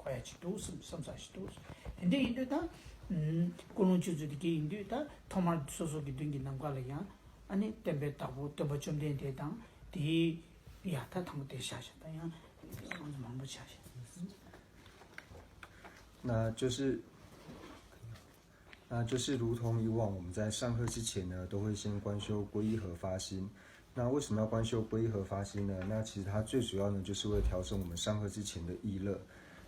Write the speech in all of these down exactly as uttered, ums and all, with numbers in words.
པ་ཡ་ཅིག་འདུག་བསམ་བསམ་ས་ཞིག་འདུག་དེ་འདྲ་ཡིན་དུས་ད། ཀུན་སློང་ཆོས་ཚུལ་དེ་གས་ཡིན་དུས་ད་ཐོག་མར་སོ་སོ་གི་མདུན་གྱི་ནམ་མཁའ་ལ་ཡང་ཨ་ནི་བསྟན་པའི་བདག་པོ་སྟོན་པ་བཅོམ་ལྡན་འདས་དང་དེའི་ཡ་ད་དང་པོ་དེ་བཞག་བཞག་ད་ཡང་མང་པོ་ཆགས་བཞག 那就是，那就是如同以往我们在上课之前呢，都会先观修皈依和发心。那为什么要观修皈依和发心呢？那其实它最主要呢，就是为了调整我们上课之前的意乐。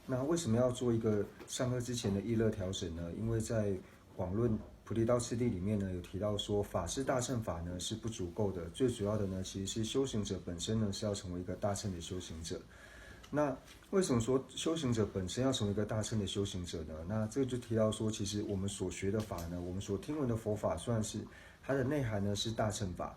那为什么要做一个上课之前的意乐调整呢？因为在广论菩提道次第里面呢，有提到说，法是大乘法呢是不足够的，最主要的呢其实是修行者本身呢是要成为一个大乘的修行者。那为什么说修行者本身要成为一个大乘的修行者呢？那这个就提到说，其实我们所学的法呢，我们所听闻的佛法，虽然是它的内涵呢是大乘法，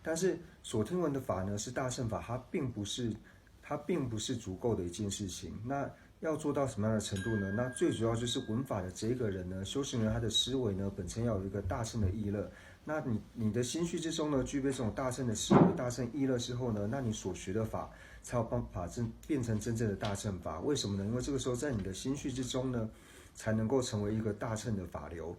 但是所听闻的法呢是大乘法，它并不是它并不是足够的一件事情。那要做到什么样的程度呢？那最主要就是闻法的这一个人呢，修行人他的思维呢，本身要有一个大乘的意乐。那你你的心绪之中呢，具备这种大乘的思维、大乘意乐之后呢，那你所学的法才有办法真变成真正的大乘法。为什么呢？因为这个时候在你的心绪之中呢，才能够成为一个大乘的法流。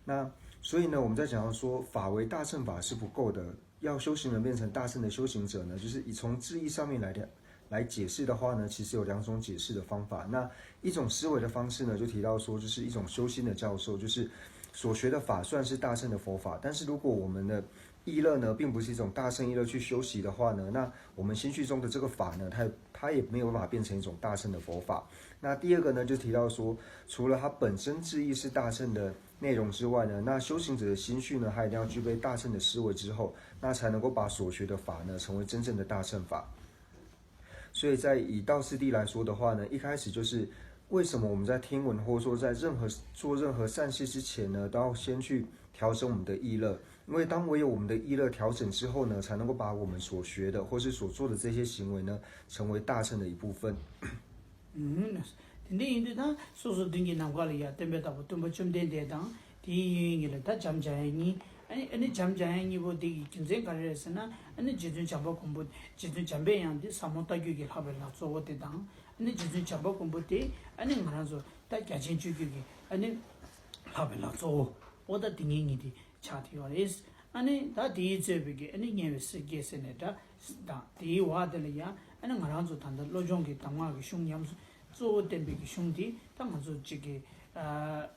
那所以呢，我们在讲到说法为大乘法是不够的，要修行人变成大乘的修行者呢，就是以从字义上面来的来解释的话呢，其实有两种解释的方法。那一种思维的方式呢，就提到说，就是一种修心的教授，就是所学的法虽然是大乘的佛法，但是如果我们的意乐呢，并不是一种大乘意乐去修习的话呢，那我们心绪中的这个法呢，它它也没有办法变成一种大乘的佛法。那第二个呢，就提到说，除了它本身字义是大乘的内容之外呢，那修行者的心绪呢，他一定要具备大乘的思维之后，那才能够把所学的法呢，成为真正的大乘法。所以在以道次第来说的话呢，一开始就是为什么我们在听闻或者说在任何做任何善事之前呢，都要先去调整我们的意乐，因为当唯有我们的意乐调整之后呢，才能够把我们所学的或是所做的这些行为呢，成为大乘的一部分。 དེ་འདྲ་ཡིན་དུས་ད་སོ་སོ་མདུན་གྱི་ནམ་མཁའ་ལ་ཡ་བསྟན་པའི་བདག་པོ་སྟོན་པ་བཅོམ་ལྡན་འདས་དང་དེའི་ཡུལ་ཡུལ་ཉིད་ལ་ད་འཇམ་འཇམ་དབྱངས་གཉིས། ཨ་ནི་ཨ་ནི་འཇམ་འཇམ་དབྱངས་གཉིས་པོ་དེ་གི་རྒྱུ་མཚན་ག་རེ་རེད་ཟེར་ན། ཨ་ནི་རྗེ་བཙུན་བྱམས་པ་མགོན་པོ་རྗེ་བཙུན་འཇམ་པའི་དབྱངས་དེ་ཟབ་མོ་ལྟ་བརྒྱུད་ཀྱི་ལྷག་པའི་ལག་གཙོ་བོ་དེ་དང་། ཨ་ནི་རྗེ་བཙུན་བྱམས་པ་མགོན་པོ་དེ་ཨ་ནི་ང་རང་ཚོ་ད་རྒྱ་ཆེན་སྤྱོད་བརྒྱུད་ཀྱི་ཨ་ནི་ལྷག་པའི་ལག་གཙོ་བོ་འོ་ད་དེ་ངེད་གཉིས་དེ་ཆགས་དེ་ཡོད་རེད། ཨ་ནི་ད་དེའི་གཙོས་པའི་གི་ཨ་ནི་ཉེ་བའི་སྲས་བརྒྱད་ཟེར་ནས་འདྲ་དང་དེའི་བར་དེ་ལ་ཡང་ཨ་ནི་ང་རང་ཚོ་ད་ལྟ་བློ་སྦྱོང་གི་གདམས་ངག་གི་གཞུང་ཉམས་སུ་གཙོ་བོ་བསྟན་པའི་གི་གཞུང་དེ་ད་ང་ཚོ་གཅིག་གི་ཨ།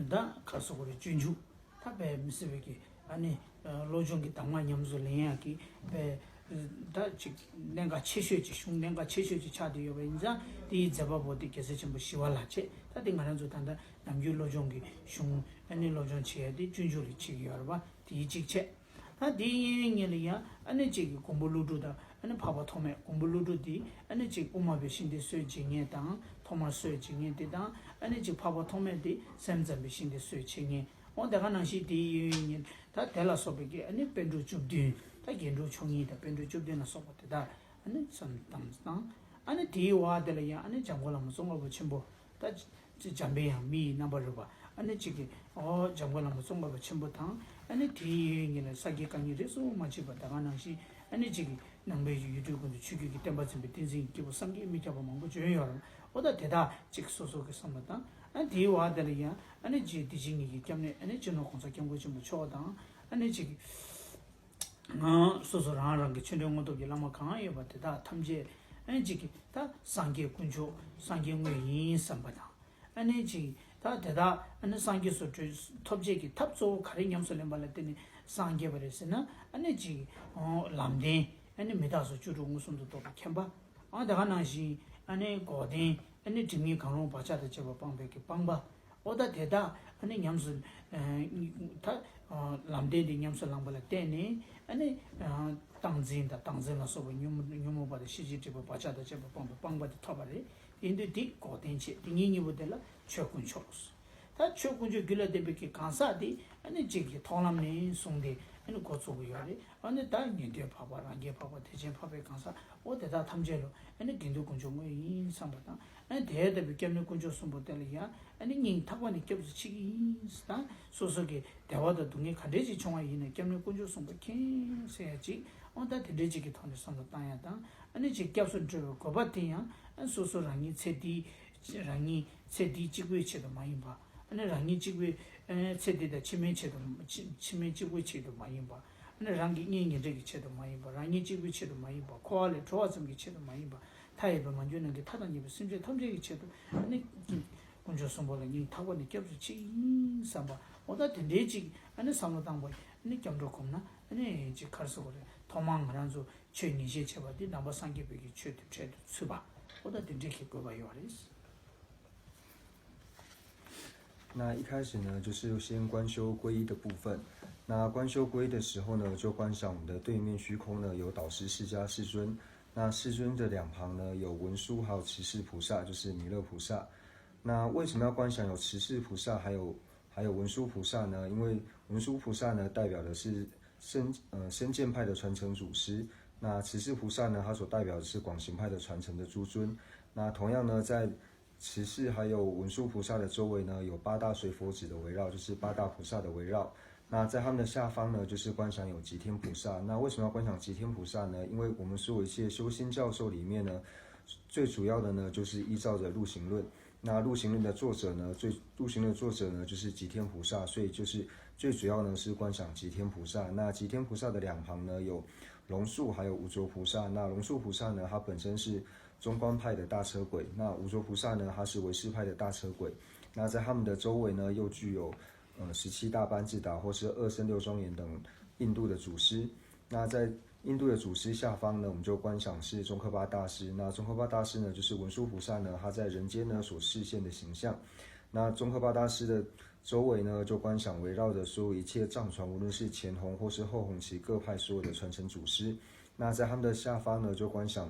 ད་ག་རེ་ཟེར་དགོས་རེད། སྤྱོད་འཇུག་ད་དཔེ་མི་སྲིད་པའི་གི་ཨ་ནི་བློ་སྦྱོང་གི་གདམས་ངག་ཉམས་སུ་ལེན་ཡག་གི་དཔེ་ད་ཅིག་གནད་འགག་ཆེ་ཤོས་ཅིག་གཞུང་གནད་འགག་ཆེ་ཤོས་ཅིག་ཆགས་བསྡད་ཡོད་པ་ཡིན་ཙང་། དེའི་མཛད་པ་པོ་དེ་རྒྱལ་སྲས་ཆེན་པོ་ཞི་བ་ལྷ་བྱས། ད་དེ་ང་རང་ཚོ་ད་ལྟ་ནམ་རྒྱུན་བློ་སྦྱོང་གི་གཞུང་ཨ་ནི་བློ་སྦྱོང་བྱེད་ཡག་དེ་སྤྱོད་འཇུག་ལ་བྱེད་ཀྱི་ཡོད་རེད་པ། དེའི་གཅིག་བྱས། ད་དེའི་གཡས་གཡོན་གཉིས་ལ་ཡང་ཨ་ནི་གཅིག་གི་མགོན་པོ་ཀླུ་སྒྲུབ་དང་ཨ་ནི་འཕགས་པ་ཐོགས་མེད། མགོན་པོ་ཀླུ་སྒྲུབ་དེ་ཨ་ནི་གཅིག་དབུ་མ་པའི་ཤིང་རྟའི་སྲོལ་འབྱེད་མཁན་དང་ཐོག་མར་སྲོལ་འབྱེད་མཁན་དེ་དང་། ཨ་ནི་གཅིག་འཕགས་པ་ཐོགས་མེད་དེ་སེམས་ཙམ་པའི་ཤིང་རྟའི་སྲོལ་འབྱེད་མཁན། འོ་དེ་ག་ནང་བཞིན་དེའི་གཡས་གཡོན་གཉིས་ད་དེ་ལ་སོགས་པའི་གི་ཨ་ནི་པཎ་གྲུབ་བཅུ་བདུན། ད་རྒྱན་དྲུག་མཆོག་གཉིས་དང་པཎ་གྲུབ་བཅུ་བདུན་ལ་སོགས་པ་དེ་དག་ཨ་ནི་བསམ་བཏང་དང་། ཨ་ནི་དེའི་བར་དེ་ལ་ཡང་ཨ་ནི་འཇམ་མགོན་བླ་མ་ཙོང་ཁ་པ་ཆེན་པོ། ད་འཇམ་པའི་དབྱངས་མི་ཡི་རྣམ་པར་རོལ་པ། ཨ་ནི་གཅིག་གིས་འོ་འཇམ་མགོན་བླ་མ་ཙོང་ཁ་པ་ཆེན་པོ་དང་། ཨ་ནི་དེའི་གཡས་གཡོན་གཉིས་ལ་ས་དགེ་བཀའ་རྙིང་རིས་སུ་མ་ཆད་པ་དེ་ག་ནང་བཞིན། ཨ་ནི་གཅིག་གིས་ནང་པའི་ཡུལ་གྲུའི་ཀུན་ཏུ་ཆོས་བརྒྱུད་ཀྱི་བསྟན་པ་འཛིན་པའི་བསྟན་འཛིན་གྱི་སྐྱེས་བུ་སངས་རྒྱས་མི་ཁྱབ་པ་མང་པོ་བྱོན་ཡོད་རེད། འོ་ད་དེ་དག་གཅིག་སོ་སོ་གི་བསམ་པ་དང་། ཨ་ནི་དེའི་བར་དེ་ལ་ཡང་ཨ་ནི་རྗེ་བདེ་ཆེན་གཉིས་ཀྱི་སྐྱབས་གནས་ཨ་ནི་སྤྱི་ནོར་༸གོང་ས་༸སྐྱབས་མགོན་ཆེན་པོ་མཆོག་དང་། ཨ་ནི་གཅིག་གིས། སོ་སོ་རང་རང་གི་ཆོས་འབྲེལ་དངོས་སྟོབས་ཀྱི་བླ་མ་གང་ཡོད་པ་དེ་དག་ཐམས་ཅད་ཨ་ནི་གཅིག་གིས་ད་སངས་རྒྱས་དཀོན་མཆོག་སངས་རྒྱས་དངོས་ཡིན་བསམ་པ་དང་། ཨ་ནི་གཅིག་ད་དེ་དག་ཨ་ནི་སངས་རྒྱས་སུ་གྲུབ་ཐོབ་བྱེད་ཀྱི་ཐབས་གཙོ་བོ་ག་རེ་ཉམས་སུ་ལེན་པ་ལ་བརྟེན་ནས་སངས་རྒྱས་པ་རེད་ཟེར་ན། ཨ་ནི་གཅིག་ལམ་བདེན། ཨ་ནི་མི་རྟག་སོགས་བཅུ་དྲུག་མངོན་སུམ་དུ་རྟོགས་པའི་མཁྱེན་པ། ཨ་དེ་ག་ནང་བཞིན་ཨ་ནི་འགོག་བདེན། ཨ་ནི་སྒྲིབ་གཉིས་གང་རུང་བག་ཆགས་དང་བཅས་པ་སྤངས་པའི་གི་སྤངས་པ། འོ་ད་དེ་དག་ཨ་ནི་ཉམས་སུ་ད་ལམ་བདེན་དེ་ཉམས་སུ་བླངས་པ་ལ་བརྟེན་ནས་ཨ་ནི་སྟངས་འཛིན་དང་སྟངས་འཛིན་ལ་སོགས་པ་ཉོན་མོངས་པ་དང་ཤེས་བྱའི་སྒྲིབ་པ་བག་ཆགས་དང་བཅས་པ་སྤངས་པའི་སྤངས་པ་དེ་ཐོབ་པ་རེད། ཡིན་དུས་དེ་འགོག་བདེན་བྱས། དེ་གཉིས་གཉིས་པོ་དེ་ལ་ཆོས་དཀོན་མཆོག་ད་ཆོས་དཀོན་མཆོག་རྒྱུད་ལ་ལྡན་པའི་གི་གང་ཟག་དེ་ཨ་ནི་གཅིག་གི་མཐོང་ལམ་ནས་བཟུང་སྟེ་ཨ་ནི་འགོ་བཙུགས་ཀྱི་ཡོད་རེད། ཨ་ནི་ད་ཉན་ཐོས་འཕགས་པ་རང་རྒྱལ་འཕགས་པ་བདེ་ཆེན་འཕགས་པའི་གང་ཟག་འོ་དེ་དག་ཐམས་ཅད་ལ་ཨ་ནི་དགེ་འདུན་དཀོན་མཆོག་དངོས་ཡིན་བསམ་པ་དང་། ཨ་ནི་དེ་ལྟ་བུའི་སྐྱབས་གནས་དཀོན་མཆོག་གསུམ་པོ་དེ་ལ་ཡང་ཨ་ནི་སྙིང་ཐག་པ་ནས་སྐྱབས་སུ་མཆི་གི་ཡིན་དང་། སོ་སོ་གི་བདེ་བ་དང་སྡུག་བསྔལ་ག་འདྲས་ཅིག་བྱུང་བ་ཡིན་ན་སྐྱབས་གནས་དཀོན་མཆོག་གསུམ་པོ་མཁྱེན་ཟེར་ཡ་ཅིག་འོ་ད་དེ་འདྲས་ཅིག་གི་ཐོག་ནས་བསམ་བློ་བཏང་ཡ་དང་། ཨ་ནི་ཅིག་སྐྱབས་སུ་འགྲོ་བའི་དགོས་པ་དེ་ཡང་ཨ་སོ་སོ་རང་ཉིད་ཚེ་འདིའི་རང་ཉིད་ཚེ་འདིའི་གཅིག་པུའི་ཆེད་དུ་མ་ཡིན་པ། ཨ་ནི་རང་ཉིད་གཅིག་པུའི་ཨ་ཚེ་འདི་དང་ཕྱི་མའི་ཆེད་དུ་ཕྱི་ཕྱི་མའི་གཅིག་པུའི་ཆེད་དུ་མ་ཡིན་པ། ཨ་ནི་རང་གི་གཉེན་ཉེ་འབྲེལ་གྱི་ཆེད་དུ་མ་ཡིན་པ། རང་ཉིད་གཅིག་པུའི་ཆེད་དུ་མ་ཡིན་པ། འཁོར་བ་ལས་གྲོལ་བ་ཙམ་གྱི་ཆེད་དུ་མ་ཡིན་པ། མཐའ་ཡས་པའི་མ་གྱུར་ནམ་མཁའི་མཐའ་དང་མཉམ་པའི་སེམས་ཅན་ཐམས་ཅད་ཀྱི་ཆེད་དུ། ཨ་ནི་དཀོན་མཆོག་གསུམ་པོ་ལ་སྙིང་ཐག་པ་ནས་སྐྱབས་སུ་མཆི་ཡིན་བསམ་པ། འོ་ད་དེ་འདྲའི་ཅིག་ཨ་ནི་བསམ་བློ་བཏང་བ་ཡིན། ཨ་ནི་སྐྱབས་འགྲོ་སྒོམ་ན་ཨ་ནི་ཅིག་ག་རེ་ཟེར་དགོས་རེད། ཐོག་མར་ང་རང་ཚོ་ཆོས་ཉན་བཤད་བྱས་པ་འདི་ནང་པ་སངས་རྒྱས་པའི་གི་ཆོས་དེ་འཕྲལ་དུ་ཚུད་པ། འོ་ད་དེ་འདྲའི་གི་དགོས་པ་ཡོད་རེད། 那一开始呢，就是先观修皈依的部分。那观修皈依的时候呢，就观想我们的对面虚空呢有导师释迦世尊。那世尊的两旁呢有文殊还有持世菩萨，就是弥勒菩萨。那为什么要观想有持世菩萨还有还有文殊菩萨呢？因为文殊菩萨呢代表的是深呃深见派的传承祖师。那持世菩萨呢，它所代表的是广行派的传承的诸尊。那同样呢，在持世还有文殊菩萨的周围呢，有八大水佛子的围绕，就是八大菩萨的围绕。那在他们的下方呢，就是观想有寂天菩萨。那为什么要观想寂天菩萨呢？因为我们所有一切修心教授里面呢，最主要的呢，就是依照着陆行论。那陆行论的作者呢，最陆行论的作者呢，就是寂天菩萨，所以就是最主要呢是观想寂天菩萨。那寂天菩萨的两旁呢，有龙树还有无着菩萨。那龙树菩萨呢，他本身是中观派的大车鬼。那无着菩萨呢，他是唯识派的大车鬼。那在他们的周围呢，又具有呃十七大班智达或是二圣六庄严等印度的祖师。那在印度的祖师下方呢，我们就观想是宗喀巴大师。那宗喀巴大师呢，就是文殊菩萨呢，他在人间呢所示现的形象。那宗喀巴大师的周围呢，就观想围绕着所有一切藏传，无论是前弘或是后弘期各派所有的传承祖师。那在他们的下方呢，就观想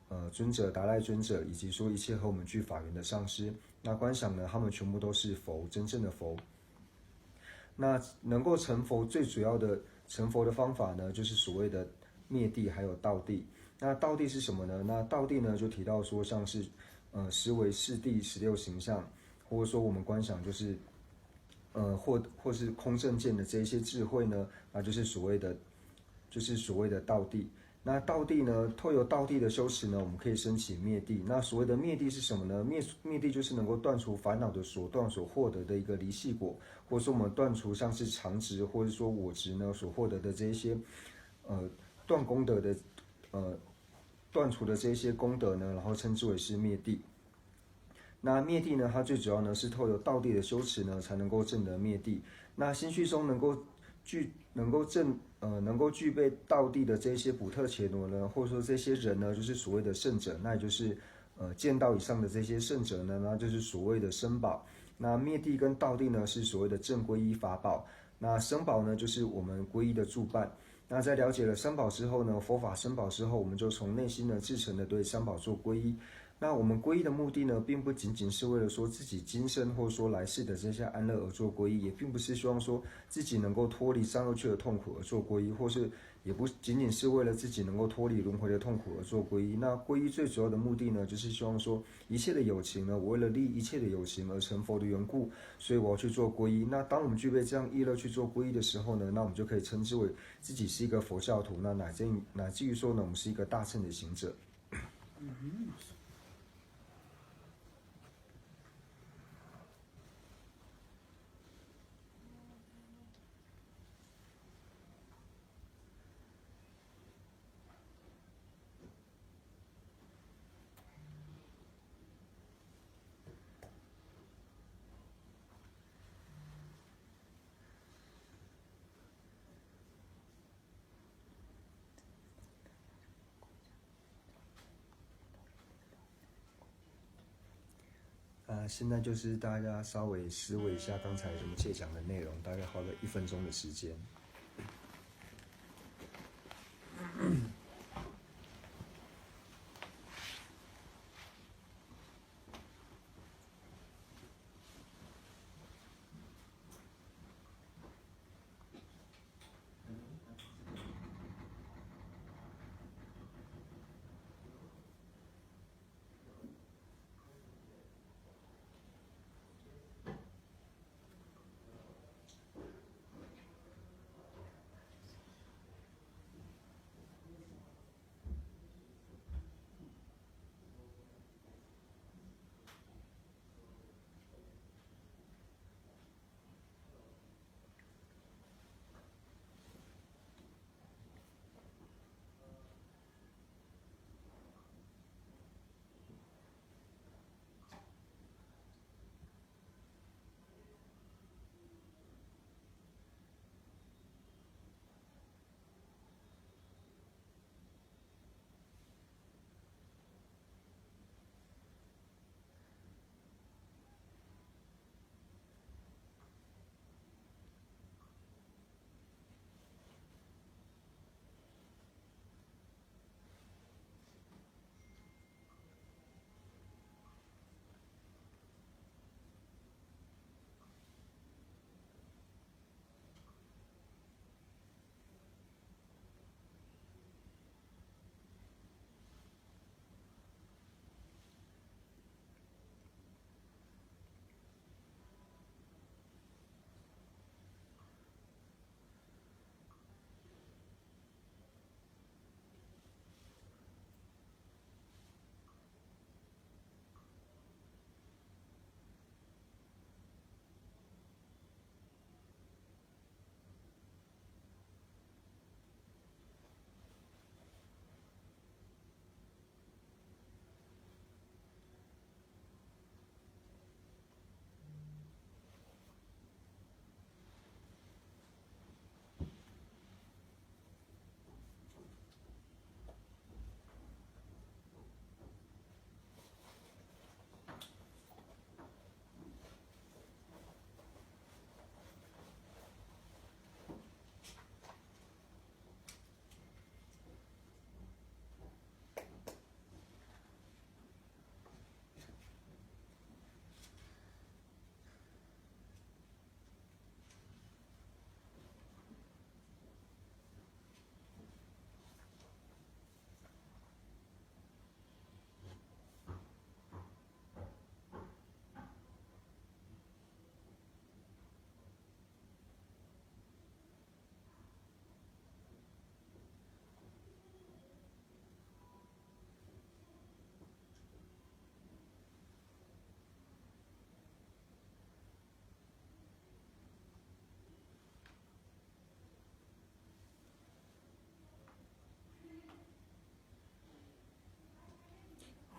呃尊者、达赖尊者，以及说一切和我们具法缘的上师。那观想呢，他们全部都是佛，真正的佛。那能够成佛最主要的成佛的方法呢，就是所谓的灭谛还有道谛。那道谛是什么呢？那道谛呢，就提到说像是呃思维四谛十六形象，或者说我们观想就是呃或或是空正见的这一些智慧呢，那就是所谓的就是所谓的道谛。那道谛呢，透由道谛的修持呢，我们可以升起灭谛。那所谓的灭谛是什么呢？灭灭谛就是能够断除烦恼的所断所获得的一个离系果，或者说我们断除像是常执或者说我执呢所获得的这一些呃断功德的呃断除的这一些功德呢，然后称之为是灭谛。那灭谛呢，它最主要呢是透由道谛的修持呢，才能够证得灭谛。那心绪中能够具能够证呃能够具备道谛的这些补特伽罗呢，或者说这些人呢，就是所谓的圣者，那也就是呃见道以上的这些圣者呢，那就是所谓的僧宝。那灭谛跟道谛呢，是所谓的正皈依法宝。那僧宝呢，就是我们皈依的助伴。那在了解了三宝之后呢，佛法三宝之后，我们就从内心呢至诚的对三宝做皈依。那我们皈依的目的呢，并不仅仅是为了说自己今生或说来世的这些安乐而做皈依，也并不是希望说自己能够脱离三恶趣的痛苦而做皈依，或是也不仅仅是为了自己能够脱离轮回的痛苦而做皈依。那皈依最主要的目的呢，就是希望说一切的有情呢，我为了利益一切的有情而成佛的缘故，所以我要去做皈依。那当我们具备这样意乐去做皈依的时候呢，那我们就可以称之为自己是一个佛教徒，那乃至乃至于说呢，我们是一个大乘的行者。啊，现在就是大家稍微思维一下刚才我们借讲的内容，大概花了一分钟的时间。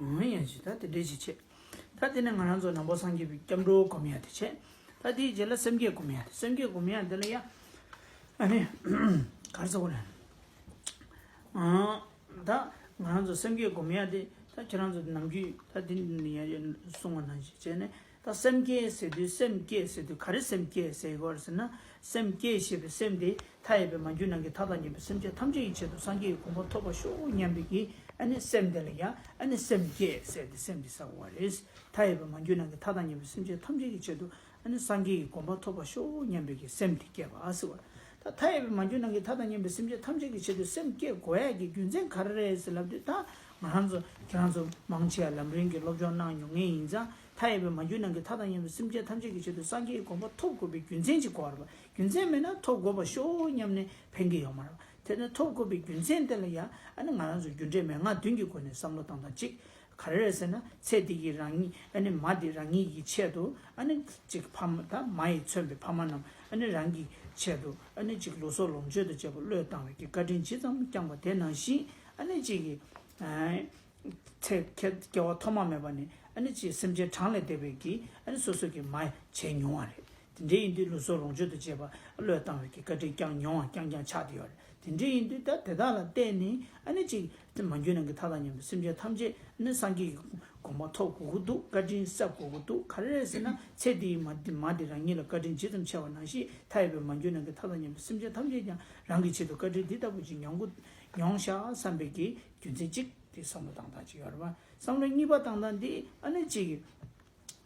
ཨང་། ཡང་ཅིག་ད་དེ་འདྲས་ཅིག་བྱས། ད་དེ་ནས་ང་རང་ཚོ་ནང་པ་སངས་རྒྱས་པའི་སྐྱབས་འགྲོ་སྒོམ་ཡ་དེ་བྱས། ད་དེའི་རྗེས་ལ་སེམས་བསྐྱེད་སྒོམ་ཡ་དེ། སེམས་བསྐྱེད་སྒོམ་ཡ་དེ་ལ་ཡ། ཨ་ནི། ག་རེ་ཟེར་དགོས་རེད། ཨང་། ད་ང་རང་ཚོ་སེམས་བསྐྱེད་སྒོམ་ཡ་དེ། ད་ཁྱེད་རང་ཚོ་ནམ་རྒྱུན་ད་དེ་ནས་ཡ་གསུང་བ་ནང་བཞིན་བྱས་ནས། ད་སེམས་བསྐྱེད་ཟེར་དུས། སེམས་བསྐྱེད་ཟེར་དུས་ག་རེ་སེམས་བསྐྱེད་ཟེར་དགོས་རེད་ཟེར་ན། སེམས་བསྐྱེད་ཞེས་པའི་སེམས་དེ། མཐའ་ཡས་པའི་མ་གྱུར་ནམ་མཁའི་མཐའ་དང་མཉམ་པའི་སེམས་ཅན་ཐམས་ཅད་ཀྱི་ཆེད་དུ་སངས་རྒྱས་ཀྱི་གོ་འཕང་ཐོབ་པར་ཤོག་སྙམ་པའི་གི། ཨ་ནི་སེམས་དེ་ལ་ཡང་། ཨ་ནི་སེམས་བསྐྱེད་ཟེར་ཏེ་སེམས་དེ་བསགས་པ་རེད། མཐའ་ཡས་པའི་མ་གྱུར་ནམ་མཁའི་མཐའ་དང་མཉམ་པའི་སེམས་ཅན་ཐམས་ཅད་ཀྱི་ཆེད་དུ། ཨ་ནི་སངས་རྒྱས་ཀྱི་གོ་འཕང་ཐོབ་པར་ཤོག་སྙམ་པའི་གི་སེམས་དེ་བསྐྱེད་པ་ཟེར་བ། ད་མཐའ་ཡས་པའི་མ་གྱུར་ནམ་མཁའི་མཐའ་དང་མཉམ་པའི་སེམས་ཅན་ཐམས་ཅད་ཀྱི་ཆེད་དུ་སེམས་བསྐྱེད་དགོས་ཡ་གི་རྒྱུ་མཚན་ག་རེ་རེད་ཟེར་ལབ་དུས། ད་ང་རང་ཚོ་ཁྱེད་རང་ཚོ་མང་ཆེ་བ་ལམ་རིམ་གྱི་སློབ་སྦྱོང་གནང་མྱོང་མཁན་ཡིན་ཙང་། མཐའ་ཡས་པའི་མ་གྱུར་ནམ་མཁའི་མཐའ་དང་མཉམ་པའི་སེམས་ཅན་ཐམས་ཅད་ཀྱི་ཆེད་དུ་སངས་རྒྱས་ཀྱི་གོ་འཕང་ཐོབ་དགོས་པའི་རྒྱུ་མཚན་ཅིག་དགོས་རེད་པ། རྒྱུ་མཚན་མེད་ན་ཐོབ་དགོས་པ་ཤོག་སྙམ་ནས་ཕན་གྱི་ཡོད་མ་རེད་པ། དེ་ནས་ཐོབ་དགོས་པའི་རྒྱུ་མཚན་དེ་ལ་ཡང་། ཨ་ནི་ང་རང་ཚོ་རྒྱུ་འབྲས་མན་ངག་བདུན་གྱི་སྒོ་ནས་བསམ་བློ་བཏང་སྟངས་གཅིག་ག་རེ་རེད་ཟེར་ན། ཚེ་འདི་ཡི་རང་ཉིད། ཨ་ནི་མ་འདི་རང་ཉིད་ཀྱི་ཆེད་དུ། ཨ་ནི་གཅིག་ཕ་མ། ད་མ་ཡིས་མཚོན་པའི་ཕ་མ་རྣམས། ཨ་ནི་རང་གི་ཆེད་དུ། ཨ་ནི་གཅིག་ལུས་སྲོག་ལོངས་སྤྱོད་དང་བཅས་པ་བློས་བཏང་བའི་གི་བཀའ་དྲིན་ཇི་ཙམ་བསྐྱངས་པ་དེ་ནང་བཞིན། ཨ་ནི་གཅིག་གི། ཨ། ཚེ་སྐྱེ་སྐྱེ་བ་ཐོག་མ་མེད་པ་ནས། ཨ་ནི་གཅིག་སེམས་ཅན་གྲངས་ལས་འདས་པའི་གི། ཨ་ནི་སོ་སོ་གི་མ་བྱས་མྱོང་བ་རེད། དེ་འདྲ་ཡིན་དུས་ལུས་སྲོག་ལོངས་སྤྱོད་དང་བཅས་པ་བློས་བཏང་བའི་གི་བཀའ་དྲིན་བསྐྱངས་མྱོང་བ་རྐྱང་རྐྱང་ཆགས་བསྡད་ཡོད་རེད། དེ་འདྲ་ཡིན་དུས་ད་དེ་དག་ལ་བརྟེན་ནས། ཨ་ནི་གཅིག་དེ་མ་གྱུར་ནམ་མཁའི་མཐའ་དང་མཉམ་པའི་སེམས་ཅན་ཐམས་ཅད་ནི་སངས་རྒྱས་ཀྱི་གོ་འཕང་ཐོབ་དགོས་ཀྱི་འདུག་བཀའ་དྲིན་གསབ་དགོས་ཀྱི་འདུག་ག་རེ་རེད་ཟེར་ན། ཚེ་འདིའི་མ་འདི། མ་འདི་རང་ཉིད་ལ་བཀའ་དྲིན་ཇི་ཙམ་ཆེ་བ་ནང་བཞིན། མཐའ་ཡས་པའི་མ་གྱུར་ནམ་མཁའི་མཐའ་དང་མཉམ་པའི་སེམས་ཅན་ཐམས་ཅད་ཀྱང་རང་གི་ཆེད་དུ་བཀའ་དྲིན་འདི་ལྟ་བུ་ཅིག་མྱོང་དགོས། མྱོང་ཤག་བསམ་པའི་གི་རྒྱུ་མཚན་གཅིག་དེ་བསམ་བློ་བཏང་སྟངས་ཅིག་ཡོད་རེད་པ། བསམ་བློ་གཉིས་པ་བཏང་སྟངས་འདི། ཨ་ནི་གཅིག་གི།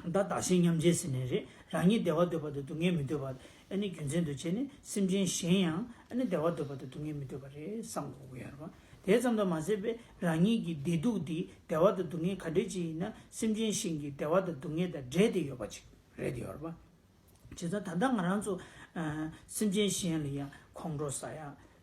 ད་བདག་གཞན་མཉམ་བརྗེ་ཟེར་ནའི་རེད། རང་ཉིད་བདེ་བ་འདོད་པ་དང་སྡུག་བསྔལ་མི་འདོད་པ། ཨ་ནི་རྒྱུ་མཚན་དུ་བྱས་ནས་སེམས་ཅན་གཞན་ཡང་། ཨ་ནི་བདེ་བ་འདོད་པ་དང་སྡུག་བསྔལ་མི་འདོད་པ་རེད་བསམ་དགོས་ཀྱི་ཡོད་རེད་པ། དེ་ཙམ་དུ་མ་ཟད་པའི་རང་ཉིད་ཀྱི་བདེ་སྡུག་འདི། བདེ་བ་དང་སྡུག་བསྔལ་ག་འདྲས་ཅིག་ཡིན་ན། སེམས་ཅན་གཞན་གྱི་བདེ་བ་དང་སྡུག་བསྔལ་དང་འབྲེལ་ཏེ་ཡོད་པ་ཅིག་རེད་ཡོད་རེད་པ། བྱས་ཙང་ད་ལྟ་ང་རང་ཚོ། ཨ། སེམས་ཅན་གཞན་ལ་ཡང་ཁོང་ཁྲོ་ཟ་ཡ།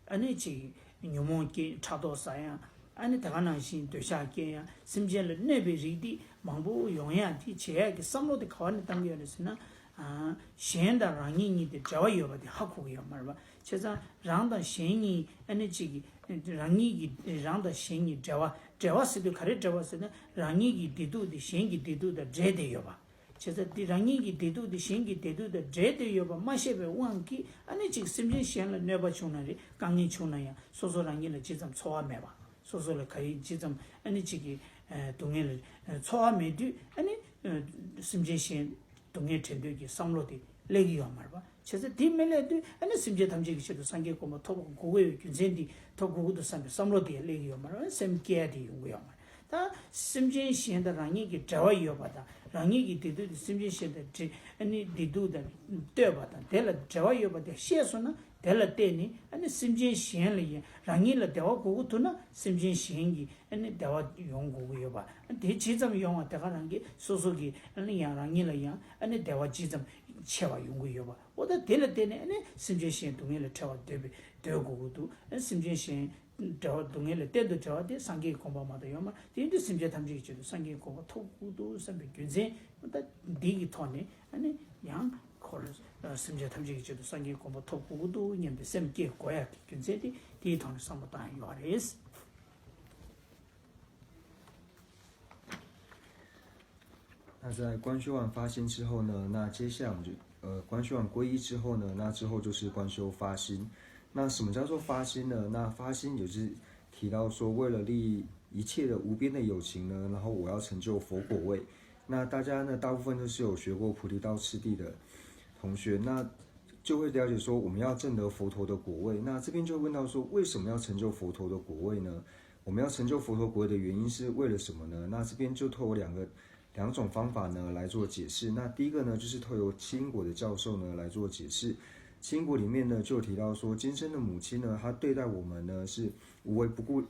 ཨ་ནི་གཅིག་ཉོན་མོངས་སྐྱེ། ཕྲག་དོག་ཟ་ཡ། ཨ་ནི་དེ་ག་ནང་བཞིན་འདོད་ཆགས་སྐྱེ་ཡ། སེམས་ཅན་ལ་གནོད་པའི་རིགས་འདི་མང་པོ་ཡོང་ཡ་འདི་བྱེད་ཡ་གི་བསམ་བློ་དེ་ག་བ་ནས་བཏང་གི་ཡོད་རེད་ཟེར་ན། ཨ། གཞན་དང་རང་ཉིད་གཉིས་དེ་འབྲེལ་བ་ཡོད་པ་དེ་ཧ་གོ་གི་ཡོད་མ་རེད་པ། བྱས་ཙང་རང་དང་གཞན་གཉིས། ཨ་ནི་གཅིག་གི་རང་ཉིད་ཀྱི། རང་དང་གཞན་གཉིས་འབྲེལ་བ། འབྲེལ་བ་ཟེར་དུས་ག་རེ་འབྲེལ་བ་ཟེར་ན། རང་ཉིད་ཀྱི་བདེ་སྡུག་དེ་གཞན་གྱི་བདེ་སྡུག་དང་འབྲེལ་ཏེ་ཡོད་པ། བྱས་ཙང་དེ་རང་ཉིད་ཀྱི་བདེ་སྡུག་དེ་གཞན་གྱི་བདེ་སྡུག་དང་འབྲེལ་ཏེ་ཡོད་པ་མ་ཤེས་པའི་དབང་གིས། ཨ་ནི་གཅིག་སེམས་ཅན་གཞན་ལ་གནོད་པ་བྱུང་ན་རེད། དཀའ་ངལ་བྱུང་ན་ཡང་སོ་སོ་རང་ཉིད་ལ་ཇི་ཙམ་ཚོར་བ་མེད་པ། སོ་སོ་ལ་ག་ཡིན་ཇི་ཙམ། ཨ་ནི་གཅིག་གི། ཨ། སྡུག་བསྔལ་ལ། ཨ། ཚོར་བ་མེད་དུས། ཨ་ནི། ཨ། སེམས་ཅན་གཞན་སྡུག་བསྔལ་འཕྲད་འདོད་ཀྱི་བསམ་བློ་དེ་སླེབས་ཀྱི་ཡོད་མ་རེད་པ། བྱས་ཙང་དེ་མི་སླེབས་དུས། ཨ་ནི་སེམས་ཅན་ཐམས་ཅད་ཀྱི་ཆེད་དུ་སངས་རྒྱས་གོ་འཕང་ཐོབ་དགོས་པའི་རྒྱུ་མཚན་འདི། ཐོབ་དགོས་ཀྱི་འདུག་བསམ་པའི་བསམ་བློ་དེ་སླེབས་ཀྱི་ཡོད་མ་རེད། སེམས་བསྐྱེད་དེ་ཡོང་གི་ཡོད་མ་རེད། ད་སེམས་ཅན་གཞན་དང་རང་ཉིད་ཀྱི་འབྲེལ་བ་ཡོད་པ་དང་། རང་ཉིད་ཀྱི་བདེ་སྡུག་དེ་སེམས་ཅན་གཞན་དང་འབྲེལ། ཨ་ནི་བདེ་སྡུག་དང་ལྟོས་པ་དང་། དེ་ལ་འབྲེལ་བ་ཡོད་པ་དེ་ཤེས་སོང་ན། དེ་ལ་བརྟེན་ནས། ཨ་ནི་སེམས་ཅན་གཞན་ལ་ཡང་། རང་ཉིད་ལ་བདེ་བ་དགོས་ཀྱི་འདུག་ན། སེམས་ཅན་གཞན་གྱི། ཨ་ནི་བདེ་བ་ཡོང་དགོས་ཀྱི་ཡོད་པ། ཨ། དེ་ཇི་ཙམ་ཡོང་བ་དེ་ག་རང་གིས་སོ་སོ་གི། ཨ་ནི་ཡང་རང་ཉིད་ལ་ཡང་། ཨ་ནི་བདེ་བ་ཇི་ཙམ་ཆེ་བ་ཡོང་གི་ཡོད་པ། འོ། ད་དེ་ལ་བརྟེན་ནས། ཨ་ནི་སེམས་ཅན་གཞན་སྡུག་བསྔལ་ལས་བྲལ་བར་འདོད་པའི། འདོད་དགོས་ཀྱི་འདུག་ཨ། སེམས་ཅན་གཞན་བྲལ་བ། སྡུག་བསྔལ་ལས་གཏན་དུ་བྲལ་བ་དེ་སངས་རྒྱས་ཀྱི་གོ་འཕང་མ་གཏོགས་ཡོད་མ་རེད། དེ་ཡིན་དུས་སེམས་ཅན་ཐམས་ཅད་ཀྱི་ཆེད་དུ་སངས་རྒྱས་ཀྱི་གོ་འཕང་ཐོབ་དགོས་ཀྱི་འདུག་བསམ་པའི་རྒྱུ་མཚན། ད་འདི་གི་ཐོག་ནས། ཨ་ནི་ཡང་ཁོ་རང་སེམས་ཅན་ཐམས་ཅད་ཀྱི་ཆེད་དུ་སངས་རྒྱས་ཀྱི་གོ་འཕང་ཐོབ་དགོས་ཀྱི་འདུག་སྙམ་པའི་སེམས་བསྐྱེད་དགོས་ཡག་གི་རྒྱུ་མཚན་དེ། དེའི་ཐོག་ནས་བསམ་བློ་བཏང་ཡོད་རེད། 那在观修完发心之后呢，那接下来我们就，呃，观修完皈依之后呢，那之后就是观修发心。那什么叫做发心呢？那发心也是提到说，为了利益一切的无边的有情呢，然后我要成就佛果位。那大家呢，大部分都是有学过菩提道次第的同学，那就会了解说，我们要证得佛陀的果位。那这边就问到说，为什么要成就佛陀的果位呢？我们要成就佛陀果位的原因是为了什么呢？那这边就透过两个，两种方法呢来做解释。那第一个呢，就是透由七因果的教授呢来做解释。七因果里面呢，就有提到说，今生的母亲呢，她对待我们呢是无微不顾，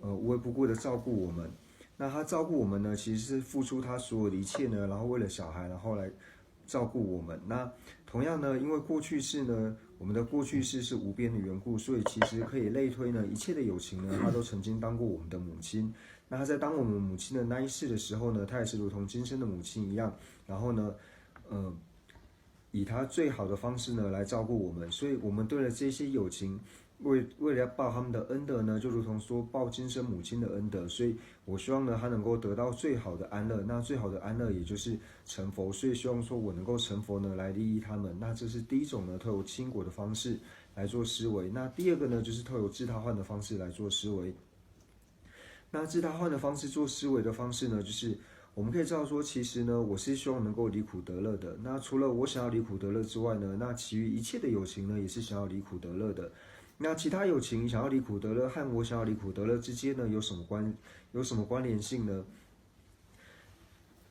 呃，无微不顾的照顾我们。那她照顾我们呢，其实是付出她所有的一切呢，然后为了小孩，然后来照顾我们。那同样呢，因为过去世呢，我们的过去世是无边的缘故，所以其实可以类推呢，一切的有情呢，她都曾经当过我们的母亲。那她在当我们母亲的那一世的时候呢，她也是如同今生的母亲一样，然后呢，呃，以她最好的方式呢来照顾我们。所以我们对了这些有情，为为了要报他们的恩德呢，就如同说报今生母亲的恩德，所以我希望呢，他能够得到最好的安乐。那最好的安乐也就是成佛，所以希望说我能够成佛呢，来利益他们。那这是第一种呢，透由轻果的方式来做思维。那第二个呢，就是透由自他换的方式来做思维。那自他换的方式做思维的方式呢，就是我们可以知道说，其实呢，我是希望能够离苦得乐的。那除了我想要离苦得乐之外呢，那其余一切的有情呢，也是想要离苦得乐的。那其他有情想要离苦得乐和我想要离苦得乐之间呢，有什么关有什么关联性呢？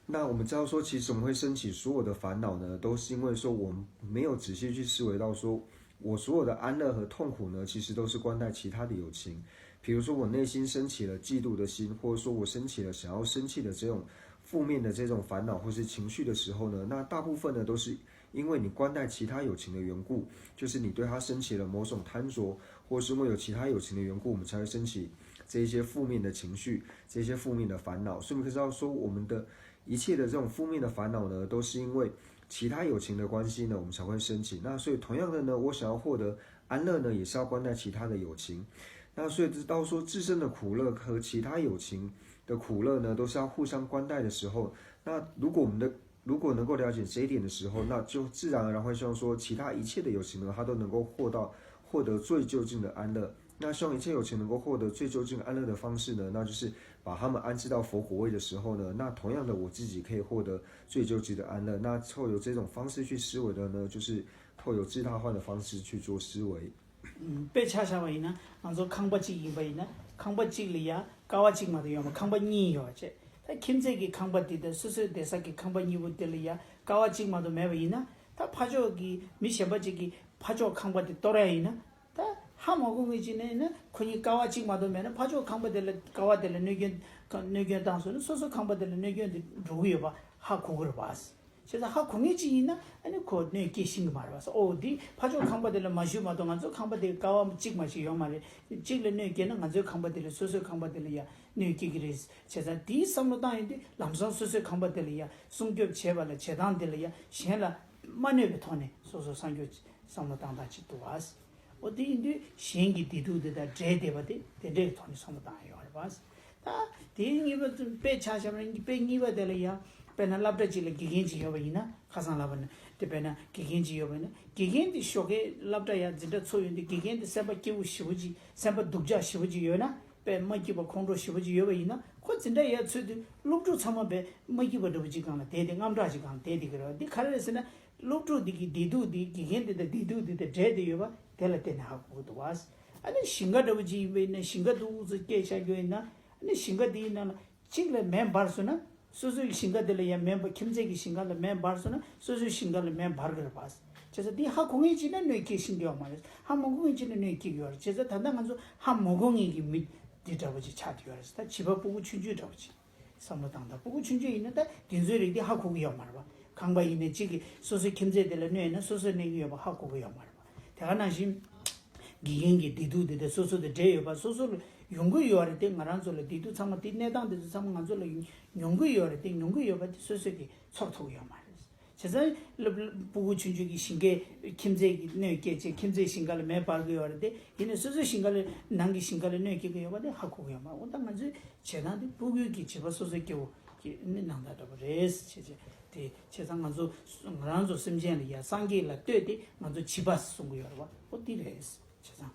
那我们知道说，其实我们会升起所有的烦恼呢，都是因为说我们没有仔细去思维到说，我所有的安乐和痛苦呢，其实都是关在其他的有情。比如说，我内心升起了嫉妒的心，或者说我升起了想要生气的这种负面的这种烦恼或是情绪的时候呢，那大部分呢都是因为你关在其他有情的缘故，就是你对他升起了某种贪着，或是因为有其他有情的缘故，我们才会升起这一些负面的情绪，这些负面的烦恼。所以我们可以知道说，我们的一切的这种负面的烦恼呢，都是因为其他有情的关系呢，我们才会升起。那所以同样的呢，我想要获得安乐呢，也是要关在其他的有情。那所以知道说自身的苦乐和其他有情的苦乐呢，都是要互相关待的时候，那如果我们的如果能够了解这一点的时候，那就自然而然会希望说，其他一切的有情呢，他都能够获到获得最究竟的安乐。那希望一切有情能够获得最究竟安乐的方式呢，那就是把他们安置到佛果位的时候呢，那同样的我自己可以获得最究竟的安乐。那透由这种方式去思维的呢，就是透由自他换的方式去做思维。 དཔེ་ཆ་བཞག་པ་ཡིན་ན་ང་ཚོ་ཁང་པ་གཅིག་ཡིན་པ་ཡིན་ན་ཁང་པ་གཅིག་ལ་ཡ་ཀ་བ་གཅིག་མ་གཏོགས་ཡོད་མ། ཁང་པ་གཉིས་ཡོད་བྱས། ད་ཁྱིམ་མཚེས་ཀྱི་ཁང་པ་འདི་དང་སོ་སོའི་བསྡད་ས་ཀྱི་ཁང་པ་གཉིས་པོ་དེ་ལ་ཡ་ཀ་བ་གཅིག་མ་གཏོགས་མེད་པ་ཡིན་ན། ད་ཕར་ཕྱོགས་ཀྱི་མི་གཞན་པ་གཅིག་གིས་ཕར་ཕྱོགས་ཁང་པ་དེ་གཏོར་ཡ་ཡིན་ན། ད་ཧ་མ་གོ་མཁན་ཅིག་ནས་ཡིན་ན་ཁོ་གཉིས་ཀ་བ་གཅིག་མ་གཏོགས་མེད་ན་ཕར་ཕྱོགས་ཁང་པ་དེ་ལ་ཀ་བ་དེ་ལ་གནོད་སྐྱོན་གནོད་སྐྱོན་བཏང་སོང་ན་སོ་སོ་ཁང་པ་དེ་ལ་གནོད་སྐྱོན་དེ་འགྲོ་གི་ཡོད་པ་ཧ་གོ་གི་རེད་པ། བྱས་ཙང་ཧ་གོ་ངེས་ཅིག་ཡིན་ན་ཨ་ནི་ཁོ་གནོད་སྐྱེལ་ཤེས་ཀྱི་མ་རེད་པ། ཨོ་འདི་ཕར་ཕྱོགས་ཁང་པ་དེ་ལ་མ་ཞུས་མ་གཏོགས་ང་ཚོ་ཁང་པ་དེ་ཀ་བ་གཅིག་མ་ཞིག་ཡོད་མ་རེད། གཅིག་ལ་གནོད་སྐྱེལ་ན་ང་ཚོའི་ཁང་པ་དེ་ལ་སོ་སོའི་ཁང་པ་དེ་ལ་ཡ་གནོད་སྐྱེལ་གྱི་རེད། བྱས་ཙང་དེའི་བསམ་བློ་བཏང་ཡོང་དུས་ལམ་སང་སོ་སོའི་ཁང་པ་དེ་ལ་ཡ་སྲུང་སྐྱོབ་བྱེད་པ་ལ་བྱེད་སྟངས་དེ་ལ་ཡ་གཞན་ལ་མ་གནོད་པའི་ཐོག་ནས་སོ་སོ་སྲུང་སྐྱོབ་བསམ་བློ་བཏང་སྟངས་ཅིག་འདུག་བ། ཨོ་དེ་ཡིན་དུས་གཞན་གྱི་བདེ་སྡུག་དེ་དང་འབྲེལ་བསྡད་པ་དེ་དེ་འདྲའི་ཐོག་ནས་བསམ་བློ་བཏང་ཡོད་རེད་པ། ད་དེའི་གཉིས་པ་དཔེ་ཆ་བཞག་པ་ན་དཔེ་གཉིས་པ་དེ་ལ་ཡང་དཔེར་ན་སློབ་གྲྭ་གཅིག་ལ་དགེ་རྒན་གཅིག་ཡོད་པ་ཡིན་ན། ཁ་སང་ལབ་པ་ན་དེ་དཔེར་ན་དགེ་རྒན་གཅིག་ཡོད་པ་ཡིན་ན་དགེ་རྒན་དེ་ཞོགས་ཀས་སློབ་གྲྭ་ཡར་འཛིན་གྲྭ་ཚུགས་ཡོང་དུས་དགེ་རྒན་དེ་སེམས་པ་སྐྱིད་པོ་ཞེ་པོ་ཅིག་སེམས་པ་སྡུག་ཅག་ཞེ་པོ་ཅིག་ཡོད་ན། དཔེ་མ་སྐྱིད་པ་ཁོང་ཁྲོ་ཞེ་པོ་ཅིག་ཡོད་པ་ཡིན་ན་ཁོ་འཛིན་གྲྭ་ཡར་ཚུད་དུས་སློབ་ཕྲུག་ཚང་མ་དཔེ་མ་སྐྱིད་པ་འདྲ་པོ་ཅིག་སྒང་ལ་བསྡད་དེ་དངངས་སྐྲག་ཅིག་སྒང་ལ་བསྡད་དེ་གི་རེད་བ། འདི་ག་རེ་རེད་ཟེར་ན། སློབ་ཕྲུག་འདི་གི་བདེ་སྡུག་འདི་དགེ་རྒན་འདི་དང་བདེ་སྡུག་འདི་དང་འབྲེལ་ཏེ་ཡོད་པ་དེ་ལ་བརྟེན་ནས་ཧ་གོ་གི་འདུག་བ། ཨ་ནི་ཞིང་ཁ་འདྲ་པོ་ཅིག་ཡིན་པ་ཡིན་ན་ཞིང་ཁ་འདི་འུ་ཚོ་སྐྱེས་བཞག་རྒྱུ་ཡིན་ན་ཨ་ནི་ཞིང་ཁ་འདིའི་ནང་ལ་གཅིག་ལ་མེ་འབར་སོང་ན་སོ་སོའི་ཞིང་ཁ་འདི་ལ་ཡང་མེ་འབར། ཁྱིམ་མཚེས་ཀྱི་ཞིང་ཁ་ལ་མེ་འབར་སོང་ན་སོ་སོའི་ཞིང་ཁ་ལ་མེ་འབར་གི་རེད་པ། བྱས་ཙང་འདི་ཧ་གོ་ངེས་ཅིག་ན་གནོད་སྐྱེལ་ཤེས་ཀྱི་ཡོད་མ་རེད། ཧ་མ་གོ་ངེས་ཅིག་ན་གནོད་སྐྱེལ་གི་ཡོད་རེད། བྱས་ཙང་ད་ལྟ་ང་ཚོ་ཧ་མ་གོ་ངེས་ཀྱི་མི་འདི་འདྲ་པོ་ཅིག་ཆགས་བསྡད་ཡོད་རེད། ད་བྱིས་པ་སྤུ་གུ་ཆུང་ཆུང་འདྲ་པོ་ཅིག་བསམ་བློ་བཏང་དང་། སྤུ་གུ་ཆུང་ཆུང་ཡིན་ན་ད་དེ་ཚོའི་རིགས་དེ་ཧ་གོ་གི་ཡོད་མ་རེད་པ། ཁང་པ་ཡིན་ནའི་གཅིག་གིས་སོ་སོའི་ཁྱིམ་མཚེས་དེ་ལ་གནོད་ན་སོ་སོས་གནོད་ཀྱི་ཡོད་པ་ཧ་གོ་གི་ཡོད་མ་རེད་པ། དེ་ག་ནང་བཞིན་དགེ་རྒན་གྱི་བདེ་སྡུག་དེ་དེ་སོ་སོ་དང་འབྲེལ་ཡོད་པ། སོ་སོ་ལ་ཡོང་གི་ཡོད་རེད་དེ། ང་རང་ཚོ་ལ་བདེ་སྡུག་ཚང་མ་དེ་གནས་སྟངས་དེ་ཚོ་ཚང་མ་ང་ཚོ་ལ་ཡོང་གི་ཡོད་རེད་དེ། མྱོང་གི་ཡོད་པ་དེ་སོ་སོ་གིས་ཚོར་ཐུབ་ཀྱི་ཡོད་མ་རེད། བྱས་ཙང་སློབ་སྤུ་གུ་ཆུང་ཆུང་གི་ཞིང་ཁའི་ཁྱིམ་མཚེས་ཀྱི་གནོད་སྐྱེལ་ཆེད་ཁྱིམ་མཚེས་ཞིང་ཁ་ལ་མེ་འབར་གྱི་ཡོད་རེད་དེ། ཡིན་ནའི་སོ་སོའི་ཞིང་ཁ་ལ་ནང་གི་ཞིང་ཁ་ལ་གནོད་སྐྱེལ་གྱི་ཡོད་པ་དེ་ཧ་གོ་གི་ཡོད་མ་རེད། འོ་ད་ང་ཚོའི་བྱེད་སྟངས་དེ་སྤུ་གུ་གི་བྱིས་པ་སོ་སོའི་སྐྱེ་བོ་གི་ནི་ནང་ལྟར་འདྲ་པོ་རེད་ཟེར་བྱས་བྱས་དེ་བྱས་ཙང་ང་ཚོ་ང་རང་ཚོ་སེམས་ཅན་ལ་ཡ་སངས་རྒྱས་ལ་ལྟོས་ཏེ་ང་ཚོ་བྱིས་པ་གསུང་གི་ཡོད་རེད་བ། འོ་དེ་རེད་བྱས་ཙང་།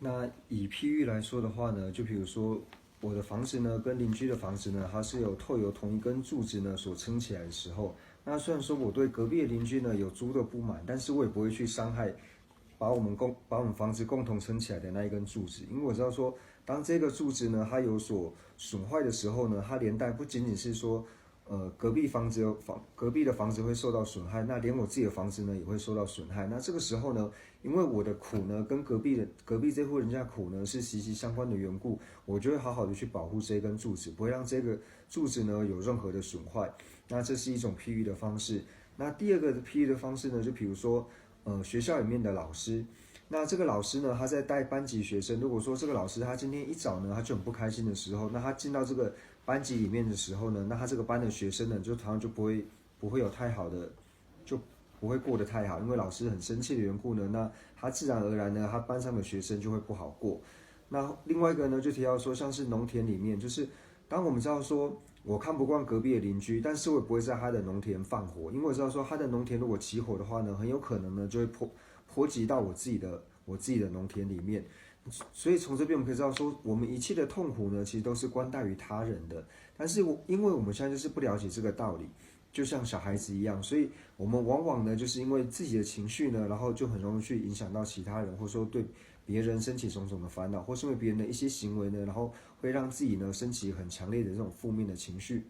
那以譬喻来说的话呢，就比如说我的房子呢，跟邻居的房子呢，它是有透由同一根柱子呢所撑起来的时候，那虽然说我对隔壁的邻居呢有诸多不满，但是我也不会去伤害把我们共把我们房子共同撑起来的那一根柱子，因为我知道说，当这个柱子呢它有所损坏的时候呢，它连带不仅仅是说呃，隔壁房子有房隔壁的房子会受到损害，那连我自己的房子呢也会受到损害。那这个时候呢，因为我的苦呢跟隔壁的隔壁这户人家苦呢是息息相关的缘故，我就会好好的去保护这根柱子，不会让这个柱子呢有任何的损坏。那这是一种譬喻的方式。那第二个譬喻的方式呢，就比如说，呃，学校里面的老师，那这个老师呢，他在带班级学生，如果说这个老师他今天一早呢，他就很不开心的时候，那他进到这个班级里面的时候呢，那他这个班的学生呢，就常常就不会不会有太好的不会过得太好，因为老师很生气的缘故呢，那他自然而然呢，他班上的学生就会不好过。那另外一个呢，就提到说，像是农田里面，就是当我们知道说我看不惯隔壁的邻居，但是我也不会在他的农田放火，因为我知道说他的农田如果起火的话呢，很有可能呢就会波波及到我自己的我自己的农田里面。所以从这边我们可以知道说，我们一切的痛苦呢，其实都是关待于他人的。但是我因为我们现在就是不了解这个道理，就像小孩子一样，所以我们往往呢，就是因为自己的情绪呢，然后就很容易去影响到其他人，或者说对别人升起种种的烦恼，或是因为别人的一些行为呢，然后会让自己呢升起很强烈的这种负面的情绪。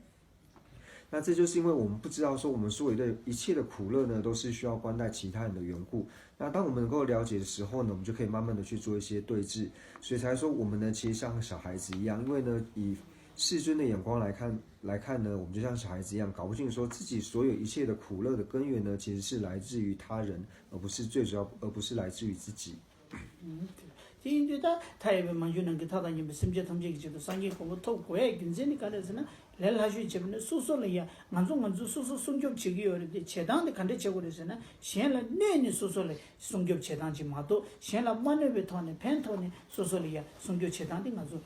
那这就是因为我们不知道说我们所有的一切的苦乐呢，都是需要关待其他人的缘故。那当我们能够了解的时候呢，我们就可以慢慢的去做一些对峙。所以才说我们呢，其实像小孩子一样，因为呢，以世尊的眼光来看来看呢，我们就像小孩子一样，搞不清楚说自己所有一切的苦乐的根源呢，其实是来自于他人，而不是最主要，而不是来自于自己。 དེ་ཡིན་དུས་ད་མཐའ་ཡས་པའི་མ་གྱུར་ནང་གི་མཐའ་དང་མཉམ་པའི་སེམས་ཅན་ཐམས་ཅད་ཀྱི་ཆེད་དུ་སངས་རྒྱས་གོ་འཕང་ཐོབ་དགོས་ཡའི་རྒྱུ་མཚན་ནི་ག་རེ་ཟེར་ན། ལས་སླ་ཤོས་བྱེད་པ་ནི་སོ་སོ་ལ་ཡ་ང་ཚོ་ང་ཚོས་སོ་སོ་སྲུང་སྐྱོབ་བྱེད་ཀྱི་ཡོད་རེད་དེ། བྱེད་སྟངས་དེ་ག་འདྲ་བྱེད་དགོས་རེད་ཟེར་ན། གཞན་ལ་གནོད་ནས་སོ་སོ་ལ་སྲུང་སྐྱོབ་བྱེད་སྟངས་ཅིག་མ་གཏོགས། གཞན་ལ་མ་གནོད་པའི་ཐོག་ནས་ཕན་ཐོགས་ནས་སོ་སོ་ལ་ཡ་སྲུང་སྐྱོབ་བྱེད་སྟངས་དེ་ང་ཚོ་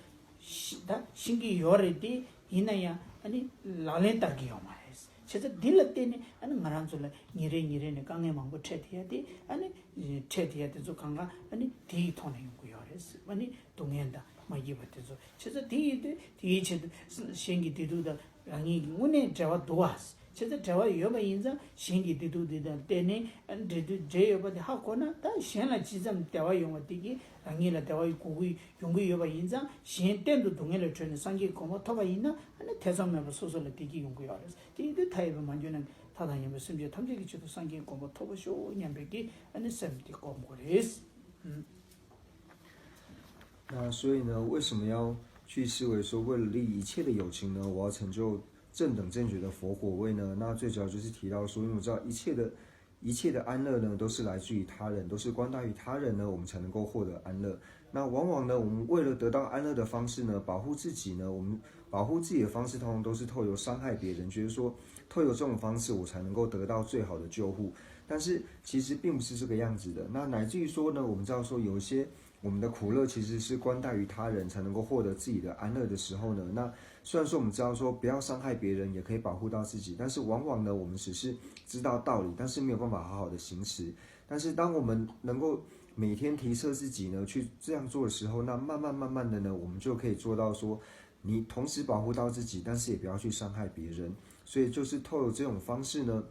ཤི་ད་ཤེས་ཀྱི་ཡོད་རེད་དེ། ཡིན་ན་ཡང་ཨ་ནི་ལག་ལེན་བསྟར་གྱི་ཡོད་མ་རེད། བྱས་ཙང་འདི་ལ་བརྟེན་ནས་ཨ་ནི་ང་རང་ཚོ་ལ་ཉིན་རེ་ཉིན་རེ་ནས་དཀའ་ངལ་མང་པོ་འཕྲད་བསྡད་ཡ་དེ། ཨ་ནི་འཕྲད་བསྡད་ཡ་དེ་ཚོ་གང་ག་ཨ་ནི་དེའི་ཐོག་ནས་ཡོང་གི་ཡོད་རེད། ཨ་ནི་སྡུག་བསྔལ་དང་མ་སྐྱིད་པ་དེ་ཚོ། བྱས་ཙང་དེ་ཡིན་དུས་དེའི་ཆེད་དུ་གཞན་གྱི་བདེ་སྡུག་དང་རང་ཉིད་ཀྱི་དངོས་གནས་འབྲེལ་བ་འདུག་བ། བྱས་ཙང་འབྲེལ་བ་ཡོད་པ་ཡིན་ཙང་གཞན་གྱི་བདེ་སྡུག་འདི་དང་བརྟེན་ནས་ཨ་ནི་འབྲེལ་འདུ་འབྲེལ་ཡོད་པ་དེ་ཧ་གོ་ན། ད་གཞན་ལ་ཇི་ཙམ་བདེ་བ་ཡོང་བ་དེ་གིས་རང་ཉིད་ལ་བདེ་བ་དགོས་ཀྱི་ཡོང་གི་ཡོད་པ་ཡིན་ཙང་། གཞན་གཏན་དུ་སྡུག་བསྔལ་ལས་གྲོལ་ནས་སངས་རྒྱས་གོ་འཕང་ཐོབ་པ་ཡིན་ན། ཨ་ནི་ཐེ་ཚོམ་མེད་པར་སོ་སོ་ལ་བདེ་སྐྱིད་ཡོང་གི་ཡོད་རེད། དེ་ཡིན་དུས་མཐའ་ཡས་པའི་མ་གྱུར་ནང་གི་མཐའ་དང་མཉམ་པའི་སེམས་ཅན་ཐམས་ཅད་ཀྱི་ཆེད་དུ་སངས་རྒྱས་གོ་འཕང་ཐོབ་པར་ཤོག་སྙམ་པའི་གི་ཨ་ནི་སེམས་དེ་སྒོམ་དགོས་རེད། 那所以呢，为什么要去思维说为了利益一切的友情呢？我要成就正等正觉的佛果位呢？那最主要就是提到说，因为我知道一切的一切的安乐呢，都是来自于他人，都是关待于他人呢，我们才能够获得安乐。那往往呢，我们为了得到安乐的方式呢，保护自己呢，我们保护自己的方式通常都是透由伤害别人，就是说透由这种方式，我才能够得到最好的救护。但是其实并不是这个样子的。那乃至于说呢，我们知道说有一些我们的苦乐其实是关待于他人才能够获得自己的安乐的时候呢，那虽然说我们知道说不要伤害别人，也可以保护到自己，但是往往呢，我们只是知道道理，但是没有办法好好的行持。但是当我们能够每天提升自己呢，去这样做的时候，那慢慢慢慢的呢，我们就可以做到说，你同时保护到自己，但是也不要去伤害别人。所以就是透过这种方式呢，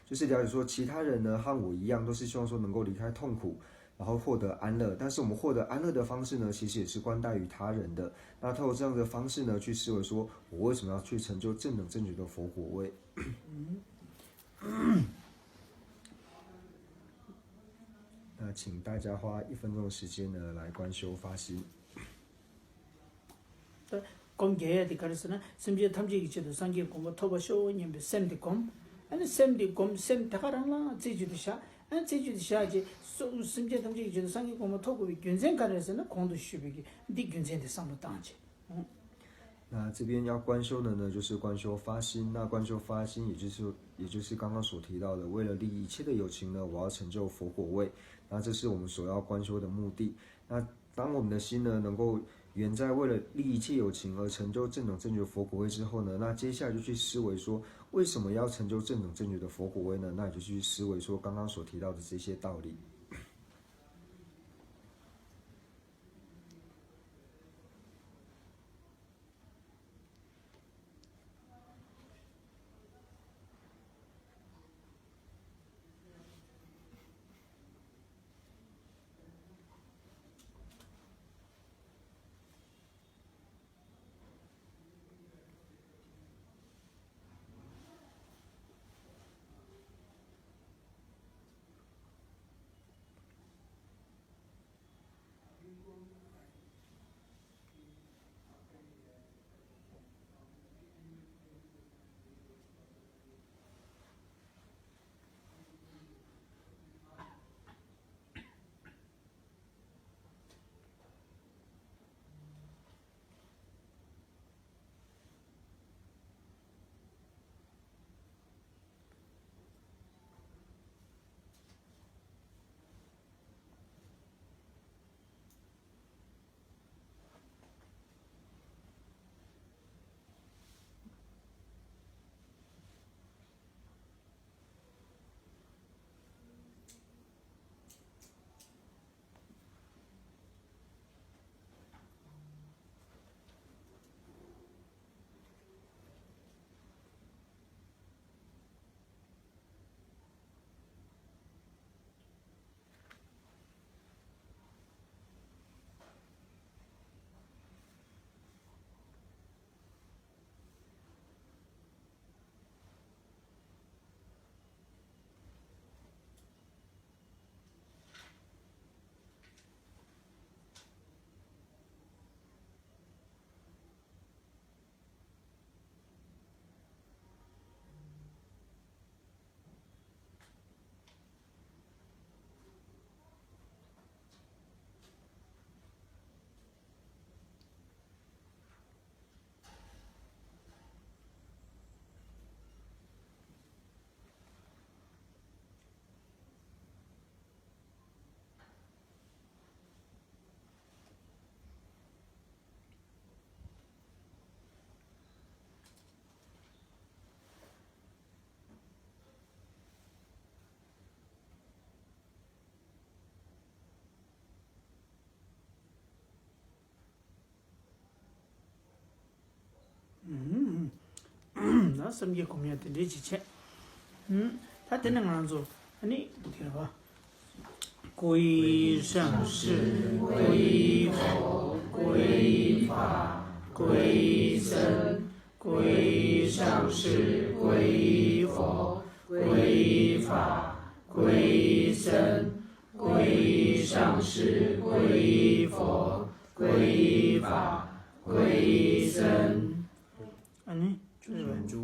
就是了解说其他人呢和我一样，都是希望说能够离开痛苦，然后获得安乐。但是我们获得安乐的方式呢，其实也是关待于他人的。那透过这样的方式呢，去思维说我为什么要去成就正等正觉的佛果位？那请大家花一分钟的时间呢来观修发心。 ད་སྒོམ་རྒྱག་ཡ་དེ་ག་རེ་ཟེར་ན། སེམས་ཅན་ཐམས་ཅད་ཀྱི་ཆེད་དུ་སངས་རྒྱས་གོ་འཕང་ཐོབ་པར་ཤོག་སྙམ་པའི་སེམས་དེ་སྒོམ། ཨ་ནི་སེམས་དེ་སྒོམ། སེམས་དེ་ག་རང་ལ་རྩེ་གཅིག་ཏུ་བཞག་ཨ་ནི་རྩེ་གཅིག་ཏུ་བཞག་རྗེས་སུ་སེམས་ཅན་ཐམས་ཅད་ཀྱི་ཆེད་དུ་སངས་རྒྱས་གོ་འཕང་ཐོབ་དགོས་པའི་རྒྱུ་མཚན་ག་རེ་ཟེར་ན། གོང་དུ་ཞུས་པའི་གི་འདི་རྒྱུ་མཚན་དེ་བསམ་བློ་བཏང་རྗེས། 那这边要观修的呢，就是观修发心。那观修发心，也就是也就是刚刚所提到的，为了利益一切的有情呢，我要成就佛果位。那这是我们所要观修的目的。那当我们的心呢，能够远在为了利益一切有情而成就正等正觉佛果位之后呢，那接下来就去思维说，为什么要成就正等正觉的佛果位呢？那你就去思维说刚刚所提到的这些道理。སེམས་བསྐྱེད་སྒོམ་ཡ་དེ་འདྲས་ཅིག་བྱས། ཧུམ། ད་དེ་ནས་ང་རང་ཚོ་ཨ་ནི་དེ་རེད་པ། 归于上师，归于佛，归于法，归于僧。归于上师，归于佛，归于法，归于僧。归于上师，归于佛，归于法，归于僧。 ཨ་ནི།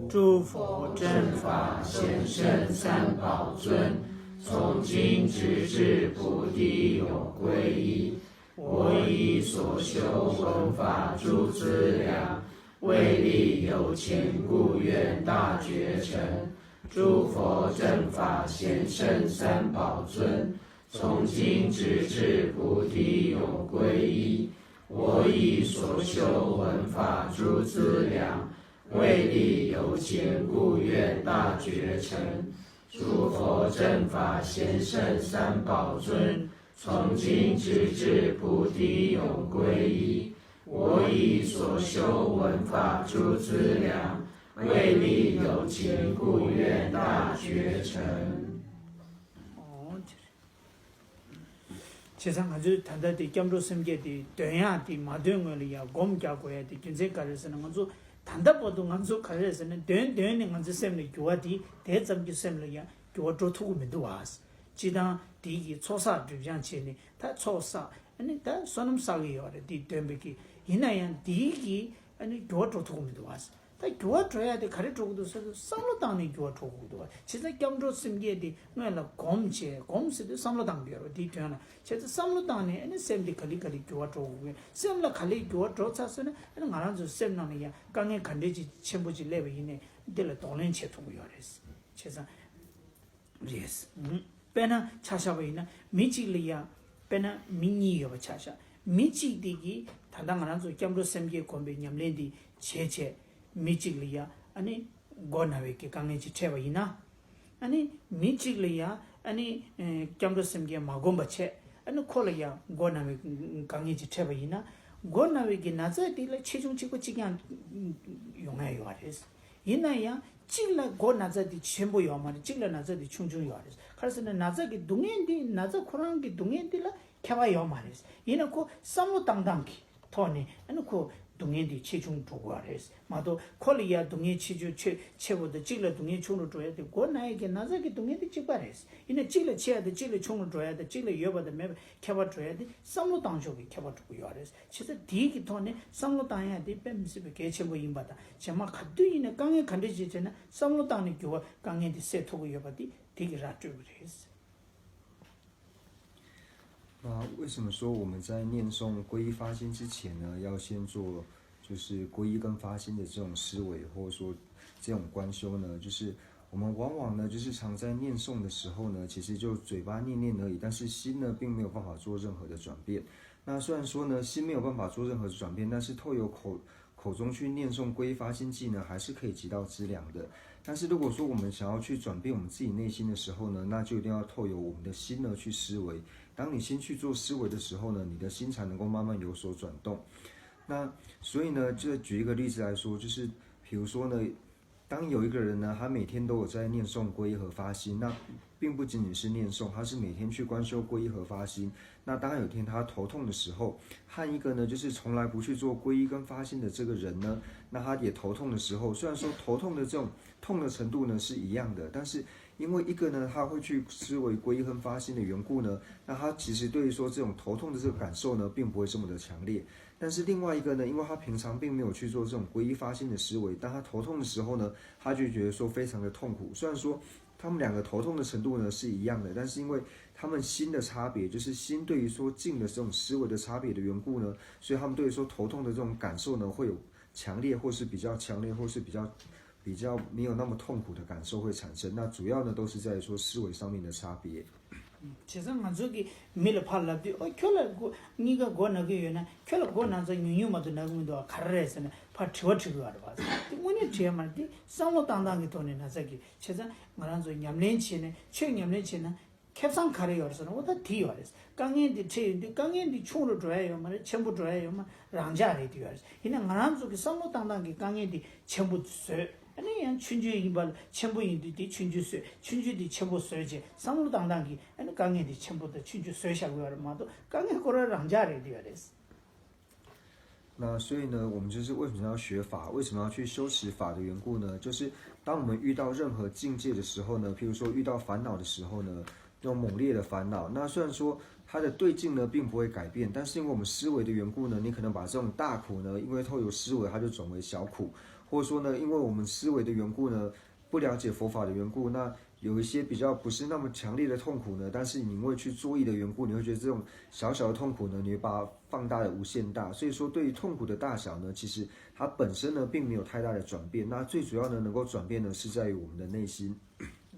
诸佛正法贤圣三宝尊，从今直至菩提永归依。我以所修闻法诸资粮，为利有情，故愿大觉成。诸佛正法贤圣三宝尊，从今直至菩提永归依。我以所修闻法诸资粮， 为利有情，故愿大觉成。诸佛正法贤圣三宝尊，从今直至菩提永归依。我以所修闻法诸资粮，为利有情，故愿大觉成。 བྱས་ཙང་ང་ཚོས་ད་ལྟ་དེ་སྐྱབས་འགྲོ་སེམས་བསྐྱེད་དེ་འདོན་ཡག་དེ་མ་འདོན་སྔོན་ལ་ཡང་སྒོམ་རྒྱག་དགོས་ཡ་དེ་རྒྱུ་མཚན་ག་རེ་ཟེར་ན། ང་ཚོ་ད་ལྟ་བར་དུ་ང་ཚོ་ག་རེ་ཟེར་ན། འདོན་འདོན་ནས་ང་ཚོའི་སེམས་ལ་འགྱུར་བ་དེ་དེ་ཙམ་གྱིས་སེམས་ལ་ཡང་འགྱུར་བ་འགྲོ་ཐུབ་ཀྱི་མི་འདུག་བ། སྤྱིར་བཏང་དེ་གི་ཚོགས་བསགས་སྒྲིབ་སྦྱང་བྱས་ནས་ད་ཚོགས་བསགས་ཨ་ནི་ད་བསོད་ནམས་བསགས་ཀྱི་ཡོད་རེད། དེ་འདོན་པའི་གི་ཡིན་ན་ཡང་དེ་གི་ཨ་ནི་འགྱུར་བ་འགྲོ་ཐུབ་ཀྱི་མི་འདུག་བ། ད་འགྱུར་བ་འགྲོ་ཡ་དེ་ག་རེ་འགྲོ་གི་འདུག་ཟེར་དུས་བསམ་བློ་བཏང་ནས་འགྱུར་བ་འགྲོ་གི་འདུག་བ། བྱས་ཙང་སྐྱབས་འགྲོ་སེམས་བསྐྱེད་དེ་སྔོན་ལ་སྒོམ་བྱས། སྒོམ་ཟེར་དུས་བསམ་བློ་བཏང་གི་ཡོད་རེད་པ། དེའི་དོན་ལ། བྱས་ཙང་བསམ་བློ་བཏང་ནས་ཨ་ནི་སེམས་དེ་ག་ལེ་ག་ལེ་འགྱུར་བ་འགྲོ་དགོས་ཀྱི། སེམས་ལ་ག་ལེ་འགྱུར་བ་འགྲོ་ཚར་སོང་ན་ཨ་ནི་ང་རང་ཚོའི་སེམས་ནང་ལ་ཡང་དཀའ་ངལ་ག་འདྲས་ཅིག་ཆེན་པོ་ཅིག་སླེབས་པ་ཡིན་ནའི་འདི་ལ་གདོང་ལེན་བྱེད་ཐུབ་ཀྱི་ཡོད་རེད། བྱས་ཙང་རེད། དཔེར་ན་ཆ་བཞག་པ་ཡིན་ན་མི་གཅིག་ལ་ཡ། དཔེར་ན་མི་གཉིས་ཡོད་པ་ཆ་བཞག་མི་གཅིག་དེ་གིས་ད་ལྟ་ང་རང་ཚོ་སྐྱབས་འགྲོ་སེམས་བསྐྱེད་སྒོམ་པའི་ཉམས་ལེན་འདི་བྱས་བྱས། མི་གཅིག་ལ་ཡ་ཨ་ནི་མགོ་ན་བའི་གི་དཀའ་ངལ་ཅིག་འཕྲད་པ་ཡིན་ན། ཨ་ནི་མི་གཅིག་ལ་ཡ་ཨ་ནི་སྐྱབས་འགྲོ་སེམས་བསྐྱེད་མ་སྒོམ་པ་བྱས། ཨ་ནི་ཁོ་ལ་ཡ་མགོ་ན་བའི་དཀའ་ངལ་ཅིག་འཕྲད་པ་ཡིན་ན། མགོ་ན་བའི་གི་ན་ཚ་དེ་ལ་ཆེ་ཆུང་གཅིག་པ་གཅིག་རྐྱང་ཡོང་ཡ་ཡོད་རེད། ཡིན་ན་ཡང་གཅིག་ལ་མགོ་ན་ཚ་དེ་ཆེན་པོ་ཡོད་མ་རེད། གཅིག་ལ་ན་ཚ་དེ་ཆུང་ཆུང་ཡོད་རེད། ག་རེ་ཟེར་ན་ན་ཚ་གི་སྡུག་བསྔལ་འདི། ན་ཚ་ཁོ་རང་གི་སྡུག་བསྔལ་འདི་ལ་ཁྱད་པར་ཡོད་མ་རེད། ཡིན་ན་ཁོ་བསམ་བློ་བཏང་སྟངས་ཀྱི་ཐོག་ནས་ཨ་ནི་ཁོ་སྡུག་བསྔལ་འདི་ཆེ་ཆུང་འགྲོ་གི་རེད་མ་གཏོགས། ཁོ་ལ་ཡ་སྡུག་བསྔལ་ཆེ་ཆུང་ཆེ་ཆེ་བོ་དང་གཅིག་ལ་སྡུག་བསྔལ་ཆུང་རུ་འགྲོ་ཡ་དེ། མགོ་ན་ཡ་གི་ན་ཚ་གི་སྡུག་བསྔལ་དེ་གཅིག་པ་རེད། ཡིན་ན་གཅིག་ལ་ཆེ་ཡ་དང་གཅིག་ལ་ཆུང་རུ་འགྲོ་ཡ་དང་། གཅིག་ལ་ཡོད་པ་དང་མེད་པ་ཁྱད་པར་འགྲོ་ཡ་དེ་བསམ་བློ་བཏང་ཕྱོགས་ཀྱི་ཁྱད་པར་འགྲོ་གི་ཡོད་རེད། བྱས་ཙང་དེའི་གི་ཐོག་ནས་བསམ་བློ་བཏང་ཡ་དེ་དཔེ་མི་སྲིད་པའི་གལ་ཆེན་པོ་ཡིན་པ་དང་། རྗེས་མ་ག་དུས་ཡིན་ན་དཀའ་ངལ་ག་འདྲ་ཞིག་བྱས་ན་བསམ་བློ་བཏང་ནས་འགྱུར་བ་དཀའ་ངལ་དེ་སེལ་ཐུབ་ཀྱི་ཡོད་པ་དེ་དེ་གི་ར་སྤྲོད་ཀྱི་རེད། 那为什么说我们在念诵皈依发心之前呢，要先做就是皈依跟发心的这种思维，或者说这种观修呢？就是我们往往呢，就是常在念诵的时候呢，其实就嘴巴念念而已，但是心呢，并没有办法做任何的转变。那虽然说呢，心没有办法做任何的转变，但是透由口口中去念诵皈依发心偈呢，还是可以起到资粮的。但是如果说我们想要去转变我们自己内心的时候呢，那就一定要透由我们的心呢去思维。当你心去做思维的时候呢，你的心才能够慢慢有所转动。那所以呢，就举一个例子来说，就是比如说呢，当有一个人呢，他每天都有在念诵皈依和发心，那并不仅仅是念诵，他是每天去观修皈依和发心。那当有一天他头痛的时候，和一个呢，就是从来不去做皈依跟发心的这个人呢，那他也头痛的时候，虽然说头痛的这种痛的程度呢是一样的，但是因为一个呢，他会去思维皈依跟发心的缘故呢，那他其实对于说这种头痛的这个感受呢，并不会这么的强烈。但是另外一个呢，因为他平常并没有去做这种皈依发心的思维，当他头痛的时候呢，他就觉得说非常的痛苦。虽然说他们两个头痛的程度呢是一样的，但是因为他们心的差别，就是心对于说静的这种思维的差别的缘故呢，所以他们对于说头痛的这种感受呢，会有强烈或是比较强烈，或是比较比较没有那么痛苦的感受会产生。那主要呢，都是在于说思维上面的差别。 བྱས་ཙང་ང་ཚོ་གི་མི་ལ་ཕར་ལབ་དུས། ཨོ་ཁྱོད་ལ་མགོ་གཉིས་ཀ་མགོ་ན་གི་ཡོད་ན་ཁྱོད་ལ་མགོ་ན་ཚ་ཉུང་ཉུང་མ་གཏོགས་ན་གི་མི་འདུག་ག་ག་རེ་རེད་ཟེར་ནས་ཕར་དྲི་བ་དྲི་གི་ཡོད་རེད་པ། དེ་དངོས་གནས་དྲི་ཡ་མ་རེད། དེ་བསམ་བློ་བཏང་སྟངས་ཀྱི་ཐོག་ནས་ན་ཚ་གི། བྱས་ཙང་ང་རང་ཚོ་ཉམས་ལེན་བྱས་ནས། ཆོས་ཉམས་ལེན་བྱས་ན་ཁེ་བཟང་ག་རེ་ཡོད་རེད་ཟེར་ན། འོ་ད་དེ་ཡོད་རེད། དཀའ་ངལ་འདི་འཕྲད་ཡོང་དུས་དཀའ་ངལ་འདི་ཆུང་རུ་འགྲོ་ཡ་ཡོད་མ་རེད། ཆེན་པོ་འགྲོ་ཡ་ཡོད་མ་རེད། རང་འཇགས་རེད། དེ་ཡོད་རེད། ཡིན་ན་ང་རང་ཚོ་གི་བསམ་བློ་བཏང་སྟངས་ཀྱི་དཀའ་ངལ་འདི་ཆེན་པོ་བཟོས། ཨ་ནི་ཡང་ཆུང་ཆུང་ཡིན་པ་ལ་ཆེན་པོ་ཡིན་དུས་དེ་ཆུང་ཆུང་བཟོས། ཆུང་ཆུང་དེ་ཆེན་པོ་བཟོས་བྱས་བསམ་བློ་བཏང་སྟངས་ཀྱིས་ཨ་ནི་དཀའ་ངལ་དེ་ཆེན་པོ་དང་ཆུང་ཆུང་བཟོས་བཞག་དགོས་པ་རེད་མ་གཏོགས། དཀའ་ངལ་ཁོ་རང་རང་འཇགས་རེད་འདུག་ཡ་རེད། 那所以呢，我们就是为什么要学法，为什么要去修习法的缘故呢？就是当我们遇到任何境界的时候呢，譬如说遇到烦恼的时候呢，那种猛烈的烦恼，那虽然说它的对境呢并不会改变，但是因为我们思维的缘故呢，你可能把这种大苦呢，因为透由思维，它就转为小苦，或者说呢，因为我们思维的缘故呢，不了解佛法的缘故，那有一些比较不是那么强烈的痛苦呢，但是你因为去作意的缘故，你会觉得这种小小的痛苦呢，你会把它放大的无限大。所以说，对于痛苦的大小呢，其实它本身呢并没有太大的转变。那最主要呢，能够转变的是在于我们的内心。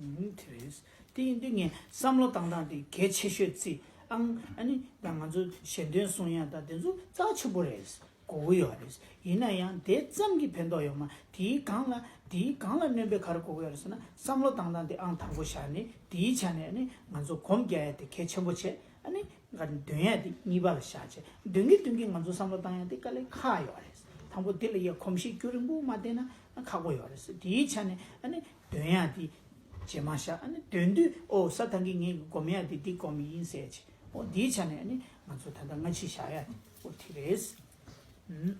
ཨུམ། དེ་རེད། དེ་ཡིན་དུས་ངས་བསམ་བློ་བཏང་སྟངས་དེ་གལ་ཆེ་ཤོས་བརྩིས། ཨང་། ཨ་ནི་ད་ང་ཚོ་ཞལ་འདོན་གསུང་ཡ་ད་དེ་ཚོ་རྩ་ཆེན་པོ་རེད། དགོས་ཀྱི་ཡོད་རེད། ཡིན་ན་ཡང་དེ་ཙམ་གྱིས་ཕན་ཐོགས་ཡོད་མ། དེའི་སྒང་ལ་དེའི་སྒང་ལ་སྣོན་པ་ག་རེ་དགོས་ཀྱི་ཡོད་རེད་ཟེར་ན། བསམ་བློ་བཏང་སྟངས་དེ་ཨང་དང་པོ་བཞག་ནས། དེའི་ཆ་ནས་ཨ་ནི་ང་ཚོ་སྒོམ་རྒྱག་ཡ་དེ་གལ་ཆེན་པོ་བྱས། ཨ་ནི་འདོན་ཡ་དེ་གཉིས་པ་ལ་བཞག་བྱས། འདོན་གྱིན་འདོན་གྱིན་ང་ཚོ་བསམ་བློ་བཏང་ཡ་དེ་དཀའ་ལས་ཁག་ཡོད་རེད། དང་པོ་དེ་ལ་ཡ་གོམས་གཤིས་རྒྱུན་རིང་པོ་མ་བསྟེན་ན་ཁག་པོ་ཡོད་རེད། དེའི་ཆ་ནས་ཨ་ནི་འདོན་ཡ་དེ་རྗེས་མ་བཞག་ཨ་ནི་འདོན་དུས་ཨོ་ས་ཐང་གི་ངས་སྒོམ་ཡ་དེ་འདི་སྒོམ་ཡིན་ཟེར་བྱས། ཨོ་དེའི་ཆ་ནས་ཨ་ནི་ང་ཚོ་ད་ལྟ་སྔ་ཕྱི་བཞག་ཡ་དེ་ཨོ་དེ་རེད། ཨུམ།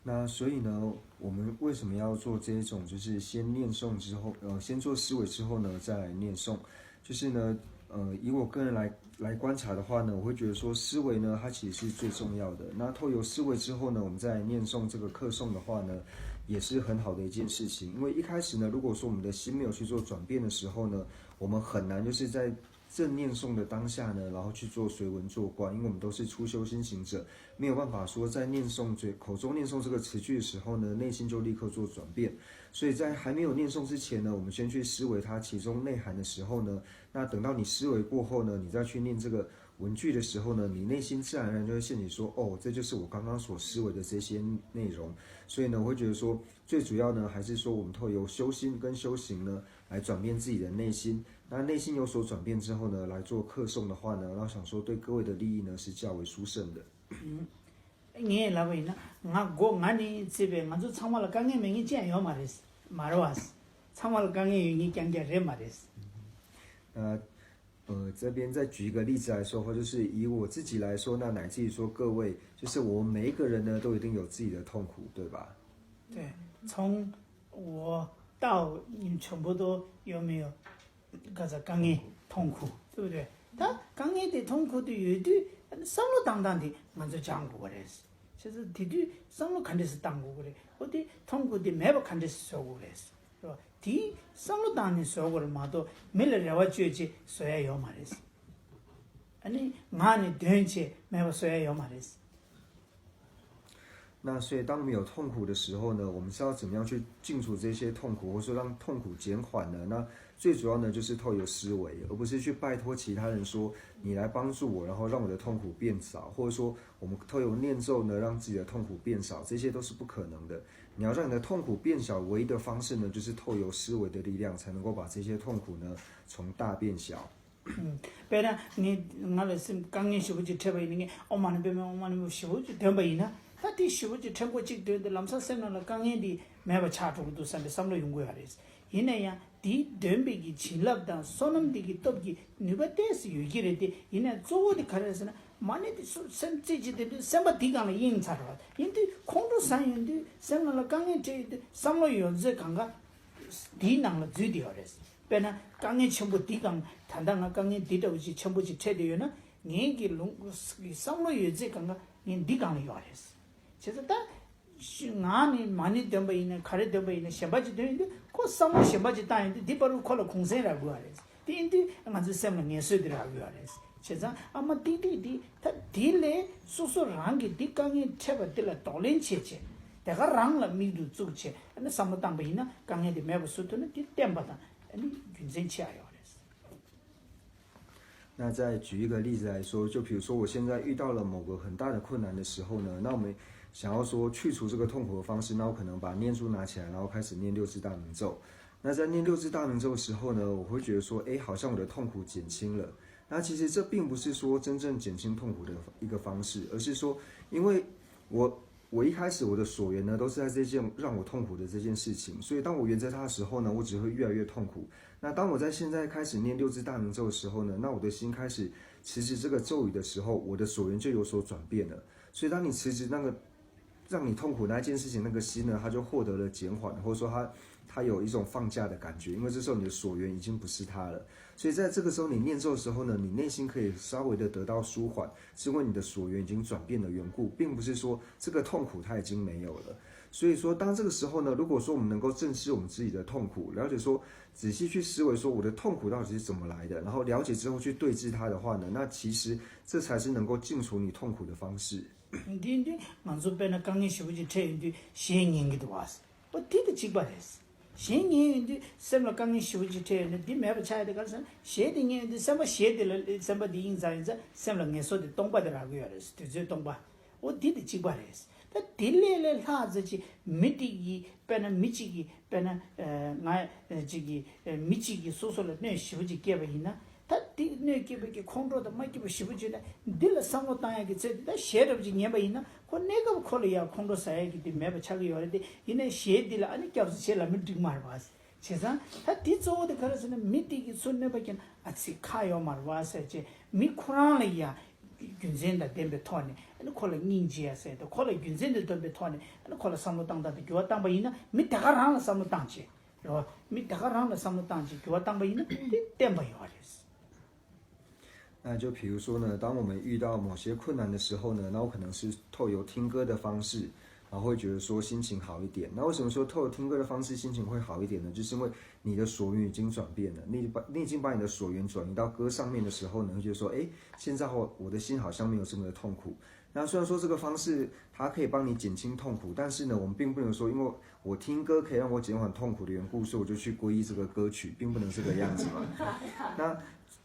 那所以呢，我们为什么要做这一种，就是先念诵之后，呃，先做思维之后呢，再来念诵？就是呢，呃，以我个人来来观察的话呢，我会觉得说，思维呢，它其实是最重要的。那透由思维之后呢，我们再来念诵这个课诵的话呢，也是很好的一件事情。因为一开始呢，如果说我们的心没有去做转变的时候呢，我们很难就是在正念诵的当下呢，然后去做随文做观，因为我们都是初修心行者，没有办法说在念诵嘴口中念诵这个词句的时候呢，内心就立刻做转变。所以在还没有念诵之前呢，我们先去思维它其中内涵的时候呢，那等到你思维过后呢，你再去念这个文句的时候呢，你内心自然而然就会现起说，哦，这就是我刚刚所思维的这些内容。所以呢，我会觉得说，最主要呢，还是说我们透由修心跟修行呢，来转变自己的内心。那内心有所转变之后呢，来做课诵的话呢，然后想说对各位的利益呢是较为殊胜的。 ངས་ལབ་པ་ཡིན་ན། ང་མགོ་ང་ནས་བརྩིས་པའི་ང་ཚོ་ཚང་མ་ལ་དཀའ་ངལ་མེད་མཁན་ཅི་ཡང་ཡོད་མ་རེད། མ་རེད་བ། ཚང་མ་ལ་དཀའ་ངལ་ཡོད་མཁན་རྐྱང་རྐྱང་རེད་མ་རེད། 那呃，这边再举一个例子来说的话，就是以我自己来说，那乃至于说各位，就是我们每一个人呢，都一定有自己的痛苦，对吧？对，从我到你们全部都有没有 ག་ཚ་དཀའ་ངལ་མཐོང་ཁུ་དེ་རེད། ད་དཀའ་ངལ་དེ་མཐོང་ཁུ་དུ་ཡོད་དུས་བསམ་བློ་བཏང་སྟངས་དེ་ང་ཚོ་སྦྱང་དགོས་པ་རེད། བྱས་ཙང་དེ་དུས་བསམ་བློ་ག་འདྲས་སེ་བཏང་དགོས་ཀྱི་རེད། འོ་དེ་མཐོང་ཁུ་དེ་མེད་པ་ག་འདྲས་སེ་བཟོ་དགོས་རེད། རེད་བ། དེ་བསམ་བློ་བཏང་ནས་བཟོ་དགོས་རེད་མ་གཏོགས་མི་ལ་རེ་བ་བཅོལ་བྱས་བཟོ་ཡ་ཡོད་མ་རེད། ཨ་ནི་ངག་ནས་འདོན་བྱས་མེད་པ་བཟོ་ཡ་ཡོད་མ་རེད། 那所以，当我们有痛苦的时候呢，我们是要怎么样去净除这些痛苦，或者说让痛苦减缓呢？那最主要呢，就是透由思维，而不是去拜托其他人说你来帮助我，然后让我的痛苦变少，或者说我们透由念咒呢，让自己的痛苦变少，这些都是不可能的。你要让你的痛苦变小，唯一的方式呢，就是透由思维的力量，才能够把这些痛苦呢从大变小。 དཔེར་ན་ངས་ང་ལ་སེམས་དཀའ་ངལ་ཞེ་པོ་ཅིག་འཕྲད་པ་ཡིན་ན། ངས་ཨོཾ་མ་ཎི་པདྨེ་ཧཱུྃ་མ་ཎི་པདྨེ་ཧཱུྃ་ཞེ་པོ་ཅིག་འདོན་པ་ཡིན་ན། ད་དེ་ཞེ་པོ་ཅིག་ཕྲན་བུ་གཅིག་འདོན་ཏེ་ལམ་སང་སེམས་ནང་ལ་དཀའ་ངལ་འདི་མེད་པ་ཆགས་འགྲོ་གི་འདུག་བསམ་པའི་བསམ་བློ་ཡོང་གི་ཡོད་རེད། ཡིན་ན་ཡང་དེ་འདོན་པའི་གི་བྱིན་རླབས་དང་བསོད་ནམས་འདི་གི་སྟོབས་ཀྱི་ནུས་པ་ཏོག་ཙམ་ཡོད་ཀྱི་རེད་དེ། ཡིན་ན་གཙོ་བོ་དེ་ག་རེ་རེད་ཟེར་ན། མ་ཎི་དེ་སེམས་རྩེ་གཅིག་འདོན་དུས་སེམས་པ་འདི་སྒང་ལ་གཡེངས་ཚར་བ་ཡིན་དུས། ཁོང་ཁྲོ་ཟ་ཡོང་དུས། སེམས་ནང་ལ་དཀའ་ངལ་འཕྲད་ཡོང་དུས་བསམ་བློ་ཡོད་ཚད་སྒང་ག་འདིའི་ནང་ལ་འཛུལ་བསྡད་ཡོད་རེད། དཔེར་ན་དཀའ་ངལ་ཆེན་པོ་འདི་སྒང་། ད་ལྟ་ང་དཀའ་ངལ་འདི་འདྲ་བོ་ཞིག་ཆེན་པོ་ཞིག་འཕྲད་བསྡད་ཡོད་ན། ངའི་གི་ལུང་གི་བསམ་བློ་ཡོད་ཚད་སྒང་ག་ངས་འདི་སྒང་ལ་ཡོད་རེད། བྱས་ཙང་ད་ཤི་ངག་ནས་མ་ཎི་འདོན་པ་ཡིན་ན། ག་རེ་འདོན་པ་ཡིན་ན། གཞན་པ་ཅིག་འདོན་ཡོང་དུས་ཁོ་བསམ་བློ་གཞན་པ་ཅིག་བཏང་ཡོང་དུས། འདི་བར་དུ་ཁོ་ལ་གུང་སེང་རག་དགོས་པ་རེད། དེ་ཡིན་དུས་ང་ཚོའི་སེམས་ལ་ངལ་གསོ་འདི་རག་དགོས་པ་རེད། བྱས་ཙང་ཨ་མ་ཏིག་ཏིག་འདི་ད་འདི་ལས་སོ་སོ་རང་གི་འདི་དཀའ་ངལ་འཕྲད་པ་འདི་ལ་གདོང་ལེན་བྱེད་བྱེད། དེ་ག་རང་ལ་མིག་ཏུ་བཙུགས་བྱས་ཨ་ནི་བསམ་བློ་བཏང་པ་ཡིན་ན། དཀའ་ངལ་དེ་མེད་པ་བཟོ་ཐུབ་ན་དེ་བརྟན་པ་དང་ཨ་ནི་རྒྱུ་མཚན་ཆེ་བ་ཡོད་རེད། 那再举一个例子来说，就比如说我现在遇到了某个很大的困难的时候呢，那我们想要说去除这个痛苦的方式，那我可能把念珠拿起来，然后开始念六字大明咒。那在念六字大明咒的时候呢，我会觉得说，哎，好像我的痛苦减轻了。那其实这并不是说真正减轻痛苦的一个方式，而是说，因为我我一开始我的所缘呢，都是在这件让我痛苦的这件事情，所以当我缘着它的时候呢，我只会越来越痛苦。那当我在现在开始念六字大明咒的时候呢，那我的心开始持持这个咒语的时候，我的所缘就有所转变了。所以当你持持那个让你痛苦那一件事情，那个心呢，它就获得了减缓，或者说它它有一种放假的感觉，因为这时候你的所缘已经不是它了。所以在这个时候你念咒的时候呢，你内心可以稍微的得到舒缓，是因为你的所缘已经转变的缘故，并不是说这个痛苦它已经没有了。所以说，当这个时候呢，如果说我们能够正视我们自己的痛苦，了解说仔细去思维说我的痛苦到底是怎么来的，然后了解之后去对治它的话呢，那其实这才是能够净除你痛苦的方式。འདི་འདི་ང་ཚོ་དཔེར་ན་དཀའ་ངལ་ཞེ་པོ་ཅིག་འཕྲད་ཡོང་དུས་གཞས་ཉན་གྱི་འདུག་བ། ཨོ་དེ་དང་གཅིག་པ་རེད། གཞས་ཉན་ཡོང་དུས་སེམས་ལ་དཀའ་ངལ་ཞེ་པོ་ཅིག་འཕྲད་ཡོང་ན་འདི་མེད་པ་ཆགས་ཡོད་དེ། ག་རེ་ཟེར་ན་གཞས་དེ་ཉན་ཡོང་དུས་སེམས་པ་གཞས་དེ་ལ་སེམས་པ་དེ་དབྱིངས་གཙང་ཡིན་ཙང་སེམས་ལ་ངལ་གསོ་དེ་སྟོང་པ་དེ་རག་གི་ཡོད་རེད། དུས་ཚོད་སྟོང་པ། ཨོ་དེ་དང་གཅིག་པ་རེད། ད་དེ་ལས་ལས་ལྷག་ཙམ་ཅིག་མི་དེ་གིས་དཔེར་ན་མི་གཅིག་གིས་དཔེར་ན་ང་ཅིག་གིས་མི་གཅིག་གིས་སོ་སོ་ལ་གནོད་ཞེ་པོ་ཅིག་བསྐྱལ་བ་ཡིན་ན། ད་དེ་གནོད་སྐྱེལ་བའི་གི་ཁོང་ཁྲོ་དང་མ་སྐྱིད་པ་ཞེ་པོ་བྱུང་ན་འདི་ལ་བསམ་བློ་བཏང་ཡག་གི་ཚད་དེ་ད་གཞས་འདྲ་པོ་ཅིག་ཉན་པ་ཡིན་ན་ཁོ་གནས་སྐབས་ཁོ་ལ་ཡང་ཁོང་ཁྲོ་ཟ་ཡག་གི་དེ་མེད་པ་ཆགས་ཀྱི་ཡོད་རེད་དེ། ཡིན་ནའི་གཞས་འདི་ལ་ཨ་ནི་སྐྱབས་སུ་མཆི་ལབ་མི་འགྲིག་མ་རེད་བ། བྱས་ཙང་ད་དེ་གཙོ་བོ་དེ་ག་རེ་ཟེར་ན་མི་དེ་གི་ཚུར་གནོད་པ་བསྐྱལ་ན་ཨ་ཙི་ཁག་ཡོད་མ་རེད་བ་ཟེར་བྱས་མི་ཁོ་རང་ལ་ཡང་རྒྱུ་མཚན་དང་ལྡན་པའི་ཐོག་ནས་ཨ་ནི་ཁོ་ལ་སྙིང་རྗེ་ཡ་ཟེར་དང་ཁོ་ལ་རྒྱུ་མཚན་དང་ལྡན་པའི་ཐོག་ནས་ཨ་ནི་ཁོ་ལ་བསམ་བློ་བཏང་སྟངས་དང་འགྱུར་བ་བཏང་པ་ཡིན་ན་མི་དེ་ག་རང་ལ་བསམ་བློ་བཏང་བྱས། རེད་བ། མི་དེ་ག་རང་ལ་བསམ་བློ་བཏང་བྱས་འགྱུར་བ་བཏང་པ་ཡིན་ན་དེ་བརྟན་པ་ཡོད་རེད། 那就比如说呢，当我们遇到某些困难的时候呢，那我可能是透由听歌的方式，然后会觉得说心情好一点。那为什么说透由听歌的方式心情会好一点呢？就是因为你的所缘已经转变了，你把你已经把你的所缘转移到歌上面的时候呢，会觉得说，哎，现在我我的心好像没有这么的痛苦。那虽然说这个方式它可以帮你减轻痛苦，但是呢，我们并不能说因为我听歌可以让我减缓痛苦的缘故，所以我就去皈依这个歌曲，并不能这个样子嘛。那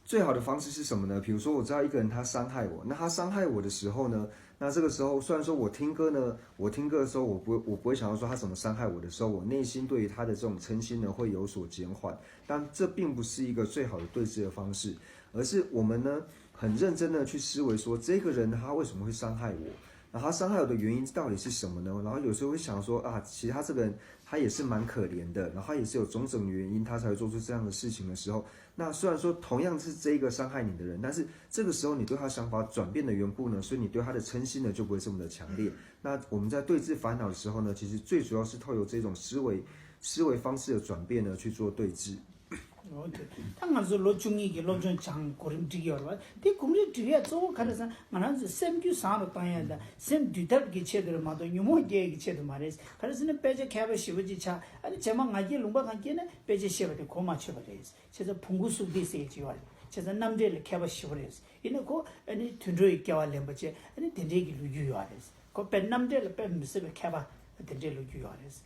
最好的方式是什么呢？比如说我知道一个人他伤害我，那他伤害我的时候呢，那这个时候虽然说我听歌呢，我听歌的时候我不我不会想要说他怎么伤害我的时候，我内心对于他的这种嗔心呢会有所减缓，但这并不是一个最好的对治的方式，而是我们呢很认真的去思维说这个人他为什么会伤害我，然后他伤害我的原因到底是什么呢？然后有时候会想说啊，其实他这个人他也是蛮可怜的，然后他也是有种种原因他才会做出这样的事情的时候，那虽然说同样是这个伤害你的人，但是这个时候你对他想法转变的缘故呢，所以你对他的嗔心呢就不会这么的强烈。那我们在对治烦恼的时候呢，其实最主要是透由这种思维思维方式的转变呢去做对治。 ད་ང་ཚོ་ལོ་བཅུ་གཉིས་ཀྱི་སློབ་སྦྱོང་སྦྱང་གོ་རིམ་སྒྲིག་ཡོད་རེད་བ། དེ་གོ་རིམ་སྒྲིག་ཡ་གཙོ་བོ་ག་རེ་ཟེར་ན་ང་རང་ཚོའི་སེམས་རྒྱུད་བཟང་རུ་བཏང་ཡ་དང་སེམས་འདུལ་ཐབས་ཀྱི་ཆེད་དུ་རེད་མ་གཏོགས་ཉོན་མོངས་སྐྱེ་ཡ་གི་ཆེད་དུ་མ་རེད། ག་རེ་ཟེར་ན་དཔེ་ཆ་མཁས་པ་ཞེ་པོ་ཅིག་ཆགས། ཨ་ནི་རྗེས་མ་ང་རྒྱལ་ལུང་པ་གང་སྐྱེས་ན་དཔེ་ཆ་བཤད་པ་དེ་གོ་མ་ཆོད་པ་རེད། བྱས་ཙང་བོང་གུ་སུབ་སྟེ་ཟེར་གྱི་ཡོད་རེད། བྱས་ཙང་རྣམ་འགྲེལ་ལ་མཁས་པ་ཞེ་པོ་རེད། ཡིན་ན་ཁོ་ཨ་ནི་དུད་འགྲོ་ཡི་སྐྱེ་བ་ལེན་པ་བྱས་ཨ་ནི་དེ་འདྲའི་གི་ལོ་རྒྱུས་ཡོད་རེད། ཁོ་དཔེ་རྣམ་འགྲེལ་ལ་དཔེ་མི་སྲིད་པའི་མཁས་པ་དེ་འདྲའི་ལོ་རྒྱུས་ཡོད་རེད།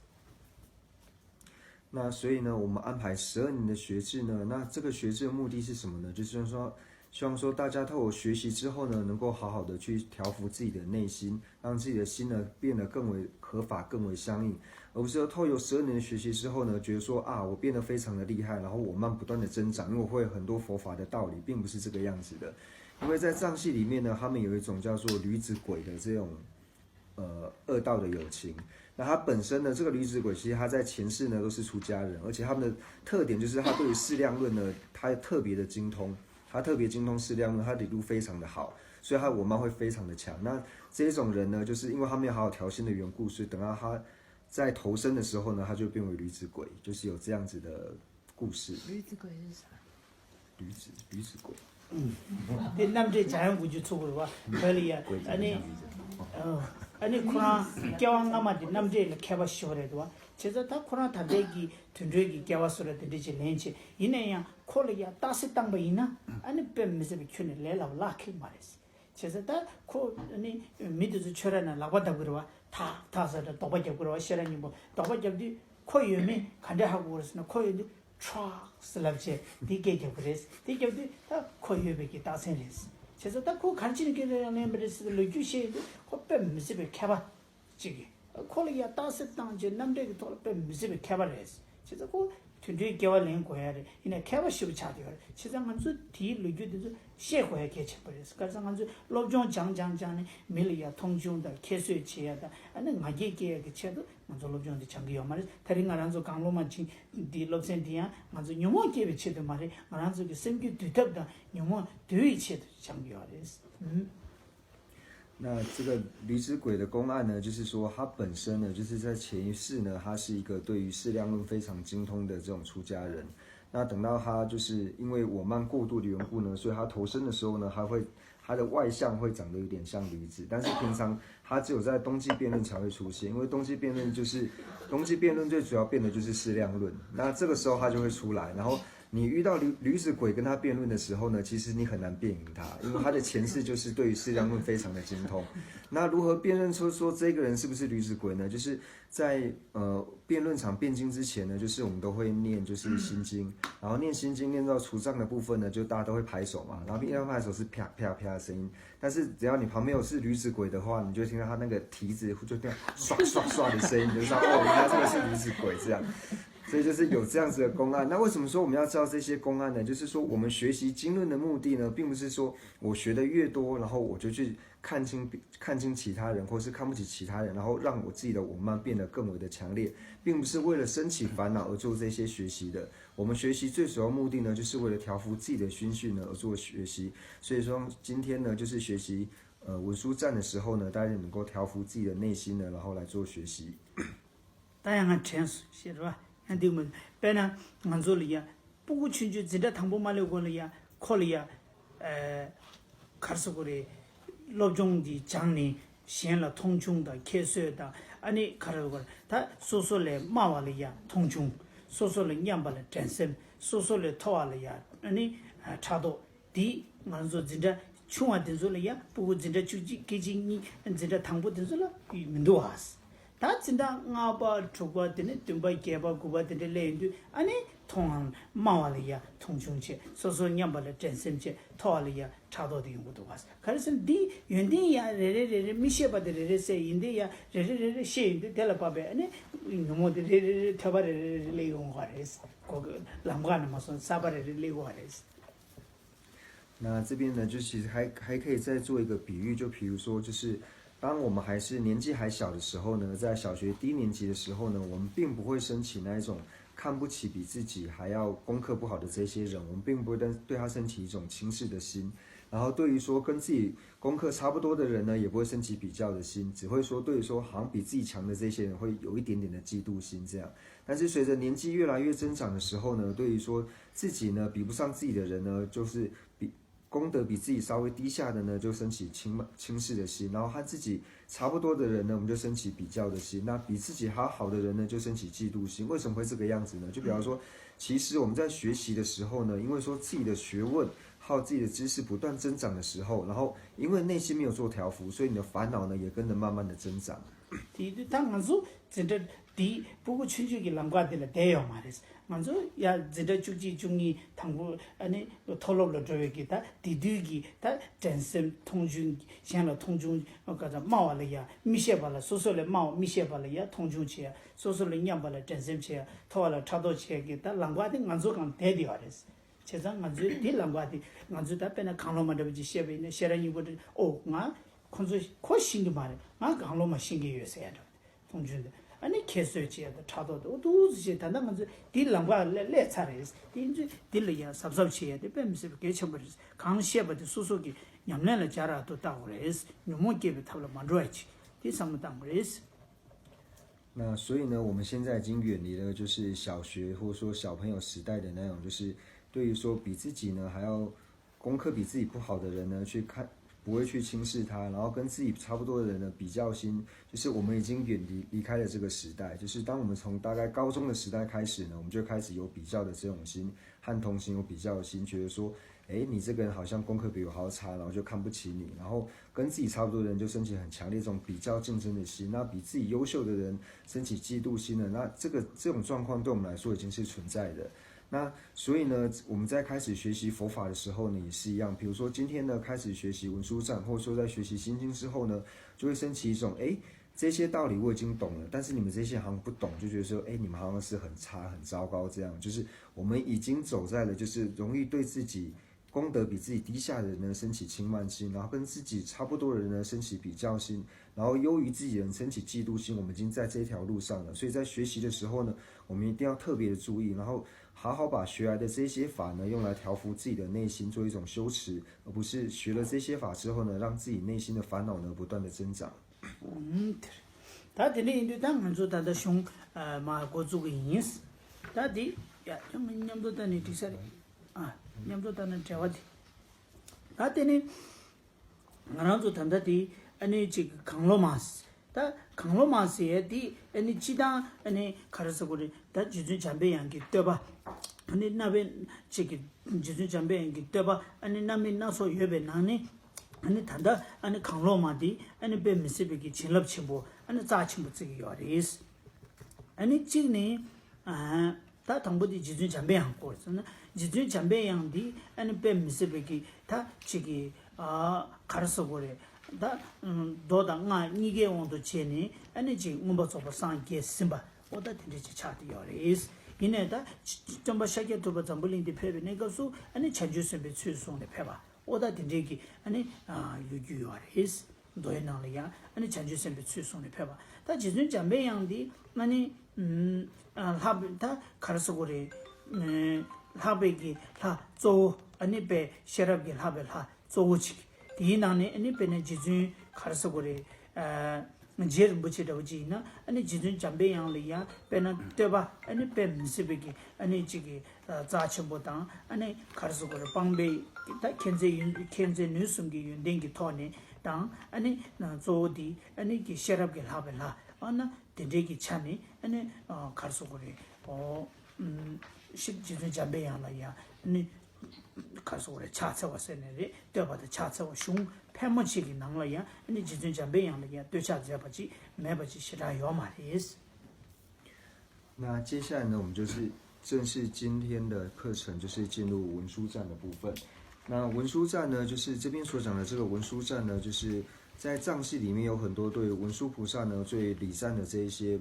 那所以呢，我们安排十二年的学制呢，那这个学制的目的是什么呢？就是说，希望说大家透过学习之后呢，能够好好的去调服自己的内心，让自己的心呢变得更为合法、更为相应，而不是说透过十二年的学习之后呢，觉得说啊，我变得非常的厉害，然后我慢不断的增长，因为我会很多佛法的道理，并不是这个样子的。因为在藏系里面呢，他们有一种叫做驴子鬼的这种呃，恶道的友情。那他本身呢，这个驴子鬼其实他在前世呢都是出家人，而且他们的特点就是他对于适量论呢，他特别的精通，他特别精通适量论，他理路非常的好，所以他我慢会非常的强。那这一种人呢，就是因为他没有好好调心的缘故，所以等到他在投生的时候呢，他就变为驴子鬼，就是有这样子的故事。 驴子鬼是啥？ 驴子，驴子鬼。 དེ་རྣམ་འགྲེལ་འཇམ་དབྱངས་དགུ་བཅུ་ཚོགས་རེད་བ། བོད་ལ་ཡ་ཨ་ནི་ཨ་ནི་ཁོ་རང་སྐྱེ་བ་སྔ་མ་དེ་རྣམ་འགྲེལ་ལ་མཁས་པ་ཞེ་པོ་རེད་བ། བྱས་ཙང་ད་ཁོ་རང་ད་ལྟའི་གི་དུད་འགྲོའི་གི་སྐྱེ་བ་སུ་ར་དེ་འདྲ་ཅིག་ལེན་བྱས་ཡིན་ན་ཡང་ཁོ་ལ་ཡ་རྟགས་གསལ་བཏང་པ་ཡིན་ན་ཨ་ནི་དཔེ་མི་སྲིད་པའི་ཁྱོན་ནས་ལས་སླ་པོ་ལག་ཁེལ་མ་རེད། བྱས་ཙང་ད་ཁོ་ཨ་ནི་མི་དེ་ཚོ་ཆོས་ར་ནས་ལག་པ་བརྡབ་གི་རེད་བ། ཐག་ཐག་ཟེར་ནས་རྡོག་པ་རྒྱབ་གི་རེད་བ། ཤེས་རབ་སྙིང་པོ་རྡོག་པ་རྒྱབ་དུས་ཁོ་ཡོད་མེད་ག་འདྲ་ཧ་གོ་གི་རེད་ཟེར་ན་ཁོ་ཡོད་དུས་ཁྲག་ཟེར་ལབ་བྱས་དེ་སྐད་རྒྱབ་ཀྱི་རེད། དེ་རྒྱབ་དུས་ད་ཁོ་ཡོད་པའི་གི་རྟགས་མཚན་རེད། བྱས་ཙང་ད་ཁོ་ག་རེ་བྱས་ནས་སྐད་རྒྱབ་ལེན་པ་རེད་ཟེར་ལོ་རྒྱུས་བཤད་ཡོང་དུས་ཁོ་དཔེ་མི་སྲིད་པའི་མཁས་པ་ཅིག་གིས་ཁོ་ལ་ཡ་རྟགས་གསལ་བཏང་བྱས་རྣམ་འགྲེལ་གྱི་ཐོག་ལ་དཔེ་མི་སྲིད་པའི་མཁས་པ་རེད། བྱས་ཙང་ཁོ་ དུད་འགྲོའི་སྐྱེ་བ་ལེན་དགོས་ཡ་རེད། ཡིན་ན་མཁས་པ་ཞེ་པོ་ཆགས་བསྡད་ཡོད་རེད། བྱས་ཙང་ང་ཚོ་དེའི་ལོ་རྒྱུས་དེ་ཚོ་ཤེས་དགོས་ཡ་གལ་ཆེན་པོ་རེད། ག་རེ་ཟེར་ང་ཚོས་སློབ་སྦྱོང་སྦྱང་སྦྱང་སྦྱང་ནས་མི་ལ་ཡ་མཐོང་ཆུང་དང་ཁྱད་གསོད་བྱེད་ཡ་དང་ཨ་ནི་ང་རྒྱལ་སྐྱེ་ཡ་གི་ཆེད་དུ་ང་ཚོ་སློབ་སྦྱོང་དེ་སྦྱང་གི་ཡོད་མ་རེད། ད་རིང་ང་རང་ཚོ་གང་བློ་མ་བྱིན་འདི་སློབ་ཚན་འདི་ཡང་ང་ཚོ་ཉོན་མོངས་སྐྱེ་བའི་ཆེད་དུ་མ་རེད། ང་རང་ཚོ་གི་སེམས་རྒྱུད་འདུལ་ཐབས་དང་ཉོན་མོངས་འདུལ་བའི་ཆེད་དུ་སྦྱང་གི་ཡོད་རེད། ཨུམ།那这个驴子鬼的公案呢，就是说他本身呢，就是在前一世呢，他是一个对于适量论非常精通的这种出家人。那等到他就是因为我慢过度的缘故呢，所以他投生的时候呢，他会他的外相会长得有点像驴子，但是平常他只有在冬季辩论才会出现，因为冬季辩论就是冬季辩论最主要辩的就是适量论，那这个时候他就会出来，然后你遇到驴驴子鬼跟他辩论的时候呢，其实你很难辩赢他，因为他的前世就是对于适量论非常的精通。那如何辨认出说这个人是不是驴子鬼呢？就是在呃辩论场辩经之前呢，就是我们都会念就是心经，然后念心经念到除障的部分呢，就大家都会拍手嘛，然后一般拍手是啪啪啪的声音，但是只要你旁边有是驴子鬼的话，你就听到他那个蹄子就这样刷刷刷的声音，就知道哦，原来这个是驴子鬼这样。所以就是有这样子的公案。那为什么说我们要知道这些公案呢？就是说我们学习经论的目的呢，并不是说我学的越多，然后我就去看清看清其他人，或是看不起其他人，然后让我自己的我慢变得更为的强烈，并不是为了升起烦恼而做这些学习的。我们学习最主要目的呢，就是为了调伏自己的心绪呢而做学习。所以说今天呢，就是学习呃文殊赞的时候呢，大家能够调伏自己的内心呢，然后来做学习。ད་ཡང་ང་དྲན་སོང་ཞེས་རེད་བ། ཡང་འདི་མི་དཔེར་ན་ང་ཚོ་ལ་ཡ་སྤུ་གུ་ཆུང་ཆུང་འཛིན་གྲྭ་དང་པོ་མ་སླེབས་གོང་ལ་ཡ་ཁོ་ལ་ཡ་གར་སོ་གོ་རེ་སློབ་སྦྱོང་འདི་སྦྱངས་ནས་གཞན་ལ་མཐོང་ཆུང་དང་ཁྱད་གསོད་དང་ཨ་ནི་ག་རེ་གོ་རེ་ད་སོ་སོ་ལས་དམའ་བ་ལ་ཡ་མཐོང་ཆུང་སོ་སོ་ལས་མཉམ་པ་ལ་འགྲན་སེམས་སོ་སོ་ལས་མཐོ་བ་ལ་ཡ་ཨ་ནི་ཕྲག་དོག་དེ་ང་ཚོ་འཛིན་གྲྭ་ཆུང་བ་དེ་ཚོ་ལ་ཡ་སྤུ་གུ་འཛིན་གྲྭ་བཅུ་གཅིག་སྐད་ཅིག་གཉིས་འཛིན་གྲྭ་དང་པོ་དེ་ཚོ་ལ་མི་འདུག་ཨ། ད་འཛིན་གྲྭ་ལྔ་པ་དྲུག་པ་དེ་ནས་བདུན་པ་བརྒྱད་པ་དགུ་པ་དེ་འདྲ་སླེབས་ཡོང་དུས་ཨ་ནི་མཐོང་ཧང་དམའ་བ་ལ་ཡ་མཐོང་ཆུང་བྱེད། སོ་སོ་མཉམ་པ་ལ་འགྲན་སེམས་བྱེད། མཐོ་བ་ལ་ཡ་ཕྲག་དོག་དེ་ཡོང་གི་འདུག་ཨ། ག་རེ་ཟེར་ན་འདི་ཡོན་ཏན་ཡ་རེ་རེ་རེ་རེ་མི་ཤེས་པ་དེ་རེ་རེ་ཟེར་ཡིན་དེ་ཡ་རེ་རེ་རེ་རེ་ཤེས་ཡོང་དུས་དེ་ལ་བབས་པས་ཨ་ནི་ཉོན་མོངས་དེ་རེ་རེ་རེ་ཐོད་པ་རེ་རེ་རེ་སླེབས་ཡོང་བ་རེད། གོ་གི་ལམ་ཁ་ནས་མ་སོང་ས་པ་རེ་རེ་སླེབས་ཡོང་བ་རེད།那这边呢，就其实还还可以再做一个比喻，就比如说，就是当我们还是年纪还小的时候呢，在小学低年级的时候呢，我们并不会升起那一种看不起比自己还要功课不好的这些人，我们并不会对对他升起一种轻视的心。然后对于说跟自己功课差不多的人呢，也不会升起比较的心，只会说对于说好像比自己强的这些人会有一点点的嫉妒心这样。但是随着年纪越来越增长的时候呢，对于说自己呢比不上自己的人呢，就是比功德比自己稍微低下的呢，就升起轻慢轻视的心，然后和自己差不多的人呢，我们就升起比较的心。那比自己还要好的人呢，就升起嫉妒心。为什么会这个样子呢？就比方说，其实我们在学习的时候呢，因为说自己的学问还有自己的知识不断增长的时候，然后因为内心没有做调伏，所以你的烦恼呢也跟着慢慢的增长。དེ་དུས་ད་ང་ཚོ་འཛིན་གྲྭ་འདིའི་སྤུ་གུ་ཆུང་ཆུང་གི་ལམ་ཁ་འདི་ལ་བསྡད་ཡོད་མ་རེད། ང་ཚོ་ཡ་འཛིན་གྲྭ་བཅུ་གཅིག་བཅུ་གཉིས་དང་པོ་ཨ་ནི་མཐོ་སློབ་ལ་འགྲོ་བའི་གི་ད་དེ་དུས་ཀྱི་ད་འགྲན་སེམས་མཐོང་ཆུང་གཞན་ལ་མཐོང་ཆུང་ག་ཚ་དམའ་བ་ལ་ཡ་མི་ཤེས་པ་ལ་སོ་སོ་ལས་དམའ་བ་མི་ཤེས་པ་ལ་ཡ་མཐོང་ཆུང་བྱེད་ཡ་སོ་སོ་ལས་མཉམ་པ་ལ་འགྲན་སེམས་བྱེད་ཡ་མཐོ་བ་ལ་ཕྲག་དོག་བྱེད་ཡ་གི་ད་ལམ་ཁ་དེ་ང་ཚོ་གང་བསྡད་བསྡད་ཡོད་རེད། བྱས་ཙང་ང་ཚོའི་འདི་ལམ་ཁ་དེ་ང་ཚོས་ད་དཔེར་ན་གང་བློ་མ་འདྲ་བ་ཅིག་བཤད་པ་ཡིན་ན་ཤེས་རབ་སྙིང་པོ་འདྲ་ཨོ་ང་ཁོ་ཚོ་ཁོ་ཤེས་ཀྱི་མ་རེད། ང་གང་བློ་མ་ཤེས་ཀྱི་ཡོད་ཟེར་ཡ་འདྲ་བ་མཐོང་ཆུང་དེ་ཨ་ནི་ཁྱད་གསོད་བྱེད་ཡ་དང་ཕྲག་དོག་དེ་ཨོ་ཏུ་ཟེར་བྱས་ད་ལྟ་ང་ཚོས་འདི་ལམ་ཁ་ལ་སླེབས་ཚར་རེད། དེ་ཡིན་ཚུལ་འདི་ལ་ཡ་གཟབ་གཟབ་བྱེད་ཡ་དེ་དཔེ་མི་སྲིད་པ་གལ་ཆེན་པོ་རེད། གང་བཤད་པ་དེ་སོ་སོ་གི་ཉམས་ལེན་ལ་སྦྱར་ཡ་དུ་བལྟ་དགོས་རེད། ཉོན་མོངས་སྐྱེ་བའི་ཐབས་ལ་མ་འགྲོ་བ་ཅིག་དེ་བསམ་བློ་བཏང་དགོས་རེད།那所以呢，我们现在已经远离了就是小学或者说小朋友时代的那种，就是对于说比自己呢还要功课比自己不好的人呢去看，不会去轻视他，然后跟自己差不多的人呢比较心，就是我们已经远离离开了这个时代。就是当我们从大概高中的时代开始呢，我们就开始有比较的这种心和同情有比较的心，觉得说，哎，你这个人好像功课比我还要差，然后就看不起你，然后跟自己差不多的人就升起很强烈这种比较竞争的心，那比自己优秀的人升起嫉妒心的，那这个这种状况对我们来说已经是存在的。那所以呢，我们在开始学习佛法的时候呢，也是一样。比如说今天呢，开始学习文殊赞，或者说在学习心经之后呢，就会升起一种，哎，这些道理我已经懂了，但是你们这些好像不懂，就觉得说，哎，你们好像是很差、很糟糕这样。就是我们已经走在了，就是容易对自己功德比自己低下的人呢升起轻慢心，然后跟自己差不多的人呢升起比较心，然后优于自己的人升起嫉妒心。我们已经在这一条路上了，所以在学习的时候呢，我们一定要特别的注意，然后好好把学来的这些法呢，用来调伏自己的内心，做一种修持，而不是学了这些法之后呢，让自己内心的烦恼呢不断的增长。ད་དེ་འདྲ་ཡིན་དུས་ད་ང་ཚོ་ད་ལྟ་གཞུང་མ་འགོ་བཙུགས་ཀྱི་ཡིན། ད་དེ་ཡ་ཁྱོད་མཉམ་དུ་ད་ནི་འགྲིག་ས་རེད། ཨ་མཉམ་དུ་ད་ནི་འབྲེལ་བ་དེ། ད་དེ་ནི་ང་རང་ཚོ་ད་ལྟ་དེ་ཨ་ནི་ཅིག་གང་བློ་མ་ཟད། ད་གང་བློ་མ་ཟད་དེ་ཨ་ནི་སྤྱི་བཏང་ཨ་ནི་ག་རེ་ཟེར་དགོས་རེད། ད་རྗེ་བཙུན་འཇམ་པའི་དབྱངས་ཀྱི་བསྟོད་པ་ཨ་ནི་རྣམ་པའི་ཅིག་གི་རྗེ་བཙུན་འཇམ་པའི་དབྱངས་ཀྱི་བསྟོད་པ་ཨ་ནི་རྣམ་སྨིན་སྣ་ཚོགས་ཡོད་པའི་ནང་ནས། ཨ་ནི་ད་ལྟ་ཨ་ནི་གང་བློ་མ་དེ་ཨ་ནི་དཔེ་མི་སྲིད་པའི་གི་བྱིན་རླབས་ཆེན་པོ་ཨ་ནི་རྩ་ཆེན་པོ་བརྩི་གི་ཡོད་རེད། ཨ་ནི་གཅིག་ནི་ཨ་ད་དང་པོ་དེ་རྗེ་བཙུན་འཇམ་པའི་དབྱངས་སྐོར་ཟེར་ན། རྗེ་བཙུན་འཇམ་པའི་དབྱངས་འདི་ཨ་ནི་དཔེ་མི་སྲིད་པའི་གི་ད་ཅིག་གི་ཨ་ག་རེ་ཟེར་དགོས་རེད། ད་མདོ་དང་སྔགས་གཉིས་ཀའི་དབང་དུ་བྱས་ནས་ཨ་ནི་ཅིག་མངོན་པར་རྫོགས་པར་སངས་རྒྱས་ཟིན་པ། ཨོ་ད་དེ་འདྲ་ཅིག་ཆགས་བསྡད་ཡོད་རེད། ཡིན་ནའི་ད་སྟོན་པ་ཤཱཀྱ་ཐུབ་པ་འཛམ་བུ་གླིང་འདི་ཕེབས་པའི་གནས་སྐབས་སུ་ཨ་ནི་བྱང་ཆུབ་སེམས་དཔའི་ཚུལ་བཟུང་ནས་ཕེབས་པ། ཨོ་ད་དེ་འདྲའི་གི་ཨ་ནི་ཡོད་རྒྱུ་ཡོད་རེད། མདོའི་ནང་ལ་ཡང་ཨ་ནི་བྱང་ཆུབ་སེམས་དཔའི་ཚུལ་བཟུང་ནས་ཕེབས་པ། ད་རྗེ་བཙུན་འཇམ་པའི་དབྱངས་འདི་ཨ་ནི་ལྷག་པའི་ད་ག་རེ་ཟེར་དགོས་རེད། ལྷག་པའི་གི་ལྷ་གཙོ་བོ་ཨ་ནི་དཔལ་ཤེས་རབ་ཀྱི་ལྷག་པའི་ལྷ་གཙོ་བོ་གཅིག། དེའི་ནང་ནས་ཨ་ནི་དཔེར་ན་རྗེ་བཙུན་ག་རེ་ཟེར་དགོས་རེད། རྗེ་རིན་པོ་ཆེ་འདྲ་བོ་ཅིག་ཡིན་ན་ཨ་ནི་རྗེ་བཙུན་འཇམ་པའི་དབྱངས་ལ་ཡང་དཔེར་ན་བསྟོད་པ་ཨ་ནི་དཔེ་མི་སྲིད་པའི་གི་ཨ་ནི་གཅིག་གི་རྩ་ཆེན་པོ་དང་ཨ་ནི་ག་རེ་ཟེར་དགོས་རེད། སྤངས་པའི་ད་མཁྱེན་བརྩེ་ཡོན་མཁྱེན་བརྩེ་ནུས་གསུམ་གྱི་ཡོན་ཏན་གྱི་ཐོག་ནས་དང་ཨ་ནི་གཙོ་བོ་དེ་ཨ་ནི་གི་ཤེས་རབ་ཀྱི་ལྷག་པའི་ལྷ། ཨ་ན་དེ་འདྲའི་གི་ཆ་ནས་ཨ་ནི་ག་རེ་ཟེར་དགོས་རེད། ཨོ་ཤིག་རྗེ་བཙུན་འཇམ་པའི་དབྱངས་ལ་ཡང་ཨ་ནི། ག་རེ་ཟེར་དགོས་རེད། ཕྱག་འཚལ་བ་ཟེར་ནས་རེད། བསྟོད་པ་དང་ཕྱག་འཚལ་བ་གཞུང་ཕལ་མོ་ཆེ་གི་ནང་ལ་ཡང་ཨ་ནི་རྗེ་བཙུན་འཇམ་པའི་དབྱངས་ལ་ཡང་བསྟོད་ཕྱག་མཛད་པ་ཅིག་མེད་པ་ཅིག་ཞེ་དྲག་ཡོད་མ་རེད། 那接下来呢，我们就是正式今天的课程，就是进入文殊赞的部分。那文殊赞呢，就是这边所讲的这个文殊赞呢，就是在藏系里面有很多对文殊菩萨呢最礼赞的这一些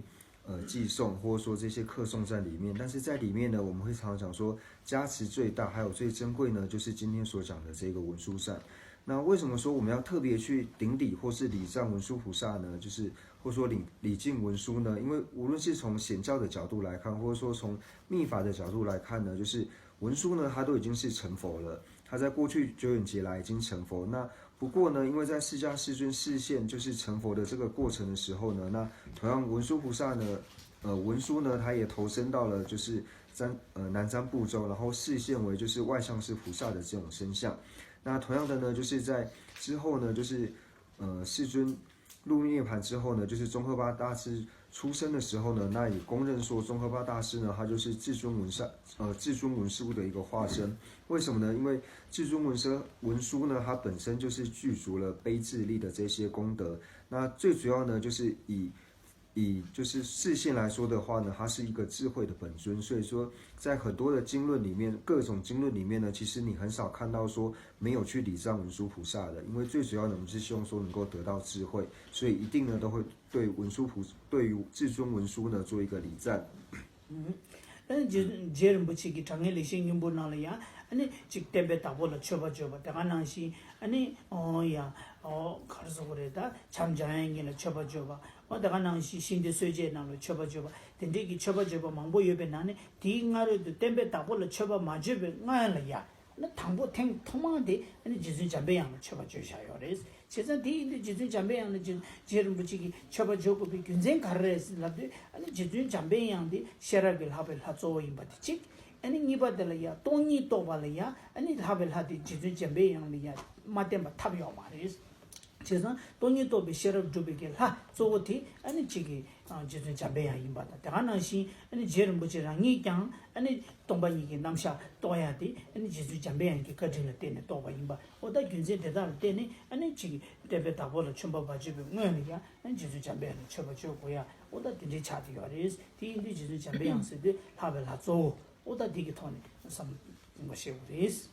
呃寄颂，或者说这些课颂在里面。但是在里面呢，我们会常常讲说，加持最大还有最珍贵呢，就是今天所讲的这个文殊赞。那为什么说我们要特别去顶礼或是礼赞文殊菩萨呢？就是或者说礼礼敬文殊呢？因为无论是从显教的角度来看，或者说从密法的角度来看呢，就是文殊呢，他都已经是成佛了，他在过去久远劫来已经成佛。那不过呢，因为在释迦世尊示现就是成佛的这个过程的时候呢，那同样文殊菩萨呢，呃，文殊呢，他也投身到了就是三呃南瞻部洲，然后示现为就是外相师菩萨的这种身相。那同样的呢，就是在之后呢，就是呃世尊入涅槃之后呢，就是宗喀巴大师出生的时候呢，那也公认说宗喀巴大师呢，他就是至尊文殊呃至尊文殊的一个化身。为什么呢？因为至尊文殊文殊呢，它本身就是具足了悲智力的这些功德。那最主要呢，就是以以就是示现来说的话呢，它是一个智慧的本尊。所以说，在很多的经论里面，各种经论里面呢，其实你很少看到说没有去礼赞文殊菩萨的，因为最主要呢，我们是希望说能够得到智慧，所以一定呢都会对文殊菩对于至尊文殊呢做一个礼赞。 ཨ་ནི་རྗེ་རྗེ་རིན་པོ་ཆེ་གི་དྲང་ངེས་ལེགས་བཤད་སྙིང་པོ་ནང་ལ་ཡང་ཨ་ནི་ཅིག་བསྟན་པའི་བདག་པོ་ལ་མཆོད་པ་བརྗོད་པ། དེ་ག་ནང་བཞིན་ཨ་ནི་ཨོ་ཡ་ཨོ་ག་རེ་ཟེར་དགོས་རེད། ད་བྱམས་སྦྱང་ཡག་ཉིད་ལ་མཆོད་པ་བརྗོད་པ། ཨོ་དེ་ག་ནང་བཞིན་ཤིང་རྟའི་གསོལ་ཇའི་ནང་ལ་མཆོད་པ་བརྗོད་པ། དེ་འདྲའི་གི་མཆོད་པ་བརྗོད་པ་མང་པོ་ཡོད་པའི་ནང་ནས་དེའི་སྔ་རོལ་དུ་བསྟན་པའི་བདག་པོ་ལ་མཆོད་པ་མ་བརྗོད་པའི་སྔོན་ལ་ཡ། ཨ་ནི་དང་པོ་ཐེངས་ཐོག་མ་དེ་ཨ་ནི་རྗེ་བཙུན་འཇམ་པའི་དབྱངས་ལ་མཆོད་པ་བརྗོད་བཞག་ཡོད་རེད། བྱས་ཙང་དེ་ཡིན་དུས་རྗེ་བཙུན་འཇམ་པའི་དབྱངས་ལ་རྗེ་རྗེ་རིན་པོ་ཆེ་གིས་མཆོད་པ་བརྗོད་དགོས་པའི་རྒྱུ་མཚན་ག་རེ་རེད་ལབ་དུས། ཨ་ནི་རྗེ་བཙུན་འཇམ་པའི་དབྱངས་འདི་ཤེས་རབ་ཀྱི་ལྷག་པའི་ལྷ་གཙོ་བོ་ཡིན་པ་དེ་གཅིག། ཨ་ནི་གཉིས་པ་དེ་ལ་ཡང་སྟོང་ཉིད་རྟོགས་པ་ལ་ཡང་ཨ་ནི་ལྷག་པའི་ལྷ་དེ་རྗེ་བཙུན་འཇམ་པའི་དབྱངས་ལ་ཡང་མ་བརྟེན་པ་ཐབས་ཡོད་མ་རེད། བྱས་ཙང་སྟོང་ཉིད་རྟོགས་པའི་ཤེས་རབ་སྒྲུབ་པའི་གི་ལྷ་གཙོ་བོ་དེ་ཨ་ནི་གཅིག་གི་རྗེ་བཙུན་འཇམ་པའི་དབྱངས་ཡིན་པ་དང་། དེ་ག་ནང་བཞིན་ཨ་ནི་རྗེ་རིན་པོ་ཆེ་རང་ཉིད་ཀྱང་ཨ་ནི་སྟོང་པ་ཉིད་ཀྱི་རྣམ་གཞག་རྟོགས་ཡ་དེ་ཨ་ནི་རྗེ་བཙུན་འཇམ་པའི་དབྱངས་ཀྱི་བཀའ་དྲིན་ལ་བརྟེན་ནས་རྟོགས་པ་ཡིན་པ། ཨོ་ད་རྒྱུ་མཚན་དེ་དག་ལ་བརྟེན་ནས་ཨ་ནི་གཅིག་གི་བསྟན་པའི་བདག་པོ་ལ་མཆོད་པ་མ་བརྗོད་པའི་སྔོན་ལ་ཡང་ཨ་ནི་རྗེ་བཙུན་འཇམ་པའི་དབྱངས་ལ་མཆོད་པ་བརྗོད་དགོས་ཡ། ཨོ་ད་དེ་འདྲའི་ཆགས་ཀྱི་ཡོད་རེད། དེ་ཡིན་དུས་རྗེ་བཙུན་འཇམ་པའི་དབྱངས་ཟེར་དུས་ལྷག་པའི་ལྷ་གཙོ་བོ། ཨོ་ད་དེ་གི་ཐོག་ནས་བསམ་བློ་བཏང་བ་ཤེས་དགོས་རེད།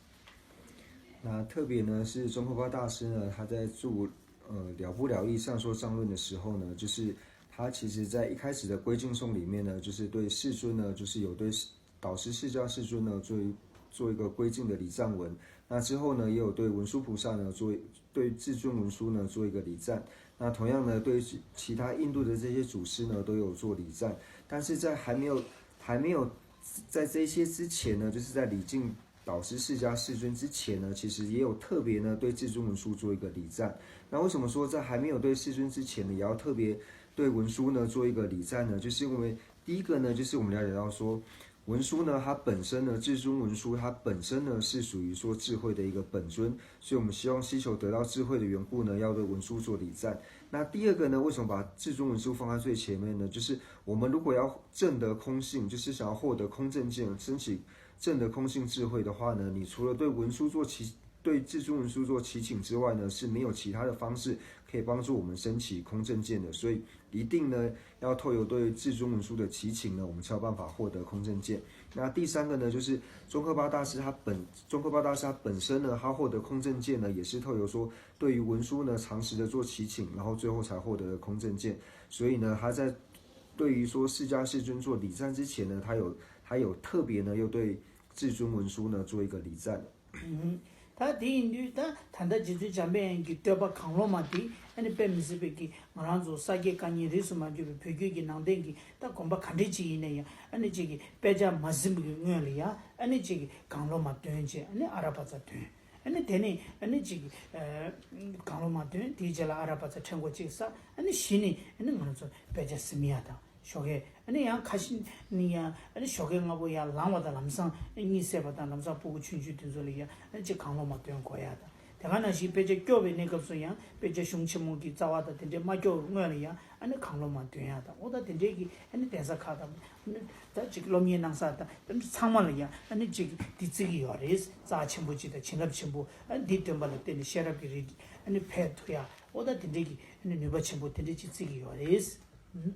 那特别呢是宗喀巴大师呢，他在著呃了不了义善说善论的时候呢，就是他其实在一开始的归敬颂里面呢，就是对世尊呢，就是有对世导师释迦世尊呢做一做一个归敬的礼赞文。那之后呢，也有对文殊菩萨呢做对至尊文殊呢做一个礼赞。那同样呢，对其他印度的这些祖师呢都有做礼赞。但是在还没有还没有在这些之前呢，就是在礼敬导师释迦世尊之前呢，其实也有特别呢对至尊文殊做一个礼赞。那为什么说在还没有对世尊之前呢，也要特别对文殊呢做一个礼赞呢？就是因为第一个呢，就是我们了解到说，文殊呢，它本身呢，至尊文殊它本身呢是属于说智慧的一个本尊，所以我们希望希求得到智慧的缘故呢，要对文殊做礼赞。那第二个呢，为什么把至尊文殊放在最前面呢？就是我们如果要证得空性，就是想要获得空正见，升起证得空性智慧的话呢，你除了对文殊做祈对至尊文殊做祈请之外呢，是没有其他的方式可以帮助我们升起空正见的，所以一定呢要透由对至尊文殊的祈请呢，我们才有办法获得空正见。那第三个呢，就是宗喀巴大师他本宗喀巴大师他本身呢，他获得空正见呢，也是透由说对于文殊呢常时的做祈请，然后最后才获得空正见。所以呢，他在对于说释迦世尊做礼赞之前呢，他有他有特别呢又对至尊文殊呢做一个礼赞。 ད་དེ་ཡིན་དུས་ད་ད་ལྟ་རྗེ་བཙུན་འཇམ་དཔལ་དབྱངས་ཀྱི་བསྟོད་པ་གང་བློ་མ་དེ་ཨ་ནི་དཔེ་མི་སྲིད་པའི་གི་ང་རང་ཚོ་ས་སྐྱའི་བཀའ་རྙིང་རིས་སུ་མ་གྱུར་པའི་བོད་བརྒྱུད་ཀྱི་ནང་བསྟན་གྱི་ད་དགོན་པ་ག་འདྲས་ཅིག་ཡིན་ན་ཡང་ཨ་ནི་ཅིག་གི་དཔེ་ཆ་མ་ཟིན་པའི་གི་སྔོན་ལ་ཡང་ཨ་ནི་ཅིག་གི་གང་བློ་མ་འདོན་བྱས་ཨ་ནི་ཨ་ར་པ་ཙ་འདོན། ཨ་ནི་དེ་ནས་ཨ་ནི་ཅིག་གང་བློ་མ་འདོན་དེའི་རྗེས་ལ་ཨ་ར་པ་ཙ་ཕྲེང་སྐོར་གཅིག་བསགས། ཨ་ནི་གཞི་ནས་ཨ་ནི་ང་ཚོ་དཔེ་ཆ་ཟིན་ཡ་དང་ཞོགས་ཀས་ཨ་ནི་ཡང་ཁ་ཤས་ནི་ཡང་ཨ་ནི་ཞོགས་ཀས་སྔ་པོ་ཡར་ལངས་པ་དང་ལམ་སང་གཉིད་སད་པ་དང་ལམ་སང་སྤུ་གུ་ཆུང་ཆུང་དེ་ཚོ་ལ་ཡང་ཨ་ནི་ཅིག་གང་བློ་མ་འདོན་དགོས་ཡ་དང་། དེ་ག་ནང་བཞིན་དཔེ་ཆ་སྐྱོར་བའི་གནས་སྐབས་སུ་ཡང་དཔེ་ཆ་གཞུང་ཆེན་མོ་གི་རྩ་བ་དང་དེ་འདྲས་མ་སྐྱོར་བའི་སྔོན་ལ་ཡང་ཨ་ནི་གང་བློ་མ་འདོན་ཡ་དང་། འོ་ད་དེ་འདྲས་ཀྱི་ཨ་ནི་གདན་ས་ཁག་དང་ཨ་ནི་ད་ཅིག་སློབ་གཉེར་གནང་ས་དང་དེ་འདྲ་ཚང་མ་ལ་ཡང་ཨ་ནི་ཅིག་འདི་བརྩི་གི་ཡོད་རེད། རྩ་ཆེན་པོ་ཅིག་དང་བྱིན་རླབས་ཆེན་པོ་ཨ་ནི་འདི་འདོན་པ་ལ་བརྟེན་ནས་ཤེས་རབ་ཀྱི་རིགས་ཨ་ནི་འཕེལ་ཐུབ་ཡ། འོ་ད་དེ་འདྲས་ཀྱི་ཨ་ནི་ནུས་པ་ཆེན་པོ་དེ་འདྲས་ཅིག་བརྩི་གི་ཡོད་རེད།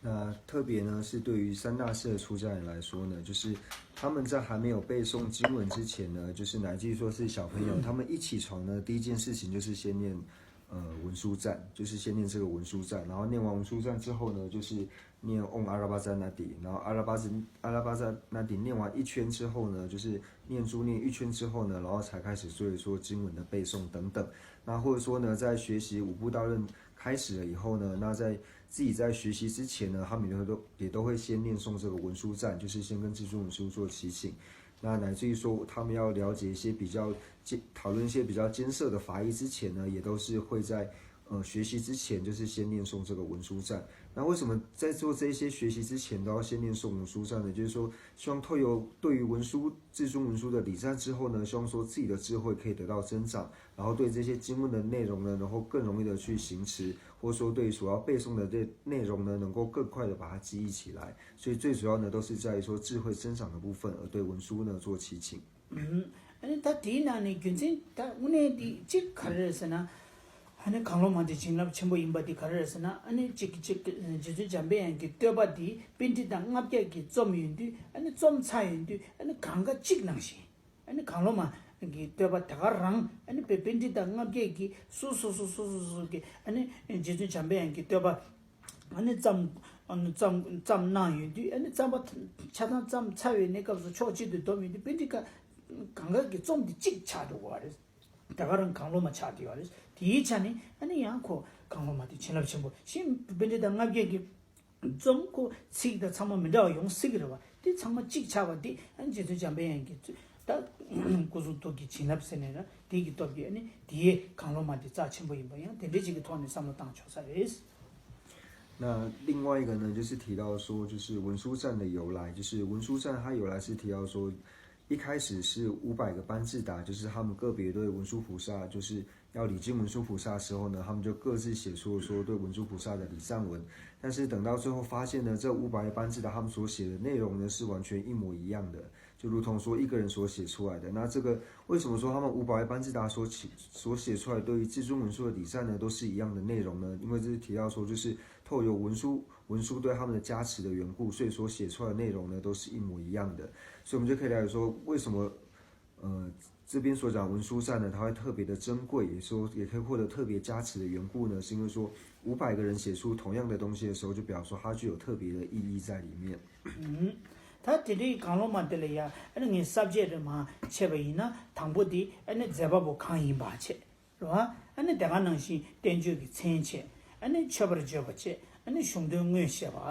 那特别呢，是对于三大寺的出家人来说呢，就是他们在还没有背诵经文之前呢，就是乃至于说是小朋友，他们一起床呢，第一件事情就是先念呃文殊赞，就是先念这个文殊赞，然后念完文殊赞之后呢，就是念 Om Arabaza Nadi，然后 Arabaza Arabaza Nadi 念完一圈之后呢，就是念珠念一圈之后呢，然后才开始做一说经文的背诵等等。那或者说呢，在学习五部大论开始了以后呢，那在自己在学习之前呢，他们也都也都会先念诵这个文殊赞，就是先跟至尊文殊做祈请。那乃至于说他们要了解一些比较艰讨论一些比较艰涩的法义之前呢，也都是会在呃学习之前，就是先念诵这个文殊赞。那为什么在做这些学习之前都要先念诵文殊赞呢？就是说，希望透由对于文殊至尊文殊的礼赞之后呢，希望说自己的智慧可以得到增长，然后对这些经文的内容呢，能够更容易的去行持，或者说对于所要背诵的这内容呢，能够更快的把它记忆起来。所以最主要呢，都是在于说智慧增长的部分，而对文殊呢做祈请。 ཨ་ནི་ད་དེའི་ནང་ནས་རྒྱུ་མཚན་ད་དངོས་གནས་དེ་གཅིག་ག་རེ་རེད་ཟེར་ན། ཨ་ནི་གང་བློ་མ་འདོན་བྱིན་རླབས་ཆེན་པོ་ཡིན་པ་དེ་ག་རེ་རེད་ཟེར་ན། ཨ་ནི་གཅིག་གཅིག་རྗེ་བཙུན་འཇམ་དཔལ་དབྱངས་ཀྱི་བསྟོད་པ་དེ་པཎྜི་ཏ་ལྔ་བརྒྱ་གིས་རྩོམ་ཡོང་དུས་ཨ་ནི་རྩོམ་ཚར་ཡོང་དུས་ཨ་ནི་གང་ག་གཅིག་ནང་བཞིན་ཨ་ནི་གང་བློ་མ་གི་བསྟོད་པ་དེ་ག་རང་ཨ་ནི་པཎྜི་ཏ་ལྔ་བརྒྱ་གིས་སོ་སོ་སོ་སོ་སོ་སོ་གི་ཨ་ནི་རྗེ་བཙུན་འཇམ་དཔལ་དབྱངས་ཀྱི་བསྟོད་པ། ཨ་ནི་བརྩམས་ཨ་ནི་བརྩམས་བརྩམས་གནང་ཡོང་དུས་ཨ་ནི་བརྩམས་པ་ཆ་ཚང་བརྩམས་ཚར་བའི་གནས་སྐབས་སུ་ཕྱོགས་གཅིག་ཏུ་བསྡོམས་ཡོང་དུས་པཎྜི་ཏ་གང་ག་གི་རྩོམ་འདི་གཅིག་ཆགས་འགྲོ་གི་ཡོད་རེད། ད་ག་རང་གང་བློ་མ་ཆགས་ཀྱི་ཡོད་རེད། དེའི་ཆ་ནས་ཨ་ནི་ཡང་ཁོ་གང་བློ་མ་དེ་བྱིན་རླབས་ཆེན་པོ་ཞིག་པཎྜི་ཏ་ལྔ་བརྒྱ་གི་རྩོམ་ཁོ་ཚིག་དང་ཚང་མ་མི་འདྲ་བ་ཡོང་སྲིད་ཀྱི་རེད་བ། དེ་ཚང་མ་གཅིག་ཆགས་པ་དེ་ཨ་ནི་རྗེ་བཙུན་འཇམ་དཔལ་དབྱངས་ཀྱི་ད་སྐུ་གསུང་ཐུགས་ཀྱི་བྱིན་རླབས་ཟེར་ནས་ན། དེ་གི་སྟོབས་ཀྱིས་ཨ་ནི་དེའི་གང་བློ་མ་དེ་རྩ་ཆེན་པོ་ཡིན་པ་ཡང་དེ་འདྲའི་ཅིག་གི་ཐོག་ནས་བསམ་བློ་བཏང་ཆོག་ས་རེད། 那另外一个呢，就是提到说，就是文殊赞的由来，就是文殊赞它由来是提到说，一开始是五百个班智达，就是他们个别对文殊菩萨，就是要礼敬文殊菩萨的时候呢，他们就各自写出了说对文殊菩萨的礼赞文。但是等到最后发现呢，这五百个班智达他们所写的内容呢是完全一模一样的，就如同说一个人所写出来的。那这个为什么说他们五百位班智达所写所写出来对于至尊文殊的礼赞呢，都是一样的内容呢？因为这是提到说，就是透由文殊文殊对他们的加持的缘故，所以所写出来的内容呢都是一模一样的。所以我们就可以了解说，为什么呃这边所讲文殊赞呢，它会特别的珍贵，也说也可以获得特别加持的缘故呢，是因为说五百个人写出同样的东西的时候，就表示说它具有特别的意义在里面。 ད་དེ་འདྲའི་གང་བློ་མ་དེ་ལ་ཡ་ཨ་ནི་ངས་subject་རེ་མ་བྱས་པ་ཡིན་ན། དང་པོ་དེ་ཨ་ནི་མཛད་པ་པོ་གང་ཡིན་པ་བྱས། རེད་བ། ཨ་ནི་དེ་ག་ནང་བཞིན་བསྟན་བཅོས་ཀྱི་མཚན་བྱས། ཨ་ནི་མཆོད་པར་བརྗོད་པ་བྱས། ཨ་ནི་གཞུང་དོན་དངོས་བཤད་པ།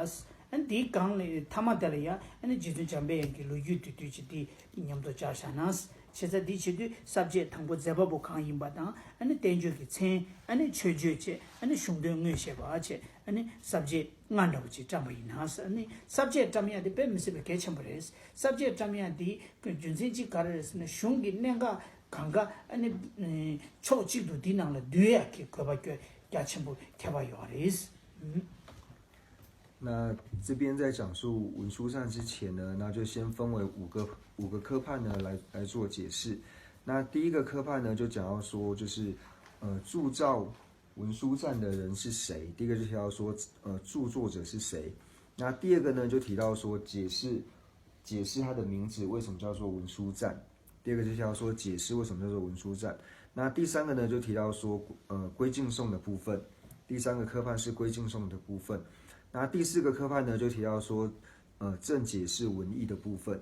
ཨ་ནི་དེའི་སྒང་ལ་མཐའ་མ་དེ་ལ་ཡ་ཨ་ནི་རྗེ་བཙུན་འཇམ་པའི་དབྱངས་ཀྱི་ལོ་རྒྱུས་བསྡུས་བསྡུས་ཀྱི་དེ་མཉམ་དུ་སྦྱར་བཞག་ན། བྱས་ཙང་དེ་བྱེད་དུས་subject་དང་པོ་མཛད་པ་པོ་གང་ཡིན་པ་དང་། ཨ་ནི་བསྟན་བཅོས་ཀྱི་མཚན། ཨ་ནི་མཆོད་བརྗོད་བྱས། ཨ་ནི་གཞུང་དོན་དངོས་བཤད་པ་བྱས། ཨ་ནི་subject་ལྔ་འདྲ་པོ་ཅིག་བཀྲམ་པ་ཡིན་ན། ཨ་ནི་subject་བཀྲམ་ཡ་དེ་དཔེ་མི་སྲིད་པའི་གལ་ཆེན་པོ་རེད། subject་བཀྲམ་ཡ་དེ་རྒྱུ་མཚན་གཅིག་ག་རེ་རེད་ཟེར་ན། གཞུང་གི་གནད་འགག་གང་ག་ཨ་ནི་ཕྱོགས་གཅིག་ཏུ་དེའི་ནང་ལ་བསྡུ་ཡ་གི་དགོས་པ་རྒྱ་ཆེན་པོ་ཁྱད་པར་ཡོད་རེད། 那这边在讲述文殊赞之前呢，那就先分为五个五个科判呢来来做解释。那第一个科判呢，就讲到说，就是呃，铸造文殊赞的人是谁？第一个就提到说，呃，著作者是谁？那第二个呢，就提到说解释解释他的名字为什么叫做文殊赞。第二个就是要说解释为什么叫做文殊赞。那第三个呢，就提到说，呃，归敬颂的部分。第三个科判是归敬颂的部分。那第四个科判呢，就提到说，呃，正解释文义的部分。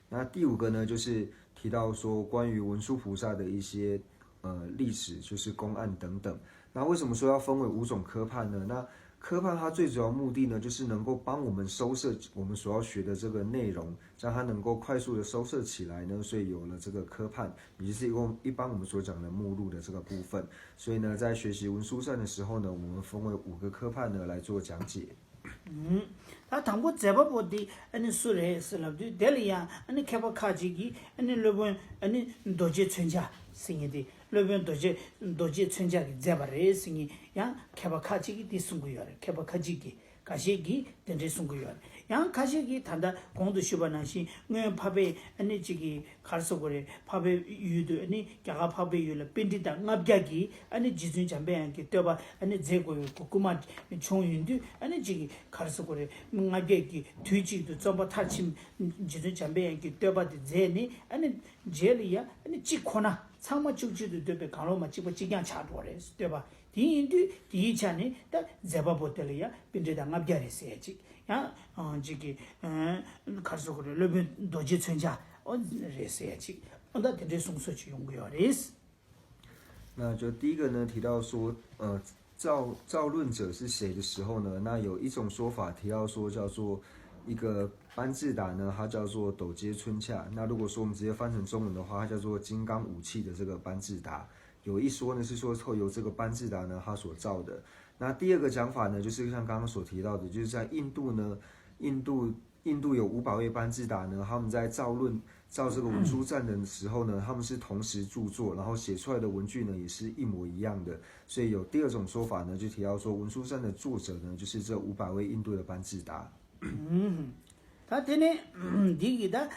那第五个呢，就是提到说关于文殊菩萨的一些呃历史，就是公案等等。那为什么说要分为五种科判呢？那科判它最主要目的呢，就是能够帮我们收摄我们所要学的这个内容，让它能够快速的收摄起来呢，所以有了这个科判，也就是一共一般我们所讲的目录的这个部分。所以呢，在学习文殊赞的时候呢，我们分为五个科判呢来做讲解。 ད་དང་པོ་མཛད་པ་པོ་དེ་ཨ་ནི་སུ་རེད་ཟེར་ལབ་དུས། དེ་ལ་ཡང་ཨ་ནི་མཁས་པ་ཁ་ཅིག་གིས་ཨ་ནི་སློབ་དཔོན་ཨ་ནི་རྡོ་རྗེ་མཚོན་ཆ་ཟེར་མཁན་དེ། སློབ་དཔོན་རྡོ་རྗེ་རྡོ་རྗེ་མཚོན་ཆ་གིས་མཛད་པ་རེད་ཟེར་མཁན་ཡང་མཁས་པ་ཁ་ཅིག་གིས་དེ་གསུང་གི་ཡོད་རེད། མཁས་པ་ཁ་ཅིག་གིས། འགའ་ཤས་ཀྱིས་དེ་འདྲས་གསུང་གི་ཡོད་རེད། ཡང་ཁ་ཤས་ཀྱིས་ད་ལྟ་གོང་དུ་ཞུས་པ་ནང་བཞིན། སྔོན་འཕགས་པའི་ཨ་ནི་གཅིག་གི་ག་རེ་ཟེར་དགོས་རེད། འཕགས་པའི་ཡུལ་དུ་ཨ་ནི་རྒྱ་གར་འཕགས་པའི་ཡུལ་ལ་པཎྜི་ཏ་ལྔ་བརྒྱ་གིས་ཨ་ནི་རྗེ་བཙུན་འཇམ་པའི་དབྱངས་ཀྱི་བསྟོད་པ་ཨ་ནི་མཛད་དགོས་ཡོད་དགོས་སྐུལ་མ་བྱུང་ཡོང་དུས། ཨ་ནི་གཅིག་གི་ག་རེ་ཟེར་དགོས་རེད། ལྔ་བརྒྱ་གིས་དུས་གཅིག་ཏུ་རྩོམ་པ་མཐར་ཕྱིན། རྗེ་བཙུན་འཇམ་པའི་དབྱངས་ཀྱི་བསྟོད་པ་དེ་མཛད་ནས། ཨ་ནི་རྗེས་ལ་ཡ་ཨ་ནི་གཅིག་ཁོ་ན་ཚང་མ་བཅུ་གཅིག་ཏུ་བསྟོད་པའི་གང་བློ་མ་གཅིག་པ་གཅིག་རྐྱང་ཆགས་འགྲོ་བ་རེད། བསྟོད་པ་དེ་ཡིན་དུས། དེའི་ཆ་ནས་ད་མཛད་པ་པོ་དེ་ལ་ཡ་པཎྜི་ཏ་ལྔ་བརྒྱ་རེད་ཟེར་ཡ་གཅིག་ཡང་གཅིག་གི་ག་རེ་ཟེར་དགོས་རེད། སློབ་དཔོན་རྡོ་རྗེ་མཚོན་ཆ་ཨོ་རེད་ཟེར་ཡ་གཅིག་ཨོ་ད་དེ་འདྲའི་གསུང་སྲོལ་ཅིག་ཡོང་གི་ཡོད་རེད། 那就第一个呢，提到说，呃，造造论者是谁的时候呢，那有一种说法提到说叫做一个班智达呢，它叫做斗阶春夏。那如果说我们直接翻成中文的话，它叫做金刚武器的这个班智达。有一说呢是说后由这个班智达呢他所造的。那第二个讲法呢，就是像刚刚所提到的，就是在印度呢，印度印度有五百位班智达呢，他们在造论造这个文殊赞的时候呢，他们是同时著作，然后写出来的文句呢也是一模一样的。所以有第二种说法呢，就提到说文殊赞的作者呢，就是这五百位印度的班智达。 ད་དེ་ནས་འདི་གི་ད་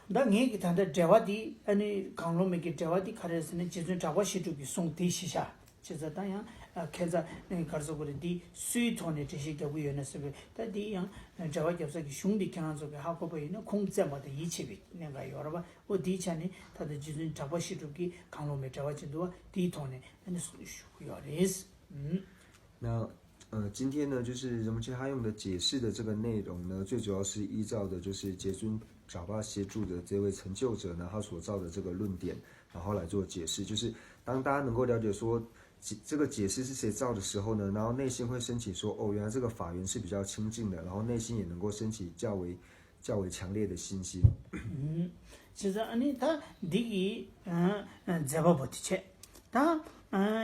ད་ངས་ཀྱི་ད་ལྟ་འགྲེལ་པ་འདི་ཨ་ནི་གང་བློ་མའི་གི་འགྲེལ་པ་འདི་ག་རེ་ཟེར་ན། རྗེ་བཙུན་གྲགས་པ་བཤད་སྒྲུབ་ཀྱི་གསུང་དེ་གཞི་བཞག་བྱས་ཙང་། ད་ཡང་ཁྱད་མཚར་ནས་ག་རེ་ཟེར་དགོས་རེད། འདི་སུའི་ཐོག་ནས་འགྲེལ་བཤད་རྒྱག་གི་ཡོད་ན་ཟེར་བས། ད་འདི་ཡང་འགྲེལ་པ་རྒྱབ་ས་གི་གཞུང་འདི་ཁྱེད་རང་ཚོ་གིས་ཧ་གོ་བ་ཡིན་ན། ཁུངས་བཙན་པ་དང་ཡིད་ཆེས་པའི་གནད་འགག་ཡོད་རེད་པ། འོ་དེའི་ཆ་ནས་ད་ལྟ་རྗེ་བཙུན་གྲགས་པ་བཤད་སྒྲུབ་ཀྱི་གང་བློ་མའི་འགྲེལ་པ་ཅིག་འདུག་པ། དེའི་ཐོག་ནས་ཨ་ནི་ཞུ་གི་ཡོད་རེད། 那呃，今天呢，就是荣谦他用的解释的这个内容呢，最主要是依照的就是杰尊爪巴协助的这位成就者呢，他所造的这个论点，然后来做解释。就是当大家能够了解说解这个解释是谁造的时候呢，然后内心会升起说，哦，原来这个法源是比较清净的，然后内心也能够升起较为较为强烈的信心。 བྱས་ཙང་ཨ་ནི་ད་འདི་གི་མཛད་པ་པོ་དེ་བྱས། ད་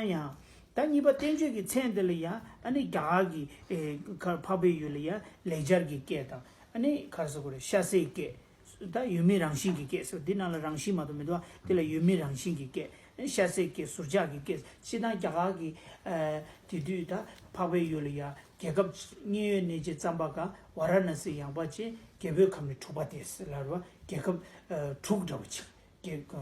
ཡང་ད་གཉིས་པ་བསྟན་བཅོས་ཀྱི་མཚན་དེ་ལ་ཡང་ཨ་ནི་རྒྱ་གར་གྱི་འཕགས་པའི་ཡུལ་ལ་ཡང་ལེགས་སྦྱར་གྱི་སྐད་དང་། ཨ་ནི་ག་རེ་ཟེར་དགོས་རེད། ཤ་ཟའི་སྐད། ད་ཡོད་མེད་རང་བཞིན་གྱི་སྐད་ཟེར། འདི་ནང་ལ་རང་བཞིན་མ་གཏོགས་མི་འདུག་པ། དེ་ལ་ཡོད་མེད་རང་བཞིན་གྱི་སྐད། ཤ་ཟའི་སྐད། ཟུར་ཆག་གི་སྐད། སྤྱིར་བཏང་རྒྱ་གར་གྱི་དེ་དུས་ད་འཕགས་པའི་ཡུལ་ལ་ཡང་རྒྱལ་ཁབ་མཉན་ཡོད་གནས་མཆེད་ཙམ་པ་ག་ཝཱ་ར་ཎ་སི་ཡངས་པ་ཅན་རྒྱལ་པོའི་ཁབ་ནི་དྲུག་པ་སྟེ་ཟེར་ལབ་རེད་པ། རྒྱལ་ཁབ་དྲུག་འདྲ་པོ་ཅིག་རྒྱལ་ག་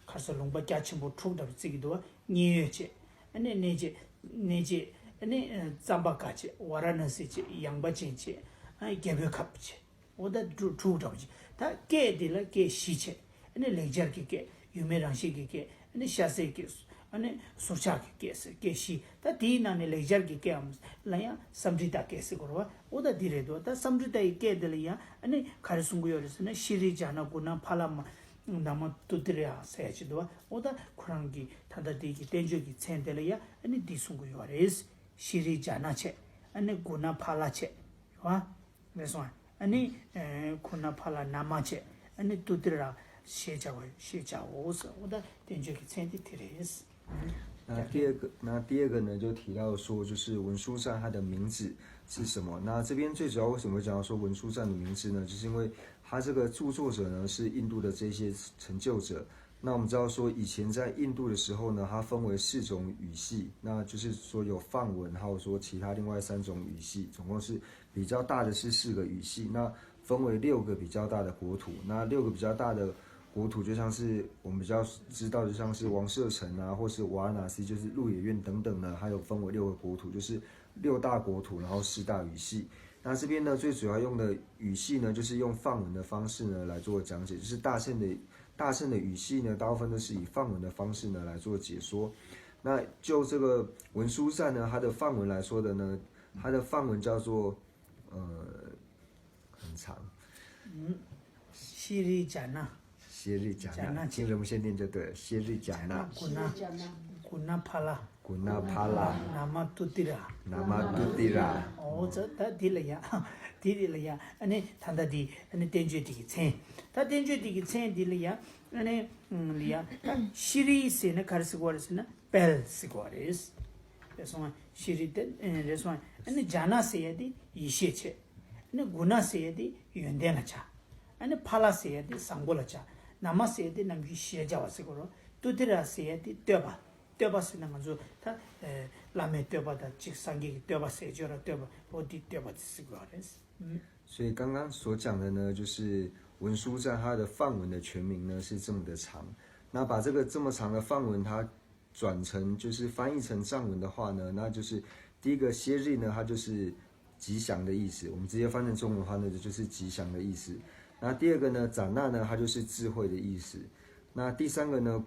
རེ་ཟེར། ལུང་པ་རྒྱ་ཆེན་པོ་དྲུག་འདྲ་པོ་བརྩི་གི་འདུག་པ། མཉན་ཡོད་ཅན། ཨ་ནི་གནས་མཆེད་གནས་མཆེད་ཨ་ནི་ཙམ་པ་ག་བྱས། ཝཱ་ར་ཎ་སི་བྱས། ཡངས་པ་ཅན་བྱས། ཨ་ནི་རྒྱལ་པོའི་ཁབ་བྱས། འོ་ད་དྲུག་དྲུག་འདྲ་པོ་ཅིག་ད་སྐད་འདི་ལ་སྐད་བཞི་བྱས། ཨ་ནི་ལེགས་སྦྱར་གྱི་སྐད། ཡུལ་མེད་རང་བཞིན་གྱི་སྐད། ཨ་ནི་ཤ་ཟའི་སྐད། ཨ་ནི་ཟུར་ཆག་གི་སྐད་ཟེར། སྐད་བཞི། ད་དེའི་ནང་ནས་ལེགས་སྦྱར་གྱི་སྐད་འམ་ལ་ཡང་སཾ་སྐྲྀ་ཏ་སྐད་ཟེར་གོ་རེད་བ། འོ་ད་འདི་རེད་འདུག་ད་སཾ་སྐྲྀ་ཏ་ཡི་སྐད་དེ་ལ་ཡང་ཨ་ནི་ག་རེ་གསུང་གི་ཡོད་རེད་ཟེར་ན། ཤྲཱི་ཛྙཱ་ན་གུ་ཎ་ཕ་ལ་མ་ན་མ་ཏུ་ཏི་ར་ཟེར་ཡ་ཅིག་འདུག་བ། འོ་ད་ཁོ་རང་གི་ད་ལྟ་དེ་གི་བསྟན་བཅོས་ཀྱི་མཚན་དེ་ལ་ཡང་ཨ་ནི་འདི་གསུང་གི་ཡོད་རེད། ཤྲཱི་ཛྙཱ་ན་བྱས། ཨ་ནི་གུ་ཎ་ཕ་ལ་བྱས། རེད་བ། རེད་སོང་། ཨ་ནི་ཨེ་གུ་ཎ་ཕ་ལ་ན་མ་བྱས། ཨ་ནི་ཏུ་ཏི་ར་ཞེས་བྱ་བ་ཞེས་བྱའོ་ཟེར། འོ་ད་བསྟན་བཅོས་ཀྱི་མཚན་དེ་དེ་རེད། 那第二个，那第二个呢，就提到说，就是文殊赞他的名字是什么？那这边最主要为什么会讲到说文殊赞的名字呢？就是因为他这个著作者呢是印度的这些成就者。那我们知道说，以前在印度的时候呢，它分为四种语系，那就是说有梵文，还有说其他另外三种语系，总共是比较大的是四个语系。那分为六个比较大的国土。那六个比较大的国土，就像是我们比较知道的，像是王舍城啊，或是瓦拉纳西，就是鹿野苑等等呢，还有分为六个国土，就是六大国土，然后四大语系。那这边呢，最主要用的语系呢，就是用梵文的方式呢来做讲解，就是大乘的大乘的语系呢，大部分都是以梵文的方式呢来做解说。那就这个文殊赞呢，它的梵文来说的呢，它的梵文叫做呃很长，嗯，ཤྲཱི་ཛྙཱ་ན。 ཤྲཱི་ཛྙཱ་ན，金龙限定就对了，ཤྲཱི་ཛྙཱ་ན， གུ་ཎ་གུ་ཎ་ཕ་ལ། 古那帕拉， ན་མ་ཏུ་ཏི་ར། 那么杜迪拉。 ཨོ་ཙི། ད་འདི་ལ་ཡ། འདི་འདི་ལ་ཡ། ཨ་ནི་ད་ལྟ་འདི་ཨ་ནི་བསྟན་བཅོས་འདི་གི་མཚན། ད་བསྟན་བཅོས་འདི་གི་མཚན་འདི་ལ་ཡ། ཨ་ནི་ལ་ཡ། ད་ཤྲཱི་ཟེར་ན་ག་རེ་ཟེར་གོ་རེད་ཟེར་ན། དཔལ་ཟེར་གོ་རེད། རེད་སོང་ཨ། ཤྲཱི་དེ་རེད་སོང་ཨ། ཨ་ནི་ཛྙཱ་ན་ཟེར་ཡ་དེ་ཡེ་ཤེས་བྱས། ཨ་ནི་གུ་ཎ་ཟེར་ཡ་དེ་ཡོན་ཏན་ལ་བྱ། ཨ་ནི་ཕ་ལ་ཟེར་ཡ་དེ་བཟང་པོ་ལ་བྱ། ན་མ་ཟེར་ཡ་དེ་ནམ་རྒྱུན་ཞེས་བྱ་བ་ཟེར་གོ་རེད། ཏུ་ཏི་ར་ཟེར་ཡ་དེ་བསྟོད་པ། བསྟོད་པ་ཟེར་ན་ང་ཚོ་ད་བླ་མའི་བསྟོད་པ་དང་གཅིག་སངས་རྒྱས་ཀྱི་བསྟོད་པ་ཟེར་ཅོག་ར་བསྟོད་པ་འོ་དེ་བསྟོད་པ་དེ་ཟེར་གོ་རེད། 所以刚刚所讲的呢，就是文殊赞他的梵文的全名呢是这么的长。那把这个这么长的梵文，它转成就是翻译成藏文的话呢，那就是第一个 ཤྲཱི 呢，它就是吉祥的意思。我们直接翻成中文的话呢，就是吉祥的意思。那第二个呢，扎那呢，它就是智慧的意思。那第三个呢，